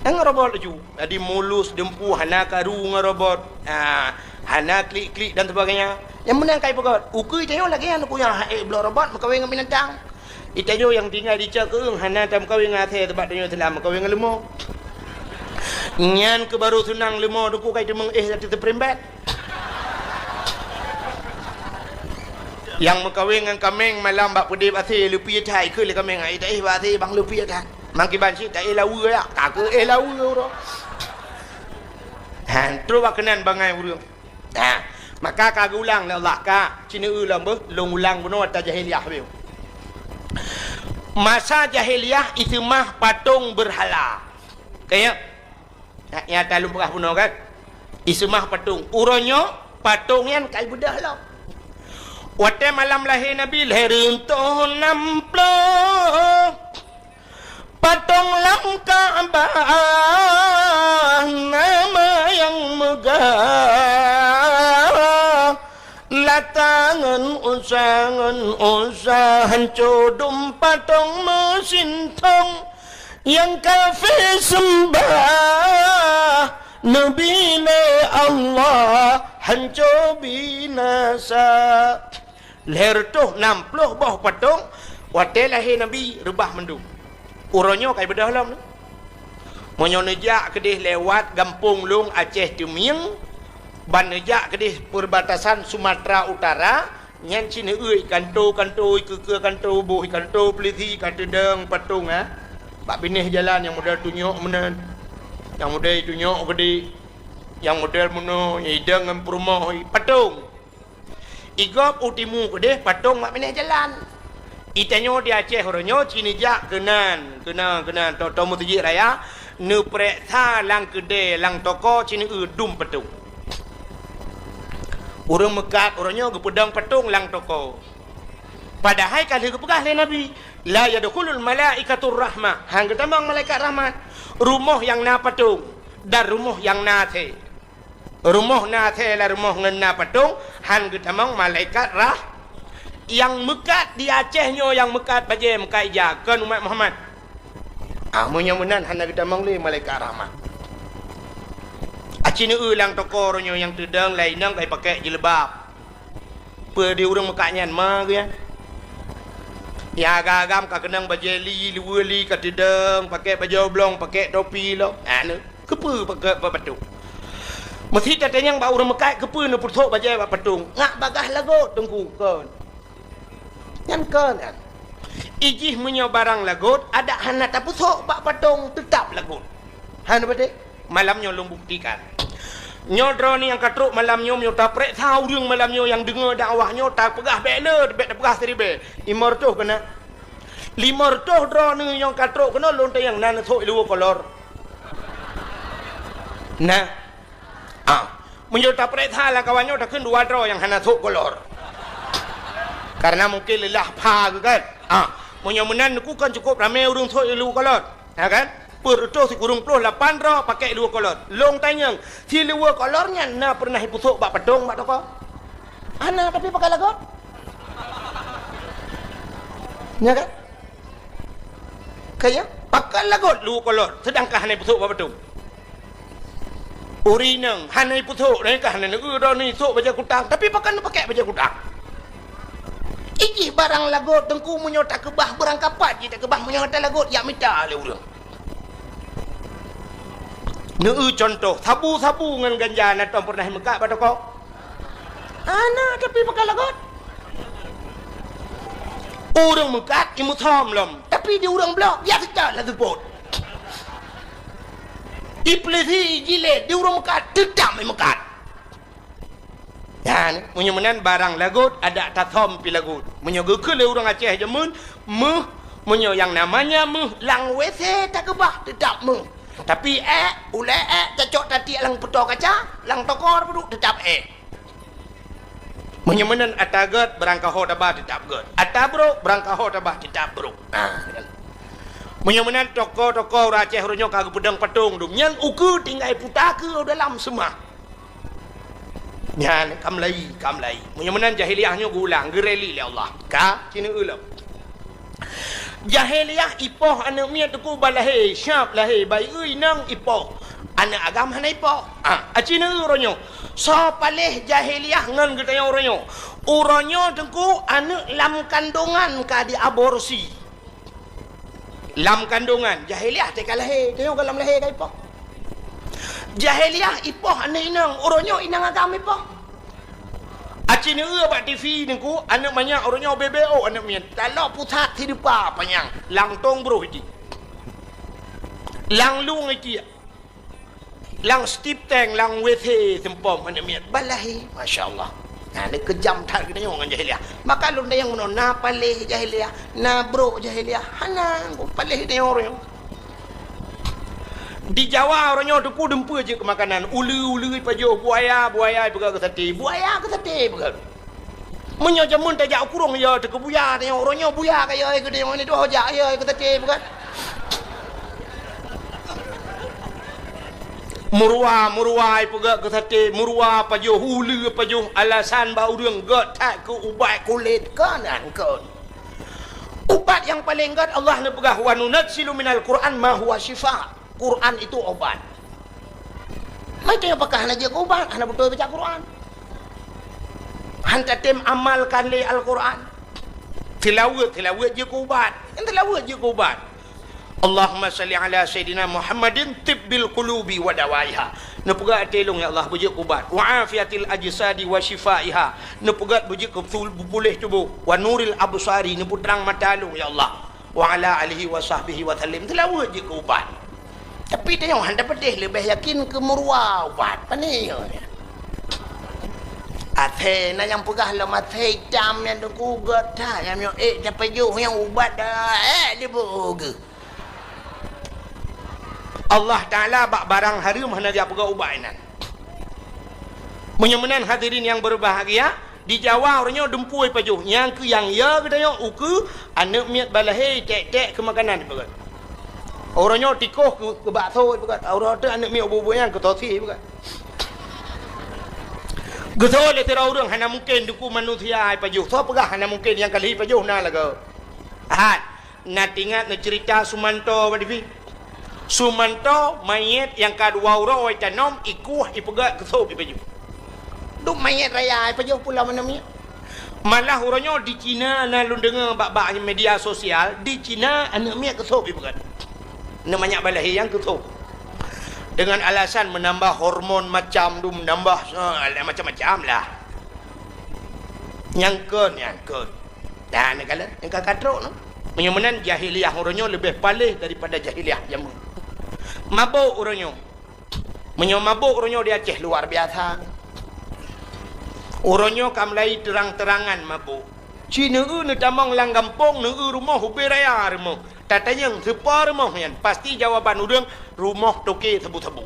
Nyan ngon robot laju. Jadi mulus, dumpeue, hana karu ngon robot. Ha, hana klik-klik dan sebagainya. Nyang meunan ka ipeugah. Ukeue tanyoe lagèe nyan, ukeue nyang han ék bloe robot meukawen ngon binatang. Itanyoe nyang tinggai di Cot Keueung hana tameukawen ngon asèe, sabab tanyoe Islam meukawen ngon leumo. Nyan keuh barô seunang leumo, teungku, ka iteumeung éh ateueh teuprimbet. Nyang meukawen ngon kaméng malam bak peudeh bak asèe, leupie that keuh lé kaméng, ai taéh bak asèe bang leupie that. Mangkiban cit taéh laweue ya, ka keuh éh laweue uroe. Han trok bak keunan bangai ureueng. Nah, maka ka geuulang lé Allah, ka, ci neueu lom beuh, lôn ulang bunoe ata jahiliyah beuh. Masa jahiliyah iseumah patong beurhala. Ka ya? Nah, nyata lôn peugah bunoe kan? Iseumah patong. Uroe nyoe patong nyan ka ibeudôh lom. Watèe malam lahé Nabi, lhèe reutôh nam ploh. Patong lam Ka'bah nama nyang meugah, Lata ngon Uzza, ngon Uzza, hanco dum patong meusintong, nyang kafé seumbah Nabi lé Allah hanco binasa. Lhèe reutôh nam ploh boh patong watèe lahé Nabi reubah mandum. Uroe nyoe ka ibeudôh lom. Meunyoe neujak keudeh lewat gampông lôn Aceh Teumieng, ban neujak keudeh perbatasan Sumatera Utara, nyan ci neueu ikanto-kanto, ikeue-keue kanto, boh ikanto peulisi ka teudong patong, ha. Bak binéh jalan nyang model tunyok meunan, nyang model tunyok geude, nyang model meunoe, nyang idong ngon peurumoh, patong. Igob u timu keudeh patong bak binéh jalan. Itanyoe di Aceh uroe nyoe ci neujak keunan, keunan, keunan, to-, to meuseujid raya, neupeureksa lam keudè, lam toko ci neueu dum patong. Ureueng meukat uroe nyoe geupeudong patong lam toko. Padahai ka lheueh geupeugah lé Nabi, "La yadkhulul malaikatur rahmah." Han geutamong malaikat rahmat. Rumoh nyang na patong dan rumoh nyang na asèe. Rumoh na asèe lam rumoh ngon na patong, han geutamong malaikat rah-, nyang meukat di Aceh nyoe, nyang meukat bajèe, meukat ija, kon umat Muhammad. Ah, meunyoe meunan hana geutamong lé malaikat rahmat. Aci neueu lam toko uroe nyoe nyang teudong lé inong ka ipakèk jilbab. Peue di ureueng meukat nyan ma geuh nyan? Nyang agam-agam ka keunong bajèe li, luweue li, ka teudong, pakèk bajèe oblong, pakèk topi lom. Anu, keupeue pakèk bak patong? Meusi tatanyong bak ureueng meukat, keupeue neupeusok bajèe bak patong? Ngat bagaih lagot, Teungku, kon. Nyan kon, nyan. Ijih meunyoe barang lagot, adak hana tapeusok bak patong, teutab lagot. Hana beutôi? Malam nyoe lôn buktikan. Nyoe droeneuh nyang ka trok malam nyoe, meunyoe tapeureksa ureueng malam nyoe nyang deungoe dakwah nyoe, tapeugah bèk le, bèk tapeugah siribèe. Limong reutôh keunan. Limong reutôh droeneuh nyang ka trok keunoe lôn tanyong na neusok luweue kolor. Na. Ah, meunyoe tapeureksa lam kawan nyoe takheun dua droe nyang hana sok kolor. Karena mungkin leulah pha geuh kan. Ah, meunyoe meunan neukheun kan cukup ramè ureueng sok luweue kolor. Ya kan? Peuet reutôh sikureueng ploh lapan droe pakèk luweue kolor. Lôn tanyong, si luweue kolor nyan na peureunah ipeusok bak patong bak toko? Hana, tapi pakon lagot. Ya kan? Kaya, pakon lagot luweue kolor, seudangkan hana ipeusok bak patong. Ureueng inong hana ipeusok, dan ka hana neueu droeneuh isok bajèe kutang, tapi pakon neupakèk bajèe kutang? Ijih barang lagot, Teungku, meunyoe takeubah beurangkapat jih takeubah, meunyoe hana lagot, jak mita lé ureueng. Neueu cuntoh, sabu-sabu ngon ganja na tom peureunah meukat bak toko? Hana, tapi pakon lagot. Ureueng meukat imeusom lom, tapi di ureueng blok, biasa that laju pot. Ipeulisi, ijilèt, di ureueng meukat, teutab meukat. Ya, Meunyoe meunan barang lagot, adak tasöm pih lagot. Meunyoe geukheun lé ureuëng Aceh jameun, méuh, meunyoe nyang namanya méuh, lam W C takeubah, teutap méuh. Tapi ék, ulée ék, tacok tatiek lam peutoe kaca, lam tokor peuduek, teutap ék. Meunyoe meunan ata gét, barangkaho taba, teutap gét. Ata brok, barangkaho taba, teutap brok. Nah, meunyoe meunan toko-toko ureuëng Aceh uroe nyoe ka geupeudong patong dum, nyan ukeue tinggai puta keu dalam seumah. Nyan ka meulayi, ka meulayi. Meunyoe meunan jahiliyah nyoe geulang, geureli lé Allah. Ka, ci neueu lom. Jahiliyah ipoh aneuëk miet teungku ban lahé, siap lahé, bayeue inong ipoh. Aneuëk agam hana ipoh. Ah, aci neueu uroe nyoe. Soe paléh jahiliyah ngon geutanyoe uroe nyoe? Uroe nyoe teungku aneuëk lam kandongan ka diaborsi. Lam kandongan, jahiliyah teuka lahé, tanyoe ka lam lahé ka ipoh. Jahiliyah ipoh aneuëk inong, uroe nyoe inong agam ipoh. Aci neueu bak T V teungku, aneuëk manyak uroe nyoe bebe oh aneuëk miet. Talo pusat hidupa panyang, lam tong broh iti. Lam lueng iti. Lam stip tank, lam W C seumpom aneuëk miet ban lahé. Masya Allah. Nah, ni keujam that geutanyoe ngon jahiliyah. Maka lôn tanyong meunoe, na paléh jahiliyah, na brok jahiliyah. Hana, paléh geutanyoe uroe nyoe. Di Jawa uroe nyoe teungku dumpeue jeuet keu makanan. Uleue, uleue ipajoh, buaya, buaya ipeugah keu saté. Buaya keu saté ipeugah. Meunyoe jameun tajak u kurong, ya teuka buya, tanyoe uroe nyoe buya ka ya keu tanyoe, ni tuho jak ya keu saté bukan? Meuruwa, meuruwa ipeugah keu saté, meuruwa pajoh, uleue pajoh, alasan bak ureuëng gét that keu ubat kulét, kon nyan kon. Ubat nyang paleng gét Allah neupeugah, "Wa nunazzilu minal Qur'an ma huwa syifa." Quran itu obat. Maka pakah hana jeuet keu ubat, hana beutôi baca Quran. Han tatem amalkan lé Al-Quran. Tilaweuet, tilaweuet jeuet keu ubat. Kan tilaweuet jeuet keu ubat. Allahumma salli ala Sayyidina Muhammadin tibbil qulubi wa dawaiha. Neupeugah até lôn, ya Allah, beujeuet keu ubat. Wa afiatil ajsadi wa syifaiha. Neupeugah beujeuet keu betul, puléh tuboh. Wa nuril absari, neupeutrang mata lôn, ya Allah. Wa ala alihi wa sahbihi wa sallim. Tilaweuet jeuet keu ubat. Tapi tanyoe hana patéh leubeh yakin keu meuruwa ubat. Pane nyoe? Asée na nyang peugah lom asée itam nyan teungku gét that, nyang nyoe ék tapajoh nyang ubat dah, ék diboh geuh. Allah Taala bak barang hareuem hana jipeugah ubat inan. Meunyoe meunan hadirin nyang berbahagia, di Jawa uroe nyoe dumpeue ipajoh, nyang keu nyang ya geutanyoe ukeue aneuëk miet ban lahé tek-tek keu makanan ipeugah. Uroe nyoe tikoh keu, keu bakso ipeugah, uroe teuk aneuëk miet ubu-ubu nyan keu sosis ipeugah. Geusoe lé sidroe ureuëng hana mungken teungku manusia ipajoh. Soe peugah hana mungken nyang ka lheueh ipajoh na lagoe? Hat. Na teuingat neucerita Sumanto bak T V? Sumanto manyét nyang ka dua uroe itanom, ikueh, ipeugét keu sôb ipajoh. Duek manyét raya ipajoh pulo meunan manyét. Malah uroe nyoe di Cina na lôn deungoe bak-bak media sosial, di Cina aneuëk miet keu sôb ipeugét. Aneuëk manyak ban lahé nyang keu sôb. Dengan alasan menambah hormon macam tu, menambah, eh, macam-macam lah. Nyang kon, nyang kon. Dah, neukalon, neuka ka trok, no. Meunyoe meunan, jahiliyah uroe nyoe leubeh paléh daripada jahiliyah jameun. Mabök uroe nyoe. Meunyoe mabök uroe nyoe di Aceh luar biasa. Uroe nyoe ka mulai terang-terangan mabök. Ci neueu neutamong lam gampông, neueu rumoh ubé raya rumoh. Tatanyong, "Soe po rumoh nyan?" Pasti jawaban ureuëng, "Rumoh toke sabu-sabu."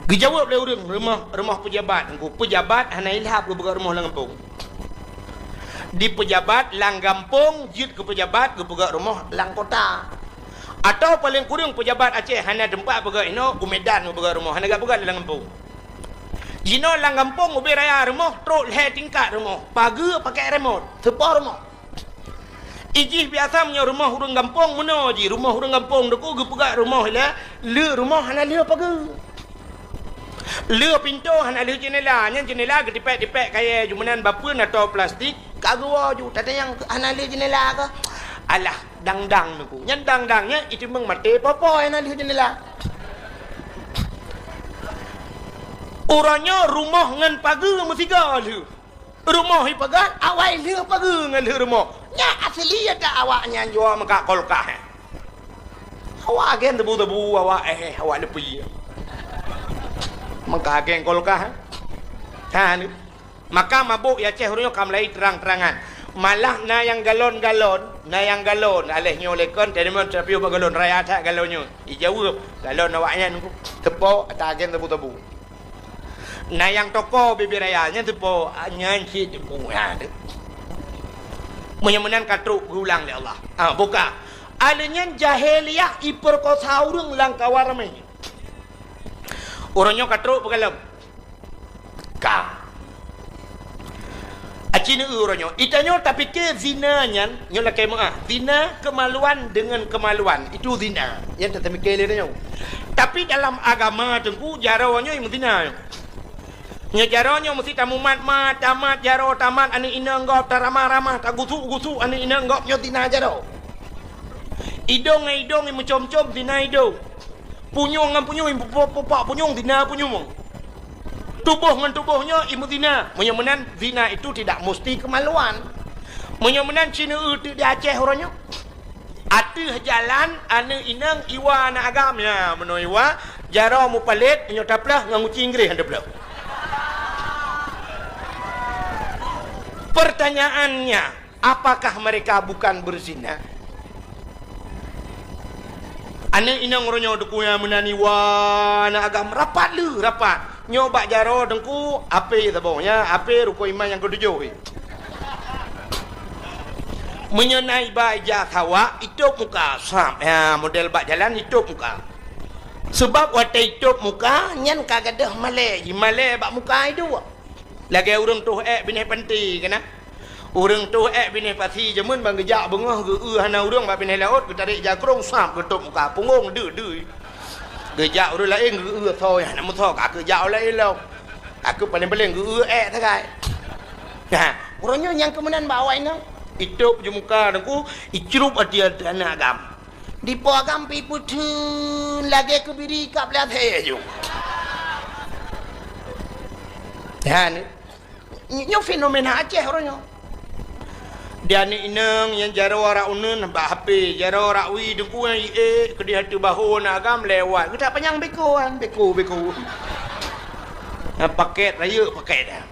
Geujaweueb lé ureuëng, "Rumoh, rumoh peujabat." Engku peujabat hana ilhab geupeugah rumoh lam gampông. Di peujabat lam gampông jeuet keu peujabat geupeugah rumoh lam kota. Atawa paleng kureueng peujabat Aceh hana teumpat peugah inoe, u Medan geupeugah rumoh, hana geupeugah lam gampông. Jinoe lam gampông ubé raya rumoh, trok lhée tingkat rumoh, pageue pakai remot, soe po rumoh. Ijih biasa meunyoe rumoh ureuëng gampông meunoe jih, rumoh ureuëng gampông teungku geupeugah rumoh ilée, le rumoh hana lheueh pageue. Le pintoe hana lheueh jeunela, nyan jeunela geutipék-tipék kayée ju meunan bapeuen atau plastik, ka geuwoe ju, tatanyong hana lheueh jeunela kah? Alah, dang-dang teungku. Nyan dang-dang nyan iteumeung maté popo hana lheueh jeunela. Uroe nyoe rumoh ngon pageue meusigoe lheueh. Rumoh ipeugét, awai lheueh pageue ngon lheueh rumoh. Nyan asli ata awak nyan jua meuka kulkas, eh. Awak agen tebu-tebu, awak, eh, awak leupie. Meuka agen kulkas, eh. Ha, ni. Maka mabök i Aceh uroe nyoe ka mulai terang-terangan. Malah na nyang galon-galon, na nyang galon. Aléh nyoe lé kon, teurimong teupiôh bak galon, raya that galon nyoe. Ijaweueb, galon awaknyan ku teupo ata agen sabu-sabu. Na nyang toko bibir raya, nyan teupo, nyan cit teupo. Ha, tu. Meunyoe meunan ka trok geulang lé Allah. Ha, buka. Aléh nyan jahiliyah ipeurkosa ureuëng lam kawan ramé. Uroe nyoe ka trok peugalom. Ka. Aci neueu uroe nyoe. Itanyoe tapike zina nyan, nyoe lakée meuah. Zina kemaluan dengan kemaluan. Itu zina. Nyan tatapike lé tanyoe. Tapi dalam agama teungku, jaroe nyoe meuzina. Nyoe jaroe nyoe meusti tamumat-mat, tamat jaroe, tamat aneuk inong gob, taramah-ramah, tagusuk-gusuk aneuk inong gob, nyoe zina jaroe. Idong ngon idong meucom-com, zina idong. Punyueng ngon punyueng, pupak-pupak punyueng, zina punyueng. Tuboh ngon tuboh nyoe imeuzina. Meunyoe meunan, zina itu tidak musti kemaluan. Meunyoe meunan, ci neueu teuk di Aceh uroe nyoe. Ateueh jalan, aneuk inong iwa aneuk agam, ya, meunoe iwa, jaroe mupalét, nyoe taplah ngon guci Inggréh han taplah. Pertanyaannya, apakah mereka bukan berzina? Aneuk inong uroe nyoe teungku nyang meunan iwa aneuk agam rapat le, rapat. Nyoe bak jaroe teungku, ape saboh nyan, ape rukon iman nyang keutujôh. Meunyoe na iba ija sawak, itôb muka, sab. Ya, model bak jalan itôb muka. Sebab watée itôb muka, nyan ka gadôh malée, jimalée bak muka iduek. Lagée ureuëng toh ék binéh panti keunan. Ureuëng toh ék binéh pasi jameun ban geujak beungoh geu-eu hana ureuëng bak binéh laôt geutarek jakrong sab geutôb muka punggong deuh-deuh. Geujak ureuëng laén geu-eu soe hana meusoe ka keu jak ureuëng laén lom. Ka keu paléng-paléng geu-eu ék sagai. Nah, uroe nyoe nyang keumeunan bak awak inong. Itôb ju muka teungku, icrup ateueh aneuk agam. Dipo agam pi peutheun lagée keubiri kab lé asée ju. Nyan, nyoe fenomena Aceh uroe nyoe. Di aneuk inong nyang jaroe rak uneun bak H P, jaroe rak wie teungku nyang iék keudeh ateueh bahô aneuk agam lewat. Geutak panyang beko an, beko, beko. Nyang paket rayeuk paket.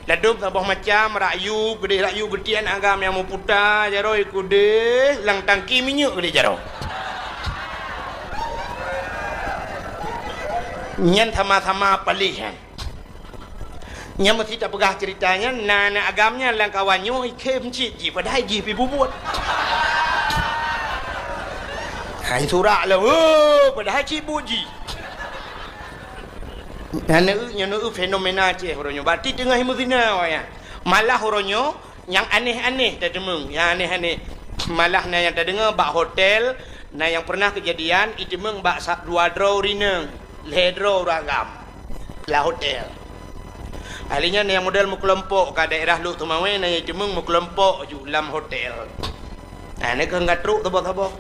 Ladôm saboh macam, rak yub, keudeh rak yub geutiek aneuk agam nyang meuputa, jaroe keudeh lam tangki minyeuk keudeh jaroe. Nyan sama-sama paléh nyan. Nyan meusti tapeugah ceurita nyan, na aneuk agam nyan lam kawan nyoe ikhém cit jih, padahai jih pi bubuet. Hai surak lah, oh, padahai cit buet jih. Nyan neu-, nyan neu-, fenomena Aceh uroe nyoe. Berarti teungoh meuzina awaknyan. Malah uroe nyoe, nyang aneh-aneh tateumeung, nyang aneh-aneh. Malah na nyang tadeungoe bak hotel, na nyang pernah keujadian, iteumeung bak sa-, dua droe ureueng inong, lhée droe ureueng agam, lam hotel. Ahli nyan nyang model meukelompok, ka daerah Lhokseumawe, na nyang iteumeung meukelompok ju lam hotel. Nah, nyan keuh ka trok saboh-saboh.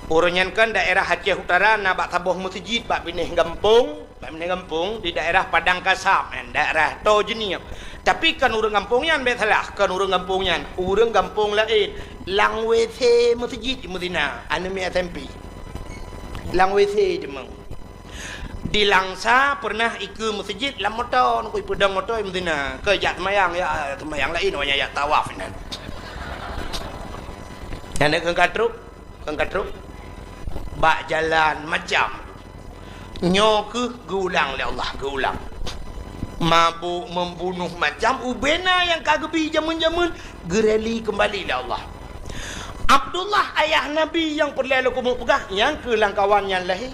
Uroe nyan kan daerah Aceh Utara na bak saboh meuseujid bak binéh gampông. Bak binéh gampông di daerah Padang Kasab, daerah Toh Jeunieb. Tapi kon ureueng gampông nyan, bék salah, kon ureueng gampông nyan, ureueng gampông laén. Lam W C meuseujid meuzina, aneuk miet S M P. Lam W C teuma. Di Langsa pernah ikeue meuseujid lam moto, ngon ipeudong moto meuzina. Keu jak seumayang, ya seumayang laén, awaknyan jak tawaf inan. Nyan keuh ka trok. Kan ka trok bak jalan macam. Nyoe keuh geuulang lé Allah, geuulang. Mabök, membunuh, macam ubena nyang ka geubi jameun-jameun, geureli keumbali lé Allah. Abdullah, ayah Nabi nyang peureulée lôn keumeung peugah, nyang keu lam kawan nyan lahé.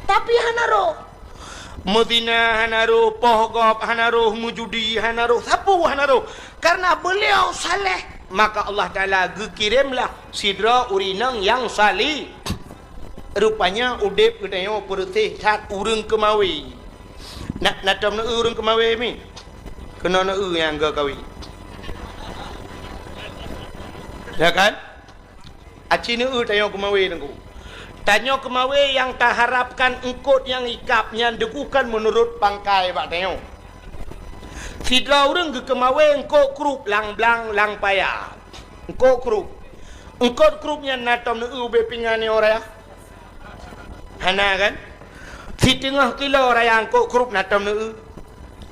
Tapi hana roh. Meuzina hana roh, poh gob hana roh, meujudi hana roh, sapeue hana roh. Karena beliau saleh, maka Allah Taala geukiremlah sidroe ureueng inong nyang saleh. Rupanya udeb geutanyoe peureuséh that ureueng keumawe. Na, na tom neu-eu ureueng keumawe mi? Keunoe neu-eu nyang geukawen. Ya kan? Aci neu-eu tanyoe keumawe teungku. Tanyoe keumawe nyang taharapkan eungkôt nyang ikab nyan teungku kan meunurot pangkai bak tanyoe. Sidroe ureueng geukeumawe eungkôt krup lam blang lam paya. Eungkôt krup. Eungkôt krup nyan na tom neu-eu ubé pingan nyoe raya? Hana kan? Siteungoh kilo raya eungkôt krup na tom neu-eu.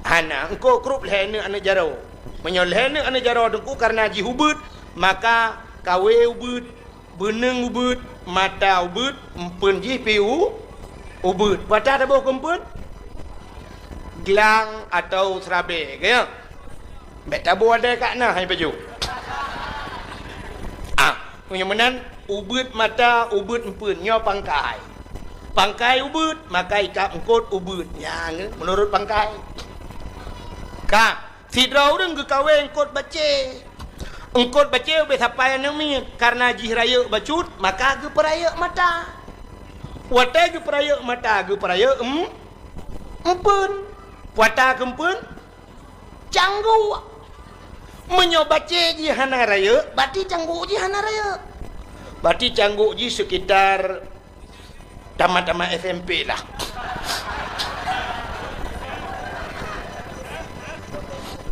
Hana, eungkôt krup lhèe neuk aneuk jaroe. Meunyoe lhèe neuk aneuk jaroe teungku kareuna jih ubeut, maka kawé ubeut, beuneueng ubeut, mata ubeut, eumpeuen jih pih u-, ubeut. Peue ata taboh keu eumpeuen? Glang atau seurabèe, ka nyo? Bèk taboh adèe ka na hai pajoh. Ah, meunyoe meunan, ubeut mata, ubeut eumpeuen, nyoe pangkai. Pangkai ubeut, maka ikab eungkôt ubeut. Nyan, meunurot pangkai. Ka, sidroe ureueng geukawé eungkôt bacé. Eungkôt bacé ubé sapai aneuk miet, kareuna jih rayeuk bacut, maka geupeurayeuk mata. Watèe geupeurayeuk mata, geupeurayeuk em-, eumpeuen. Peue ata keu eumpeuen? Cangguek. Meunyoe bacé jih hana rayeuk, berarti cangguek jih hana rayeuk. Berarti cangguek jih sekitar tamat-tamat S M P lah.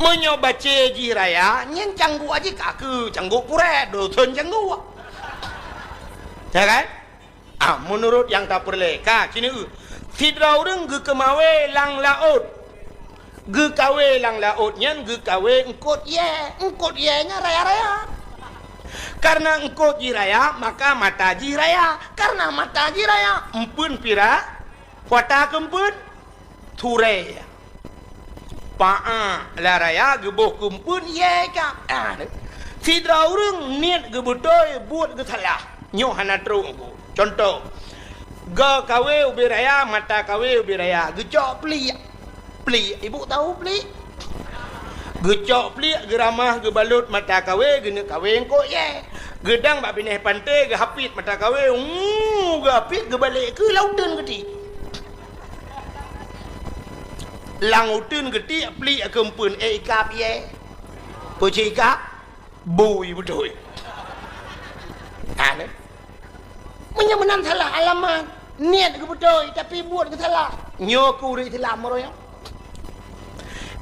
Meunyoe bacé jih raya, nyan cangguek jih ka keu cangguek purèe, dosen cangguek. Ya kan? Ah, meunurot nyang tapeureulèe, ka, ci neueu. Sidroe ureueng geukeumawé lam laôt. Geukawé lam laôt nyan geukawé eungkôt yèe. Eungkôt yèe nyan raya-raya. Kareuna eungkôt jih raya, maka mata jih raya. Kareuna mata jih raya, eumpeuen pih ra-, peue ata keu eumpeuen? Turée. Paa lam raya geuboh keu eumpeuen yèe ka. Ah, sidroe ureueng niet geubeutôi buet geusalah. Nyoe hana trok. Cuntoh, geukawé ubé raya, mata kawé ubé raya, geucok pliek. Pliek, ibu tahu pliek? Geucok pliek, geuramah, geubalot mata kawé, geuneuk kawé eungkôt yèe. Geudang bak binéh panté, geuhapit mata kawé, uu, geuhapit, geubalek keu lam uteuen geuti. Lam uteuen geuti, pliek keu eumpeuen, eh, ikab yèe. Peue cit ikab? Bui beutôi. Aneh. Meunyoe meunan salah alamat, niet geubeutôi, tapi buet geusalah. Nyoe keu ureueng Islam uroe nyoe.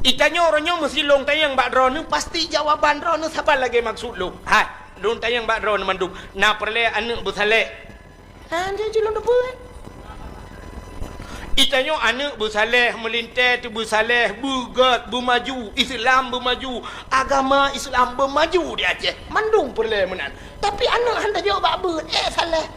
Itanyoe uroe nyoe meusi lôn tanyong bak droeneuh, pasti jawaban droeneuh saban lagèe maksud lôn. Hai, lôn tanyong bak droeneuh mandum, na peureulèe aneuk beusaléh? Ha, nyan cit lôn teupeue. Itanyoe aneuk beusaléh, meulintèe teubeusaléh, beugèt, beumaju, Islam beumaju, agama Islam beumaju di Aceh. Mandum peureulèe meunan. Tapi aneuk han tajok bak beuet, eh, saléh.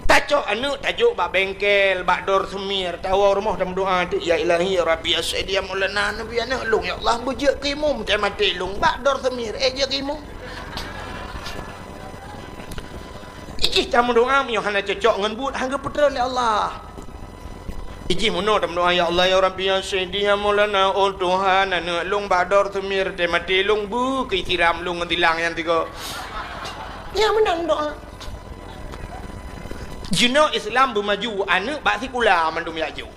Tacok aneuk tajok bak bengkel, bak dor seumir, tawoe rumoh tameudoa teuk, "Ya Ilahi, ya Rabbi, ya Sayyidi, ya Maulana, neubi aneuk lôn, ya Allah, beujeuet keu imum, teuh maté lôn, bak dor seumir, eh, jeuet keu imum." Ijih tameudoa meunyoe hana cocok ngon buet, han geupeutreun lé Allah. Ijih meunoe tameudoa, "Ya Allah, ya Rabbi, ya Sayyidi, ya Maulana, oh Tuhan, aneuk lôn bak dor seumir, teuh maté lôn, beu keu siram lôn ngon silang nyang tiga." Nyan meunan doa. Jinoe Islam beumaju, aneuk bak sikula mandum jak jok.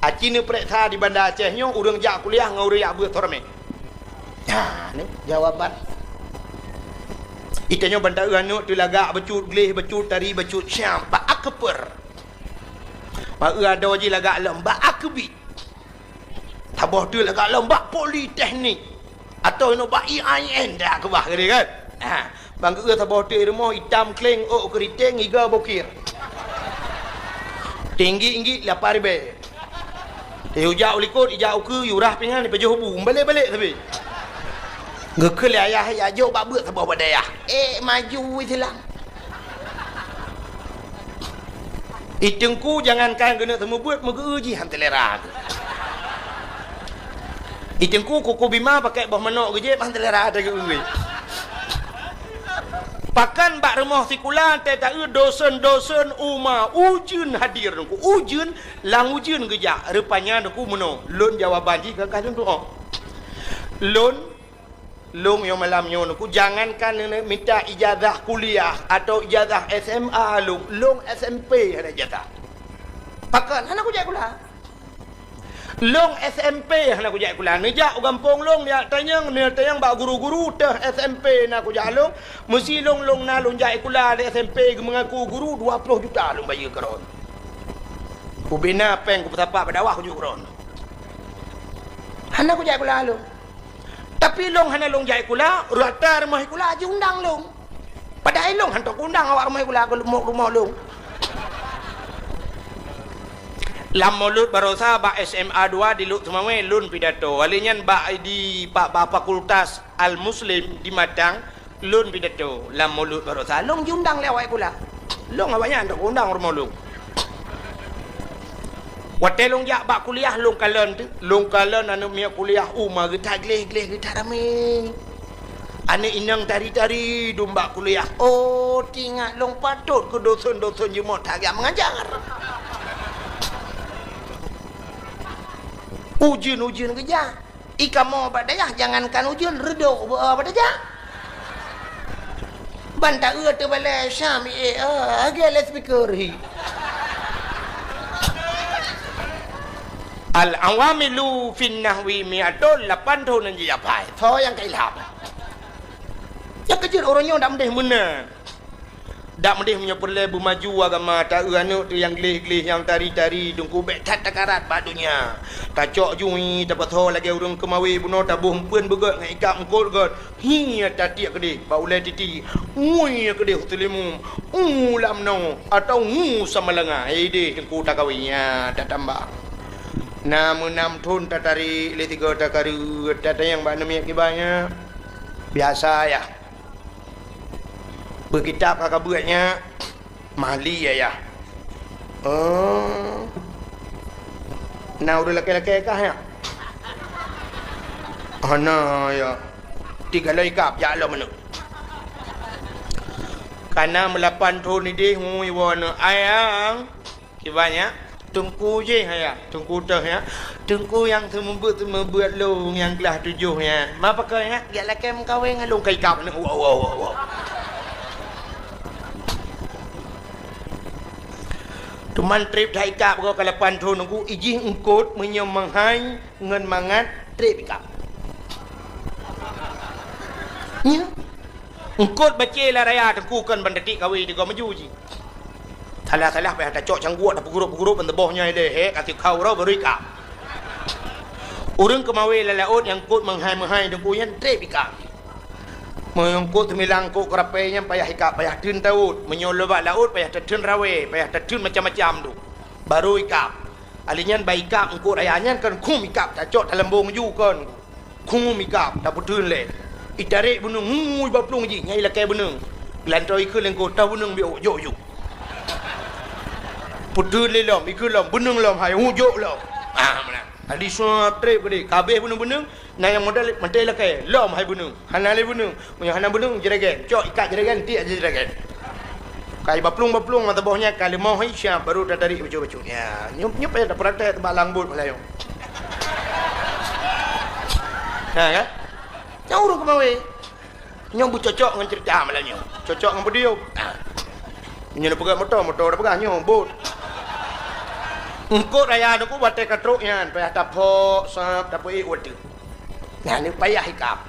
Aci neupeureksa di Banda Aceh nyoe ureueng jak kuliah ngon ureueng jak beuet soe ramé. Nyan, ni jawaban. Itanyoe ban taeu aneuk teulagak bacut gleh, bacut tari, bacut syam, bak akper. Bak eu adoe jih lagak lom, bak akbit. Saboh teuk lagak lom, bak politeknik. Atau inoe bak I A I N dak keubah geude kan? Ha, ban geu-eu saboh teuk rumoh itam kleng, ôk keuriteng, iga bokir. Tinggi-inggi lapan ribèe. Eh, ujak u likot, ijak u keue, yurah pingan, ipajoh bu, balek-balek sabe. Geukheun lé ayah, "Ya, jok bak beuet saboh bak dayah." Eh, maju Islam. Iteungku jangankan geuneuk seumeubeuet, meugeu-eu jih han seulera. Iteungku kuku bima pakai boh manok geujép han seulera teuh geu-eu. Pakan bak rumoh sikula teuh taeu dosen-dosen uma ujeuen hadir teungku. Ujeuen, lam ujeuen geujak. Rupanya teungku meunoe. Lôn jawaban jih ka lôn tu'oh. Lôn Lôn nyoe malam nyoe neuk, jangankan neuk minta ijazah kuliah atau ijazah S M A lôn, lôn S M P hana ijazah. Pakon? Hana kujak sikula. Lôn S M P hana kujak sikula. Neujak u gampông lôn, neujak tanyong, neujak tanyong bak guru-guru teuh S M P na kujak lôn. Meusi lôn, lôn na lôn jak sikula di S M P geumeungaku guru dua ploh juta lôn bayeue keu droen. Ubena péng kupeusapat bak dakwah kujak keu droen. Hana kujak sikula lôn. Tapi lôn hana lôn jak sikula, rata rumoh sikula jiundang lôn. Padahai lôn hantom kuundang awak rumoh sikula keu rumoh, rumoh lôn. Lam Mulod Barosa bak S M A dua di Lhokseumawe lôn pidato. Wali nyan bak di, bak, bak Fakultas Al-Muslim di Matang lôn pidato. Lam Mulod Barosa lôn jiundang lé awak sikula. Lôn awak nyan tok undang rumoh lôn. Watée lôn jak bak kuliah lôn kalon teuk, lôn kalon aneuk miet kuliah uma geutak gleh-gleh geutak ramé. Aneuk inong tari-tari dum bak kuliah. Oh, teuingat lôn patot keu dosen-dosen jeuet that geujak meungajar. Ujeuen-ujeuen geujak. I kamoe bak dayah jangankan ujeuen, reudok beu bak dayah. Ban taeu teubalai Syam, eh, eh, lagée loudspeaker hi. Al-awamilu fin nahwi mi'atun, lapan thon nyang jijak phai. Soe nyang ka ilham? Nyang keujeuet uroe nyoe dak meudeh meunan. Dak meudeh meunyoe peureulée beumaju agama, taeu aneuk teuh nyang gleh-gleh, nyang tari-tari, teungku bék that takarat bak donya. Tacok jui, tapasoe lagée ureuëng keumawe bunoe, taboh eumpeuen beugét ngon ikab eungkot gét. Hi tatiek keudeh bak ulée titi, ngui keudeh u Teulimu, u lam noe, atawa ngu Samalanga, ideh teungku takawe, nyan tatamba. Na meunam thon tatarék lé tiga takareuet, tatanyong bak aneuk miet kiban nyan. Biasa yah. Beukitab ka kabeuet nyan, mali ayah. Oh. Na ureuëng lakée-lakée kah nyan? Hana ya. Tiga loi kab jak lom aneuk. Kana meulapan thon ideh ngui woe aneuk ayang. Kiban nyan, teungku jih ayah, teungku teuh nyan, teungku nyang seumeubeuet-seumeubeuet lôn nyang glah tujoh nyan. Ma pakon nyan, jak lakée meukawen ngon lôn ka ikab aneuk. Wa, wa, wa, wa. Teuma treb that ikab goe ka lapan thon teungku, ijih eungkot meunyoe meuhai ngon mangat treb ikab. Nyan. Eungkot bacé lam raya teungku kon ban tatiek kawe tiga maju jih. Salah-salah payah tacok cangguek, tapeugurup-gurup ban teuboh nyoe lé, hek ka sikhau uroe baru ikab. Ureuëng keumawe lam laôt nyang eungkot meuhai-meuhai teungku nyan treb ikab. Meunyoe eungkot teumilang eungkot keurapée nyan payah ikab, payah theun tawöt. Meunyoe lôn bak laôt payah tatheun rawée, payah tatheun macam-macam tu. Baru ikab. Ali nyan bak ikab eungkot raya nyan kon khum ikab tacok talambong ju kon. Khum ikab tapeutheun lé. Itarek beuneueng ngui bak plueng jih, nyan ilakée beuneueng. Geulantoe ikheun lé eungkot, toh beuneueng biôk, jok ju. Peutheun lé lom, ikheun lom, beuneueng lom hai, hu jok lom. Ah, meunan. Adi sua treb keudeh, ka abéh beuneueng-beuneueng, na nyang modal mantong ilakée, lom hai beuneueng. Hana lé beuneueng. Meunyoe hana beuneueng, jragen. Cok ikat jragen, tiek jragen. Kai baplueng-baplueng mata boh nyan ka leumoh hai siap, baru tatarik bacut-bacut. Ya, nyoe, nyoe payah tapraktek bak lam bot malam nyoe. Ha, kan? Nyoe ureuëng keumawe. Nyoe beucocok ngon cerita malam nyoe. Cocok ngon podium. Ha. Nyoe na peugah moto, moto na peugah nyoe, bot. Eungkot raya teungku watée ka trok nyan, payah tapok, sab, tapeuék watée. Nah, ni payah ikab.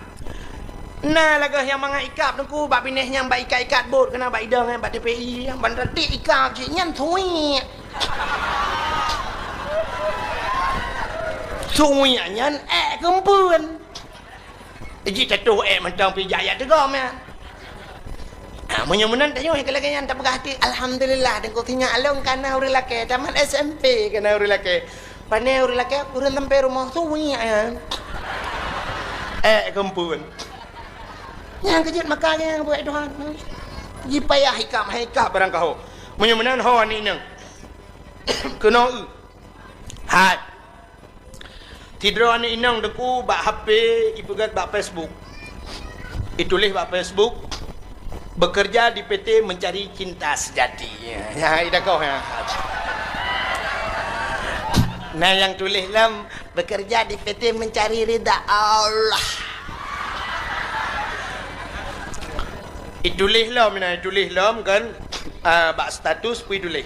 Na lagée nyang mangat ikab teungku bak binéh nyang bak ikat-ikat bot keunan bak idong nyan bak T P I, ban ratik ikab cit nyan suwiek. Suwiek nyan ék keumpeuen. Jih tatuh ék mantong pih jak-jak teugom nyan. Ah, meunyoe meunan tanyoe nyang lagée nyan tapeugah até, alhamdulillah, teungku sinyak lôn kana ureuëng lakée, tamat S M P kana ureuëng lakée. Pane ureuëng lakée, ureuëng sampai rumoh suwiek nyan. Ék keumpeuen. Nyang keujeuet maka nyang buet Tuhan. Jipayah ikab, hai ikab barang kaho. Meunyoe meunan ho aneuk inong. Keunoe. Hai. Sidroe aneuk inong teungku bak H P ipeugét bak Facebook. Ituléh bak Facebook, "Bekerja di P T mencari cinta sejati." Ya, ya, ida koh, ya. Nah, nyang tuléh lom, "Bekerja di P T mencari ridha Allah." Ituléh lom, nah, ituléh lom kan, ah, bak status pun ituléh.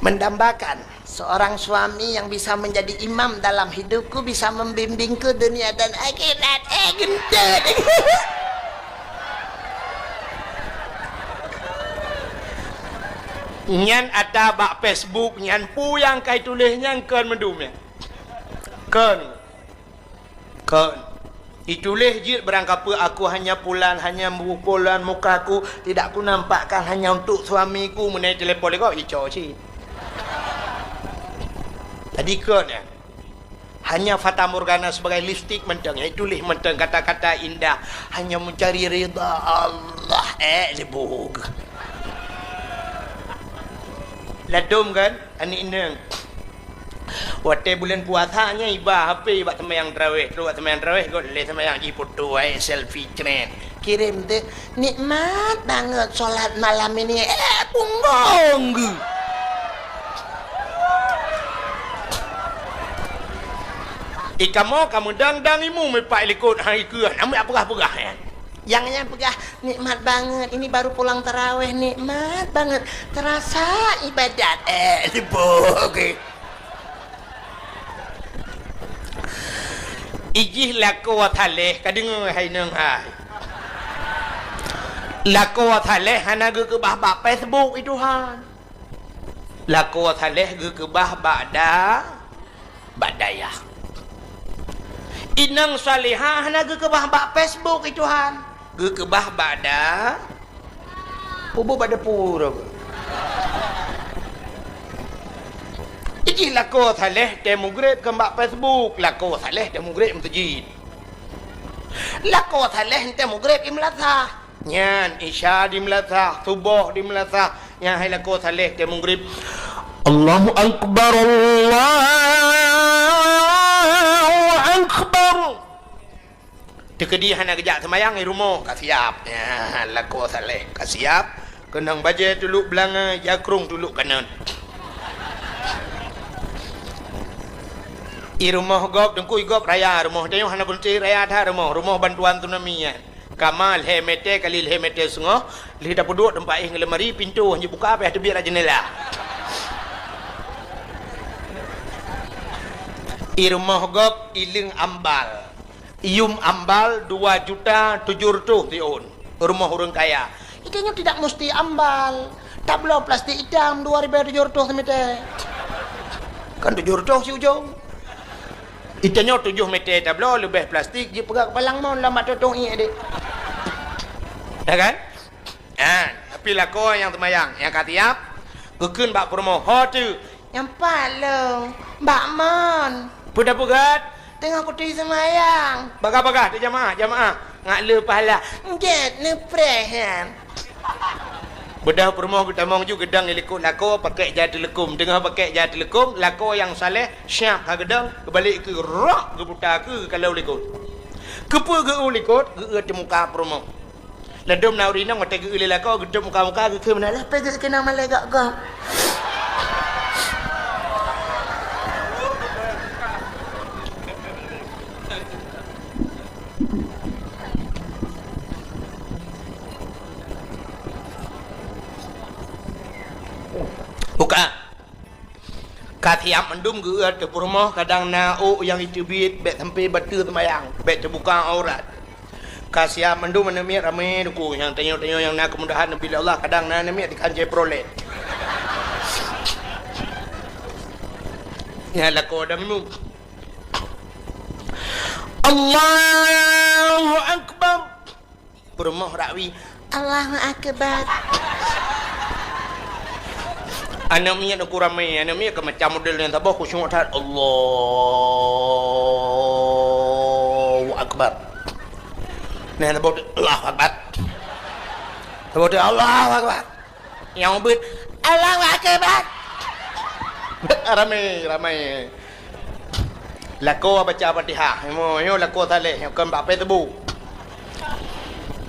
Mendambakan seorang suami yang bisa menjadi imam dalam hidupku, bisa membimbingku dunia dan akhirat. Eh, geuntôt. Nyan ata bak Facebook nyan, peue nyang ka ituléh nyan kon meudum nyan. Kon. Kon. Ituléh jeuet barang kapeue, "Aku hanya pulan, hanya bu-, pulan mukaku, tidak kunampakkan hanya untuk suamiku," meunai telepon lé gob, ico cit. Jadi keu nyan, hanya fatamorgana sebagai lipstik mantong, eh, tuléh mantong kata-kata indah, hanya mencari ridha Allah, eh, sibuk. Ladom kan, aneuk inong. Watèe buleuen puasa nyan iba H P bak seumayang tarawèh, trok bak seumayang tarawèh, göt lé seumayang jifoto, eh, selfie cret. Kirém teuh, "Nikmat banget sholat malam ini." Eh, punggong geuh. Ikamoe ka meudang-dang imeum ipak likot, hai keuh, namiet peugah-peugah nyan. Nyang nyan peugah, "Nikmat banget, ini baru pulang taraweh, nikmat banget. Terasa ibadat." Eh, sibuk, eh. Ijih lakoe saleh, ka deungoe hai inong hai. Lakoe saleh hana geukeubah bak Facebook, i Tuhan. Lakoe saleh geukeubah bak da-, bak dayah. Inong salehah hana geukeubah bak Facebook, i Tuhan. Geukeubah bak da-, Pubu bak depu. Ijih lakoe saleh teuh mugreb kon bak Facebook, lakoe saleh teuh mugreb meuseujid. Lakoe saleh teuh mugreb i meulasah. Nyan isya di meulasah, suboh di meulasah. Nyan hai lakoe saleh teuh mugreb. Allahu Akbar, Allahu Akbar. Teukeudi hana geujak seumayang, i rumoh ka siap. Ya, lakoe saleh ka siap. Keunong bajèe tulok beulangai, jakrong tulok kanon. I rumoh gob, teungku, i gob raya rumoh. Tanyoe hana beuneuti raya that rumoh. Rumoh bantuan tsunami nyan. Kama lhèe mètè kali lhèe mètè seungoh, lheueh tapeuduek teumpat éh ngon lemari, pintoe hana jibuka, payah teubiet lam jeundela. I rumoh gob, i leung ambal. Yum ambal dua juta tujoh reutôh siôn. Rumoh ureueng kaya. Itanyoe tidak musti ambal. Tabloe plastik itam dua ribèe tujoh reutôh simètè. Kan tujoh reutôh si ujong. Itanyoe tujoh mètè tabloe leubeh plastik, jipeugah keupalang mon lam mak tutong ié deh. Ya kan? Ha, tapi lakoe nyang seumayang, nyang ka siap, geukheun bak peurumoh, "Ho teuh?" "Nyang pat lôn, bak mon." "Peue tapeugah?" "Teungoh kuturi seumayang." "Bagah-bagah teuh jamaah, jamaah. Ngat le pahala." "Gèt neupreh nyan." Beudôh peurumoh geutamong ju geudong i likot lakoe, pakèk jai teuleukom. Teungoh pakèk jai teuleukom, lakoe nyang saleh siap ka geudong, geubalek keu rok geuputa keu kalau likot. Keupeue geu-eu likot, geu-eu teumuka peurumoh. Ladôm na ureueng inong watèe geu-eu lé lakoe, geutôp muka-muka, geukheun meunan, "Lah, pègèt keunan malèe gok-gok." Buka. Ka siap mandum geu-eu ateueh peurumoh, kadang na ôk nyang jiteubiet, bèk sampai bateue seumayang, bèk teubuka aurat. Ka siap mandum aneuk miet ramè teungku, nyang tanyoe-tanyoe nyang na keumudahan neubri lé Allah, kadang na aneuk miet dikhan Chevrolet. Nyan lakoe dang nyoe. Allahu Akbar. Peurumoh rakwi, "Allahu Akbar." Aneuk miet uku ramè, aneuk miet keu macam model nyang saboh khusyuk that, "Allahu Akbar." Nah, saboh, "Allahu Akbar." Saboh, "Allahu Akbar." Nyang ubit, "Allahu Akbar." Ramè, ramè. Lakoe baca Fatihah. Nyoe, nyoe lakoe saleh, nyoe kon bak Facebook.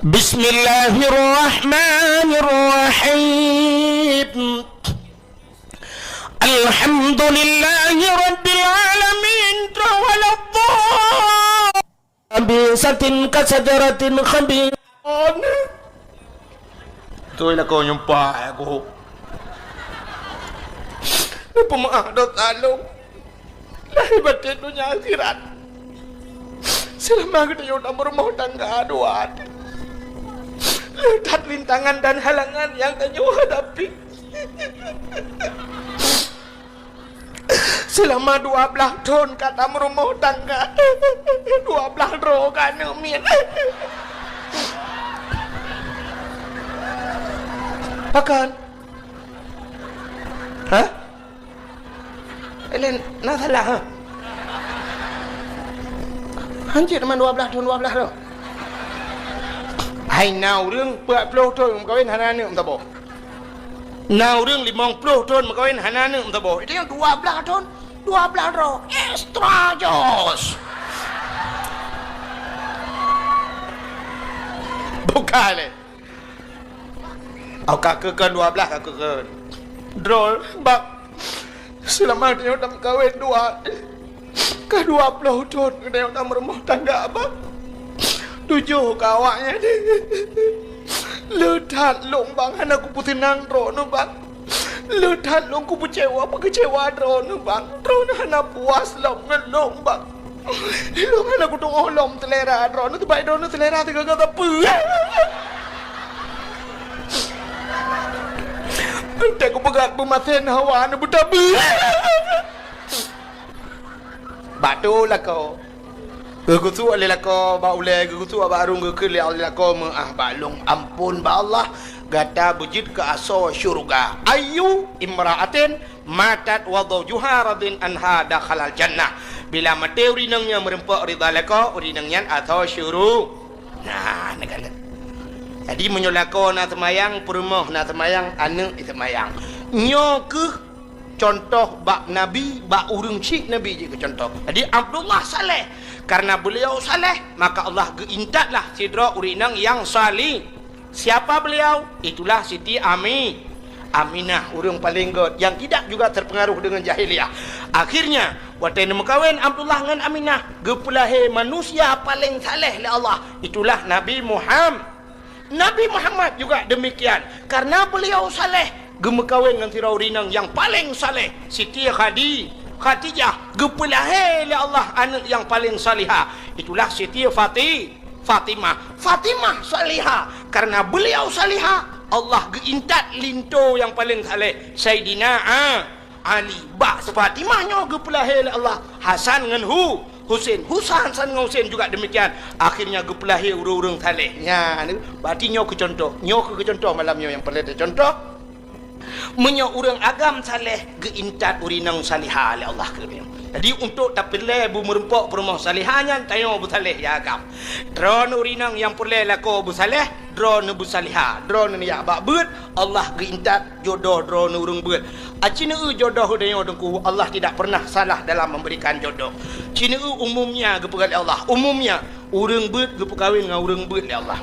Bismillahirrahmanirrahim. Alhamdulillahirabbil alamin. Tawalladhdallin. Khabisatin kasajaratin khabi-, on. Beutôi lakoe nyumpah aku. Neupeumaáh dosa lôn. Lahé batén donya akhirat. Seulama geutanyoe tameurumoh tangga dua. Le that rintangan dan halangan nyang tanyoe hadapi. Seulama dua blaih thon ka tameurumoh tangga, dua blaih droe ka aneuk miet. Pakon? Hah? Laén na salah, ha? Hanjeuet teuma dua blaih thon, dua blaih thon. Hai na ureuëng peuet ploh thon meukawen hana aneuëk meusaboh. Na ureuëng limong ploh thon meukawen hana aneuëk meusaboh. Itu nyang dua blaih thon, dua blaih droe. Extra jos. Bukan lé. Oh, ka keukeun dua blaih, ka keukeun. Droe, bak. Seulama tanyoe tameukawen dua, ka dua ploh thon tanyoe tameurumoh tangga, bak. Tujoh ka awaknyan. Le that lôn, bak, hana kupeuseunang droeneuh, bak. Le that lôn kupeucewa, peukeucewa droeneuh, bak. Droeneuh hana puas lom ngon lôn, bak. Lôn hana kutuoh lom seulera droeneuh, teuma droeneuh seulera teuga-ga sapeue. Teuka kupeugah beumasen hawa neubeutabeue. Bak tu lakoe. Geugusuk lé lakoe bak ulée, geugusuk bak arung, geukheun lé lakoe meuáh bak lôn, ampôn bak Allah, gata beujeuet keu asoe syeuruga. Ayyu imra'atin matat wa zawjuha radin anha dakhalal jannah. Bila maté ureuëng inong nyang meureumpok ridha lakoe, ureuëng inong nyan asoe syuru-, nah, neukalon. Jadi, meunyoe lakoe na seumayang, peurumoh na seumayang, aneuëk seumayang. Nyoe kheueh contoh bak Nabi, bak ureuëng chik Nabi jeuet keu contoh. Jadi, Abdullah saleh. Karena beliau saleh, maka Allah geuintatlah sidroe ureuëng inong nyang sali-, Siapa beliau? Itulah Siti Ami-, Aminah, ureuëng paleng göt, yang tidak juga terpengaruh dengan jahiliyah. Akhirnya, watée neumeukawen Abdullah ngon Aminah, geupeulahé manusia paleng saleh lé Allah. Itulah Nabi Muham-, Nabi Muhammad juga demikian. Karena beliau saleh, geumeukawen ngon sidroe ureuëng inong nyang paleng saleh, Siti Khadi-, Khadijah, geupeulahé lé Allah aneuëk nyang paleng salihah. Itulah Siti Fati-, Fatimah. Fatimah salihah. Karena beliau salihah, Allah geuintat linto nyang paleng saleh, Saidina A-, Ali. Bak Fatimah nyoe geupeulahé lé Allah Hasan ngon Hu-, Husein. Husa-, Hasan ngon Husein juga demikian. Akhirnya geupeulahé ureuëng-ureuëng saleh. Nyan, berarti nyoe keu contoh. Nyoe keu contoh malam nyoe nyang peureulée teucontoh. Meunyoe ureuëng agam saleh geuintat ureuëng inong salihah lé Allah keu ureuëng. Jadi, untuk tapeureulée beumeureumpok peurumoh salihah nyan, tanyoe beusaleh ya agam. Droeneuh ureuëng inong nyang peureulée lakoe beusaleh, droeneuh beusalihah, droeneuh neujak bak beuet, Allah geuintat jodoh droeneuh ureuëng beuet. Aci neueu jodoh tanyoe Teungku, Allah tidak pernah salah dalam memberikan jodoh. Ci neueu umumnya geupeugah lé Allah, umumnya. Ureuëng beuet geupeukawen ngon ureuëng beuet lé Allah.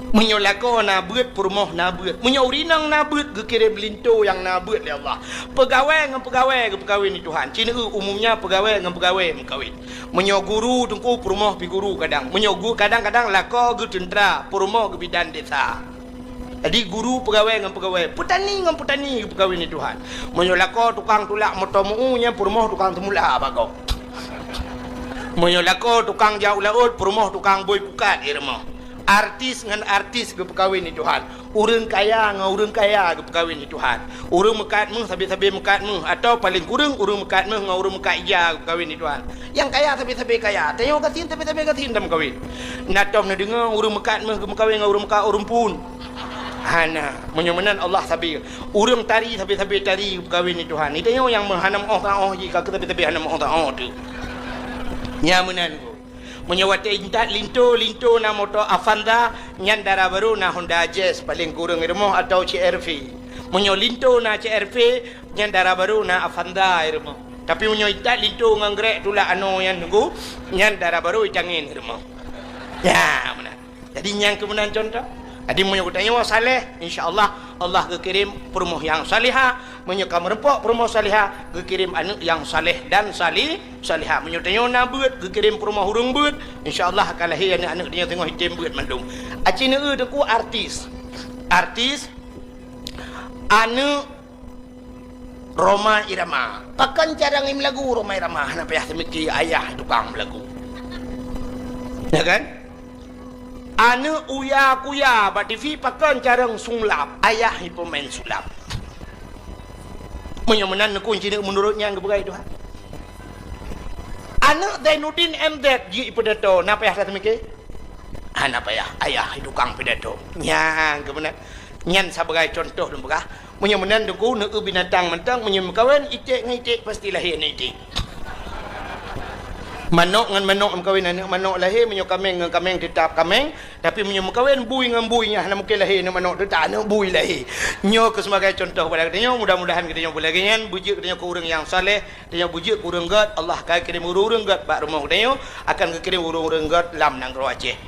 Meunyoe lakoe na beuet, peurumoh na beuet. Meunyoe ureuëng inong na beuet, geukirém linto nyang na beuet lé Allah. Peugawée ngon peugawée geupeukawen lé Tuhan. Ci neueu umumnya peugawée ngon peugawée meukawen. Meunyoe guru Teungku, peurumoh pih guru kadang. Meunyoe gu-, kadang-kadang lakoe geuteuntra, peurumoh geubidan desa. Jadi, guru peugawée ngon peugawée, peutani ngon peutani geupeukawen lé Tuhan. Meunyoe lakoe tukang tulak moto meu-u, nyan peurumoh tukang teumula bak gob. Meunyoe lakoe tukang jak u laôt, peurumoh tukang bôi pukat di rumoh. Artis ngon artis geupeukawen lé Tuhan. Ureuëng kaya ngon ureuëng kaya geupeukawen lé Tuhan. Ureuëng meukat méuh sabe-sabe meukat méuh, atawa paleng kureueng ureuëng meukat méuh ngon ureuëng meukat ija geupeukawen lé Tuhan. Nyang kaya sabe-sabe kaya, tanyoe gasien sabe-sabe gasien tameukawen. Na tom neudeungoe ureuëng meukat méuh geumeukawen ngon ureuëng meukat ureuëng phon. Hana. Meunyoe meunan Allah sabe. Ureuëng tari sabe-sabe tari geupeukawen lé Tuhan. Nyan tanyoe nyang meuhana meuoh taoh jih, ka keu sabe-sabe hana meuoh taoh tu. Nyan meunan ko. Meunyoe watée intat linto, linto na moto Avanza, nyan dara barô na Honda Jazz paleng kureueng di rumoh atawa C R V. Meunyoe linto na C R V, nyan dara barô na Avanza di rumoh. Tapi meunyoe intat linto ngon grek tulak anoe nyan Teungku, nyan dara barô itangen di rumoh. Ya, meunan. Jadi, nyang keu meunan contoh. Jadi, meunyoe geutanyoe saleh, insya Allah, Allah geukirém peurumoh nyang salihah. Meunyoe ka meureumpok peurumoh salihah, geukirém aneuëk nyang saleh dan sali-, salihah. Meunyoe tanyoe na beuet, geukirém peurumoh ureuëng beuet, insya Allah ka lahé aneuëk-aneuëk tanyoe singoh item beuet mandum. Aci neueu Teungku artis. Artis, aneuëk Rhoma Irama. Pakon carông imeulagu Rhoma Irama? Hana payah teumiki, ayah tukang meulagu. Ya kan? Aneuëk Uya Kuya bak T V, pakon carông sulap? Ayah ipeumaén sulap. Meunyoe meunan neukun cit meunurot nyan geupeugah Tuhan. Aneuëk Zainuddin M Z jeuet ipeudato, na payah that teumiki? Hana payah, ayah tukang pidato. Nyan keuh meunan. Nyan sabagai contoh lôn peugah. Meunyoe meunan Teungku, neu binatang mantong, meunyoe meukawen, iték ngon iték pasti lahé aneuk iték. Manok ngon manok meukawen, aneuk manok lahé, meunyoe kaméng ngon kaméng teutap kaméng, tapi meunyoe meukawen bui ngon bui, nyan hana mungken lahé aneuk manok, teutap aneuk bui lahé. Nyoe keuh sebagai contoh kepada geutanyoe, mudah-mudahan geutanyoe beulagée nyan, beujeuet geutanyoe keu ureuëng nyang saleh, geutanyoe beujeuet keu ureuëng gét, Allah ka geukirém ureuëng-ureuëng gét bak rumoh geutanyoe, akan geukirém ureuëng-ureuëng gét lam nanggroe Aceh.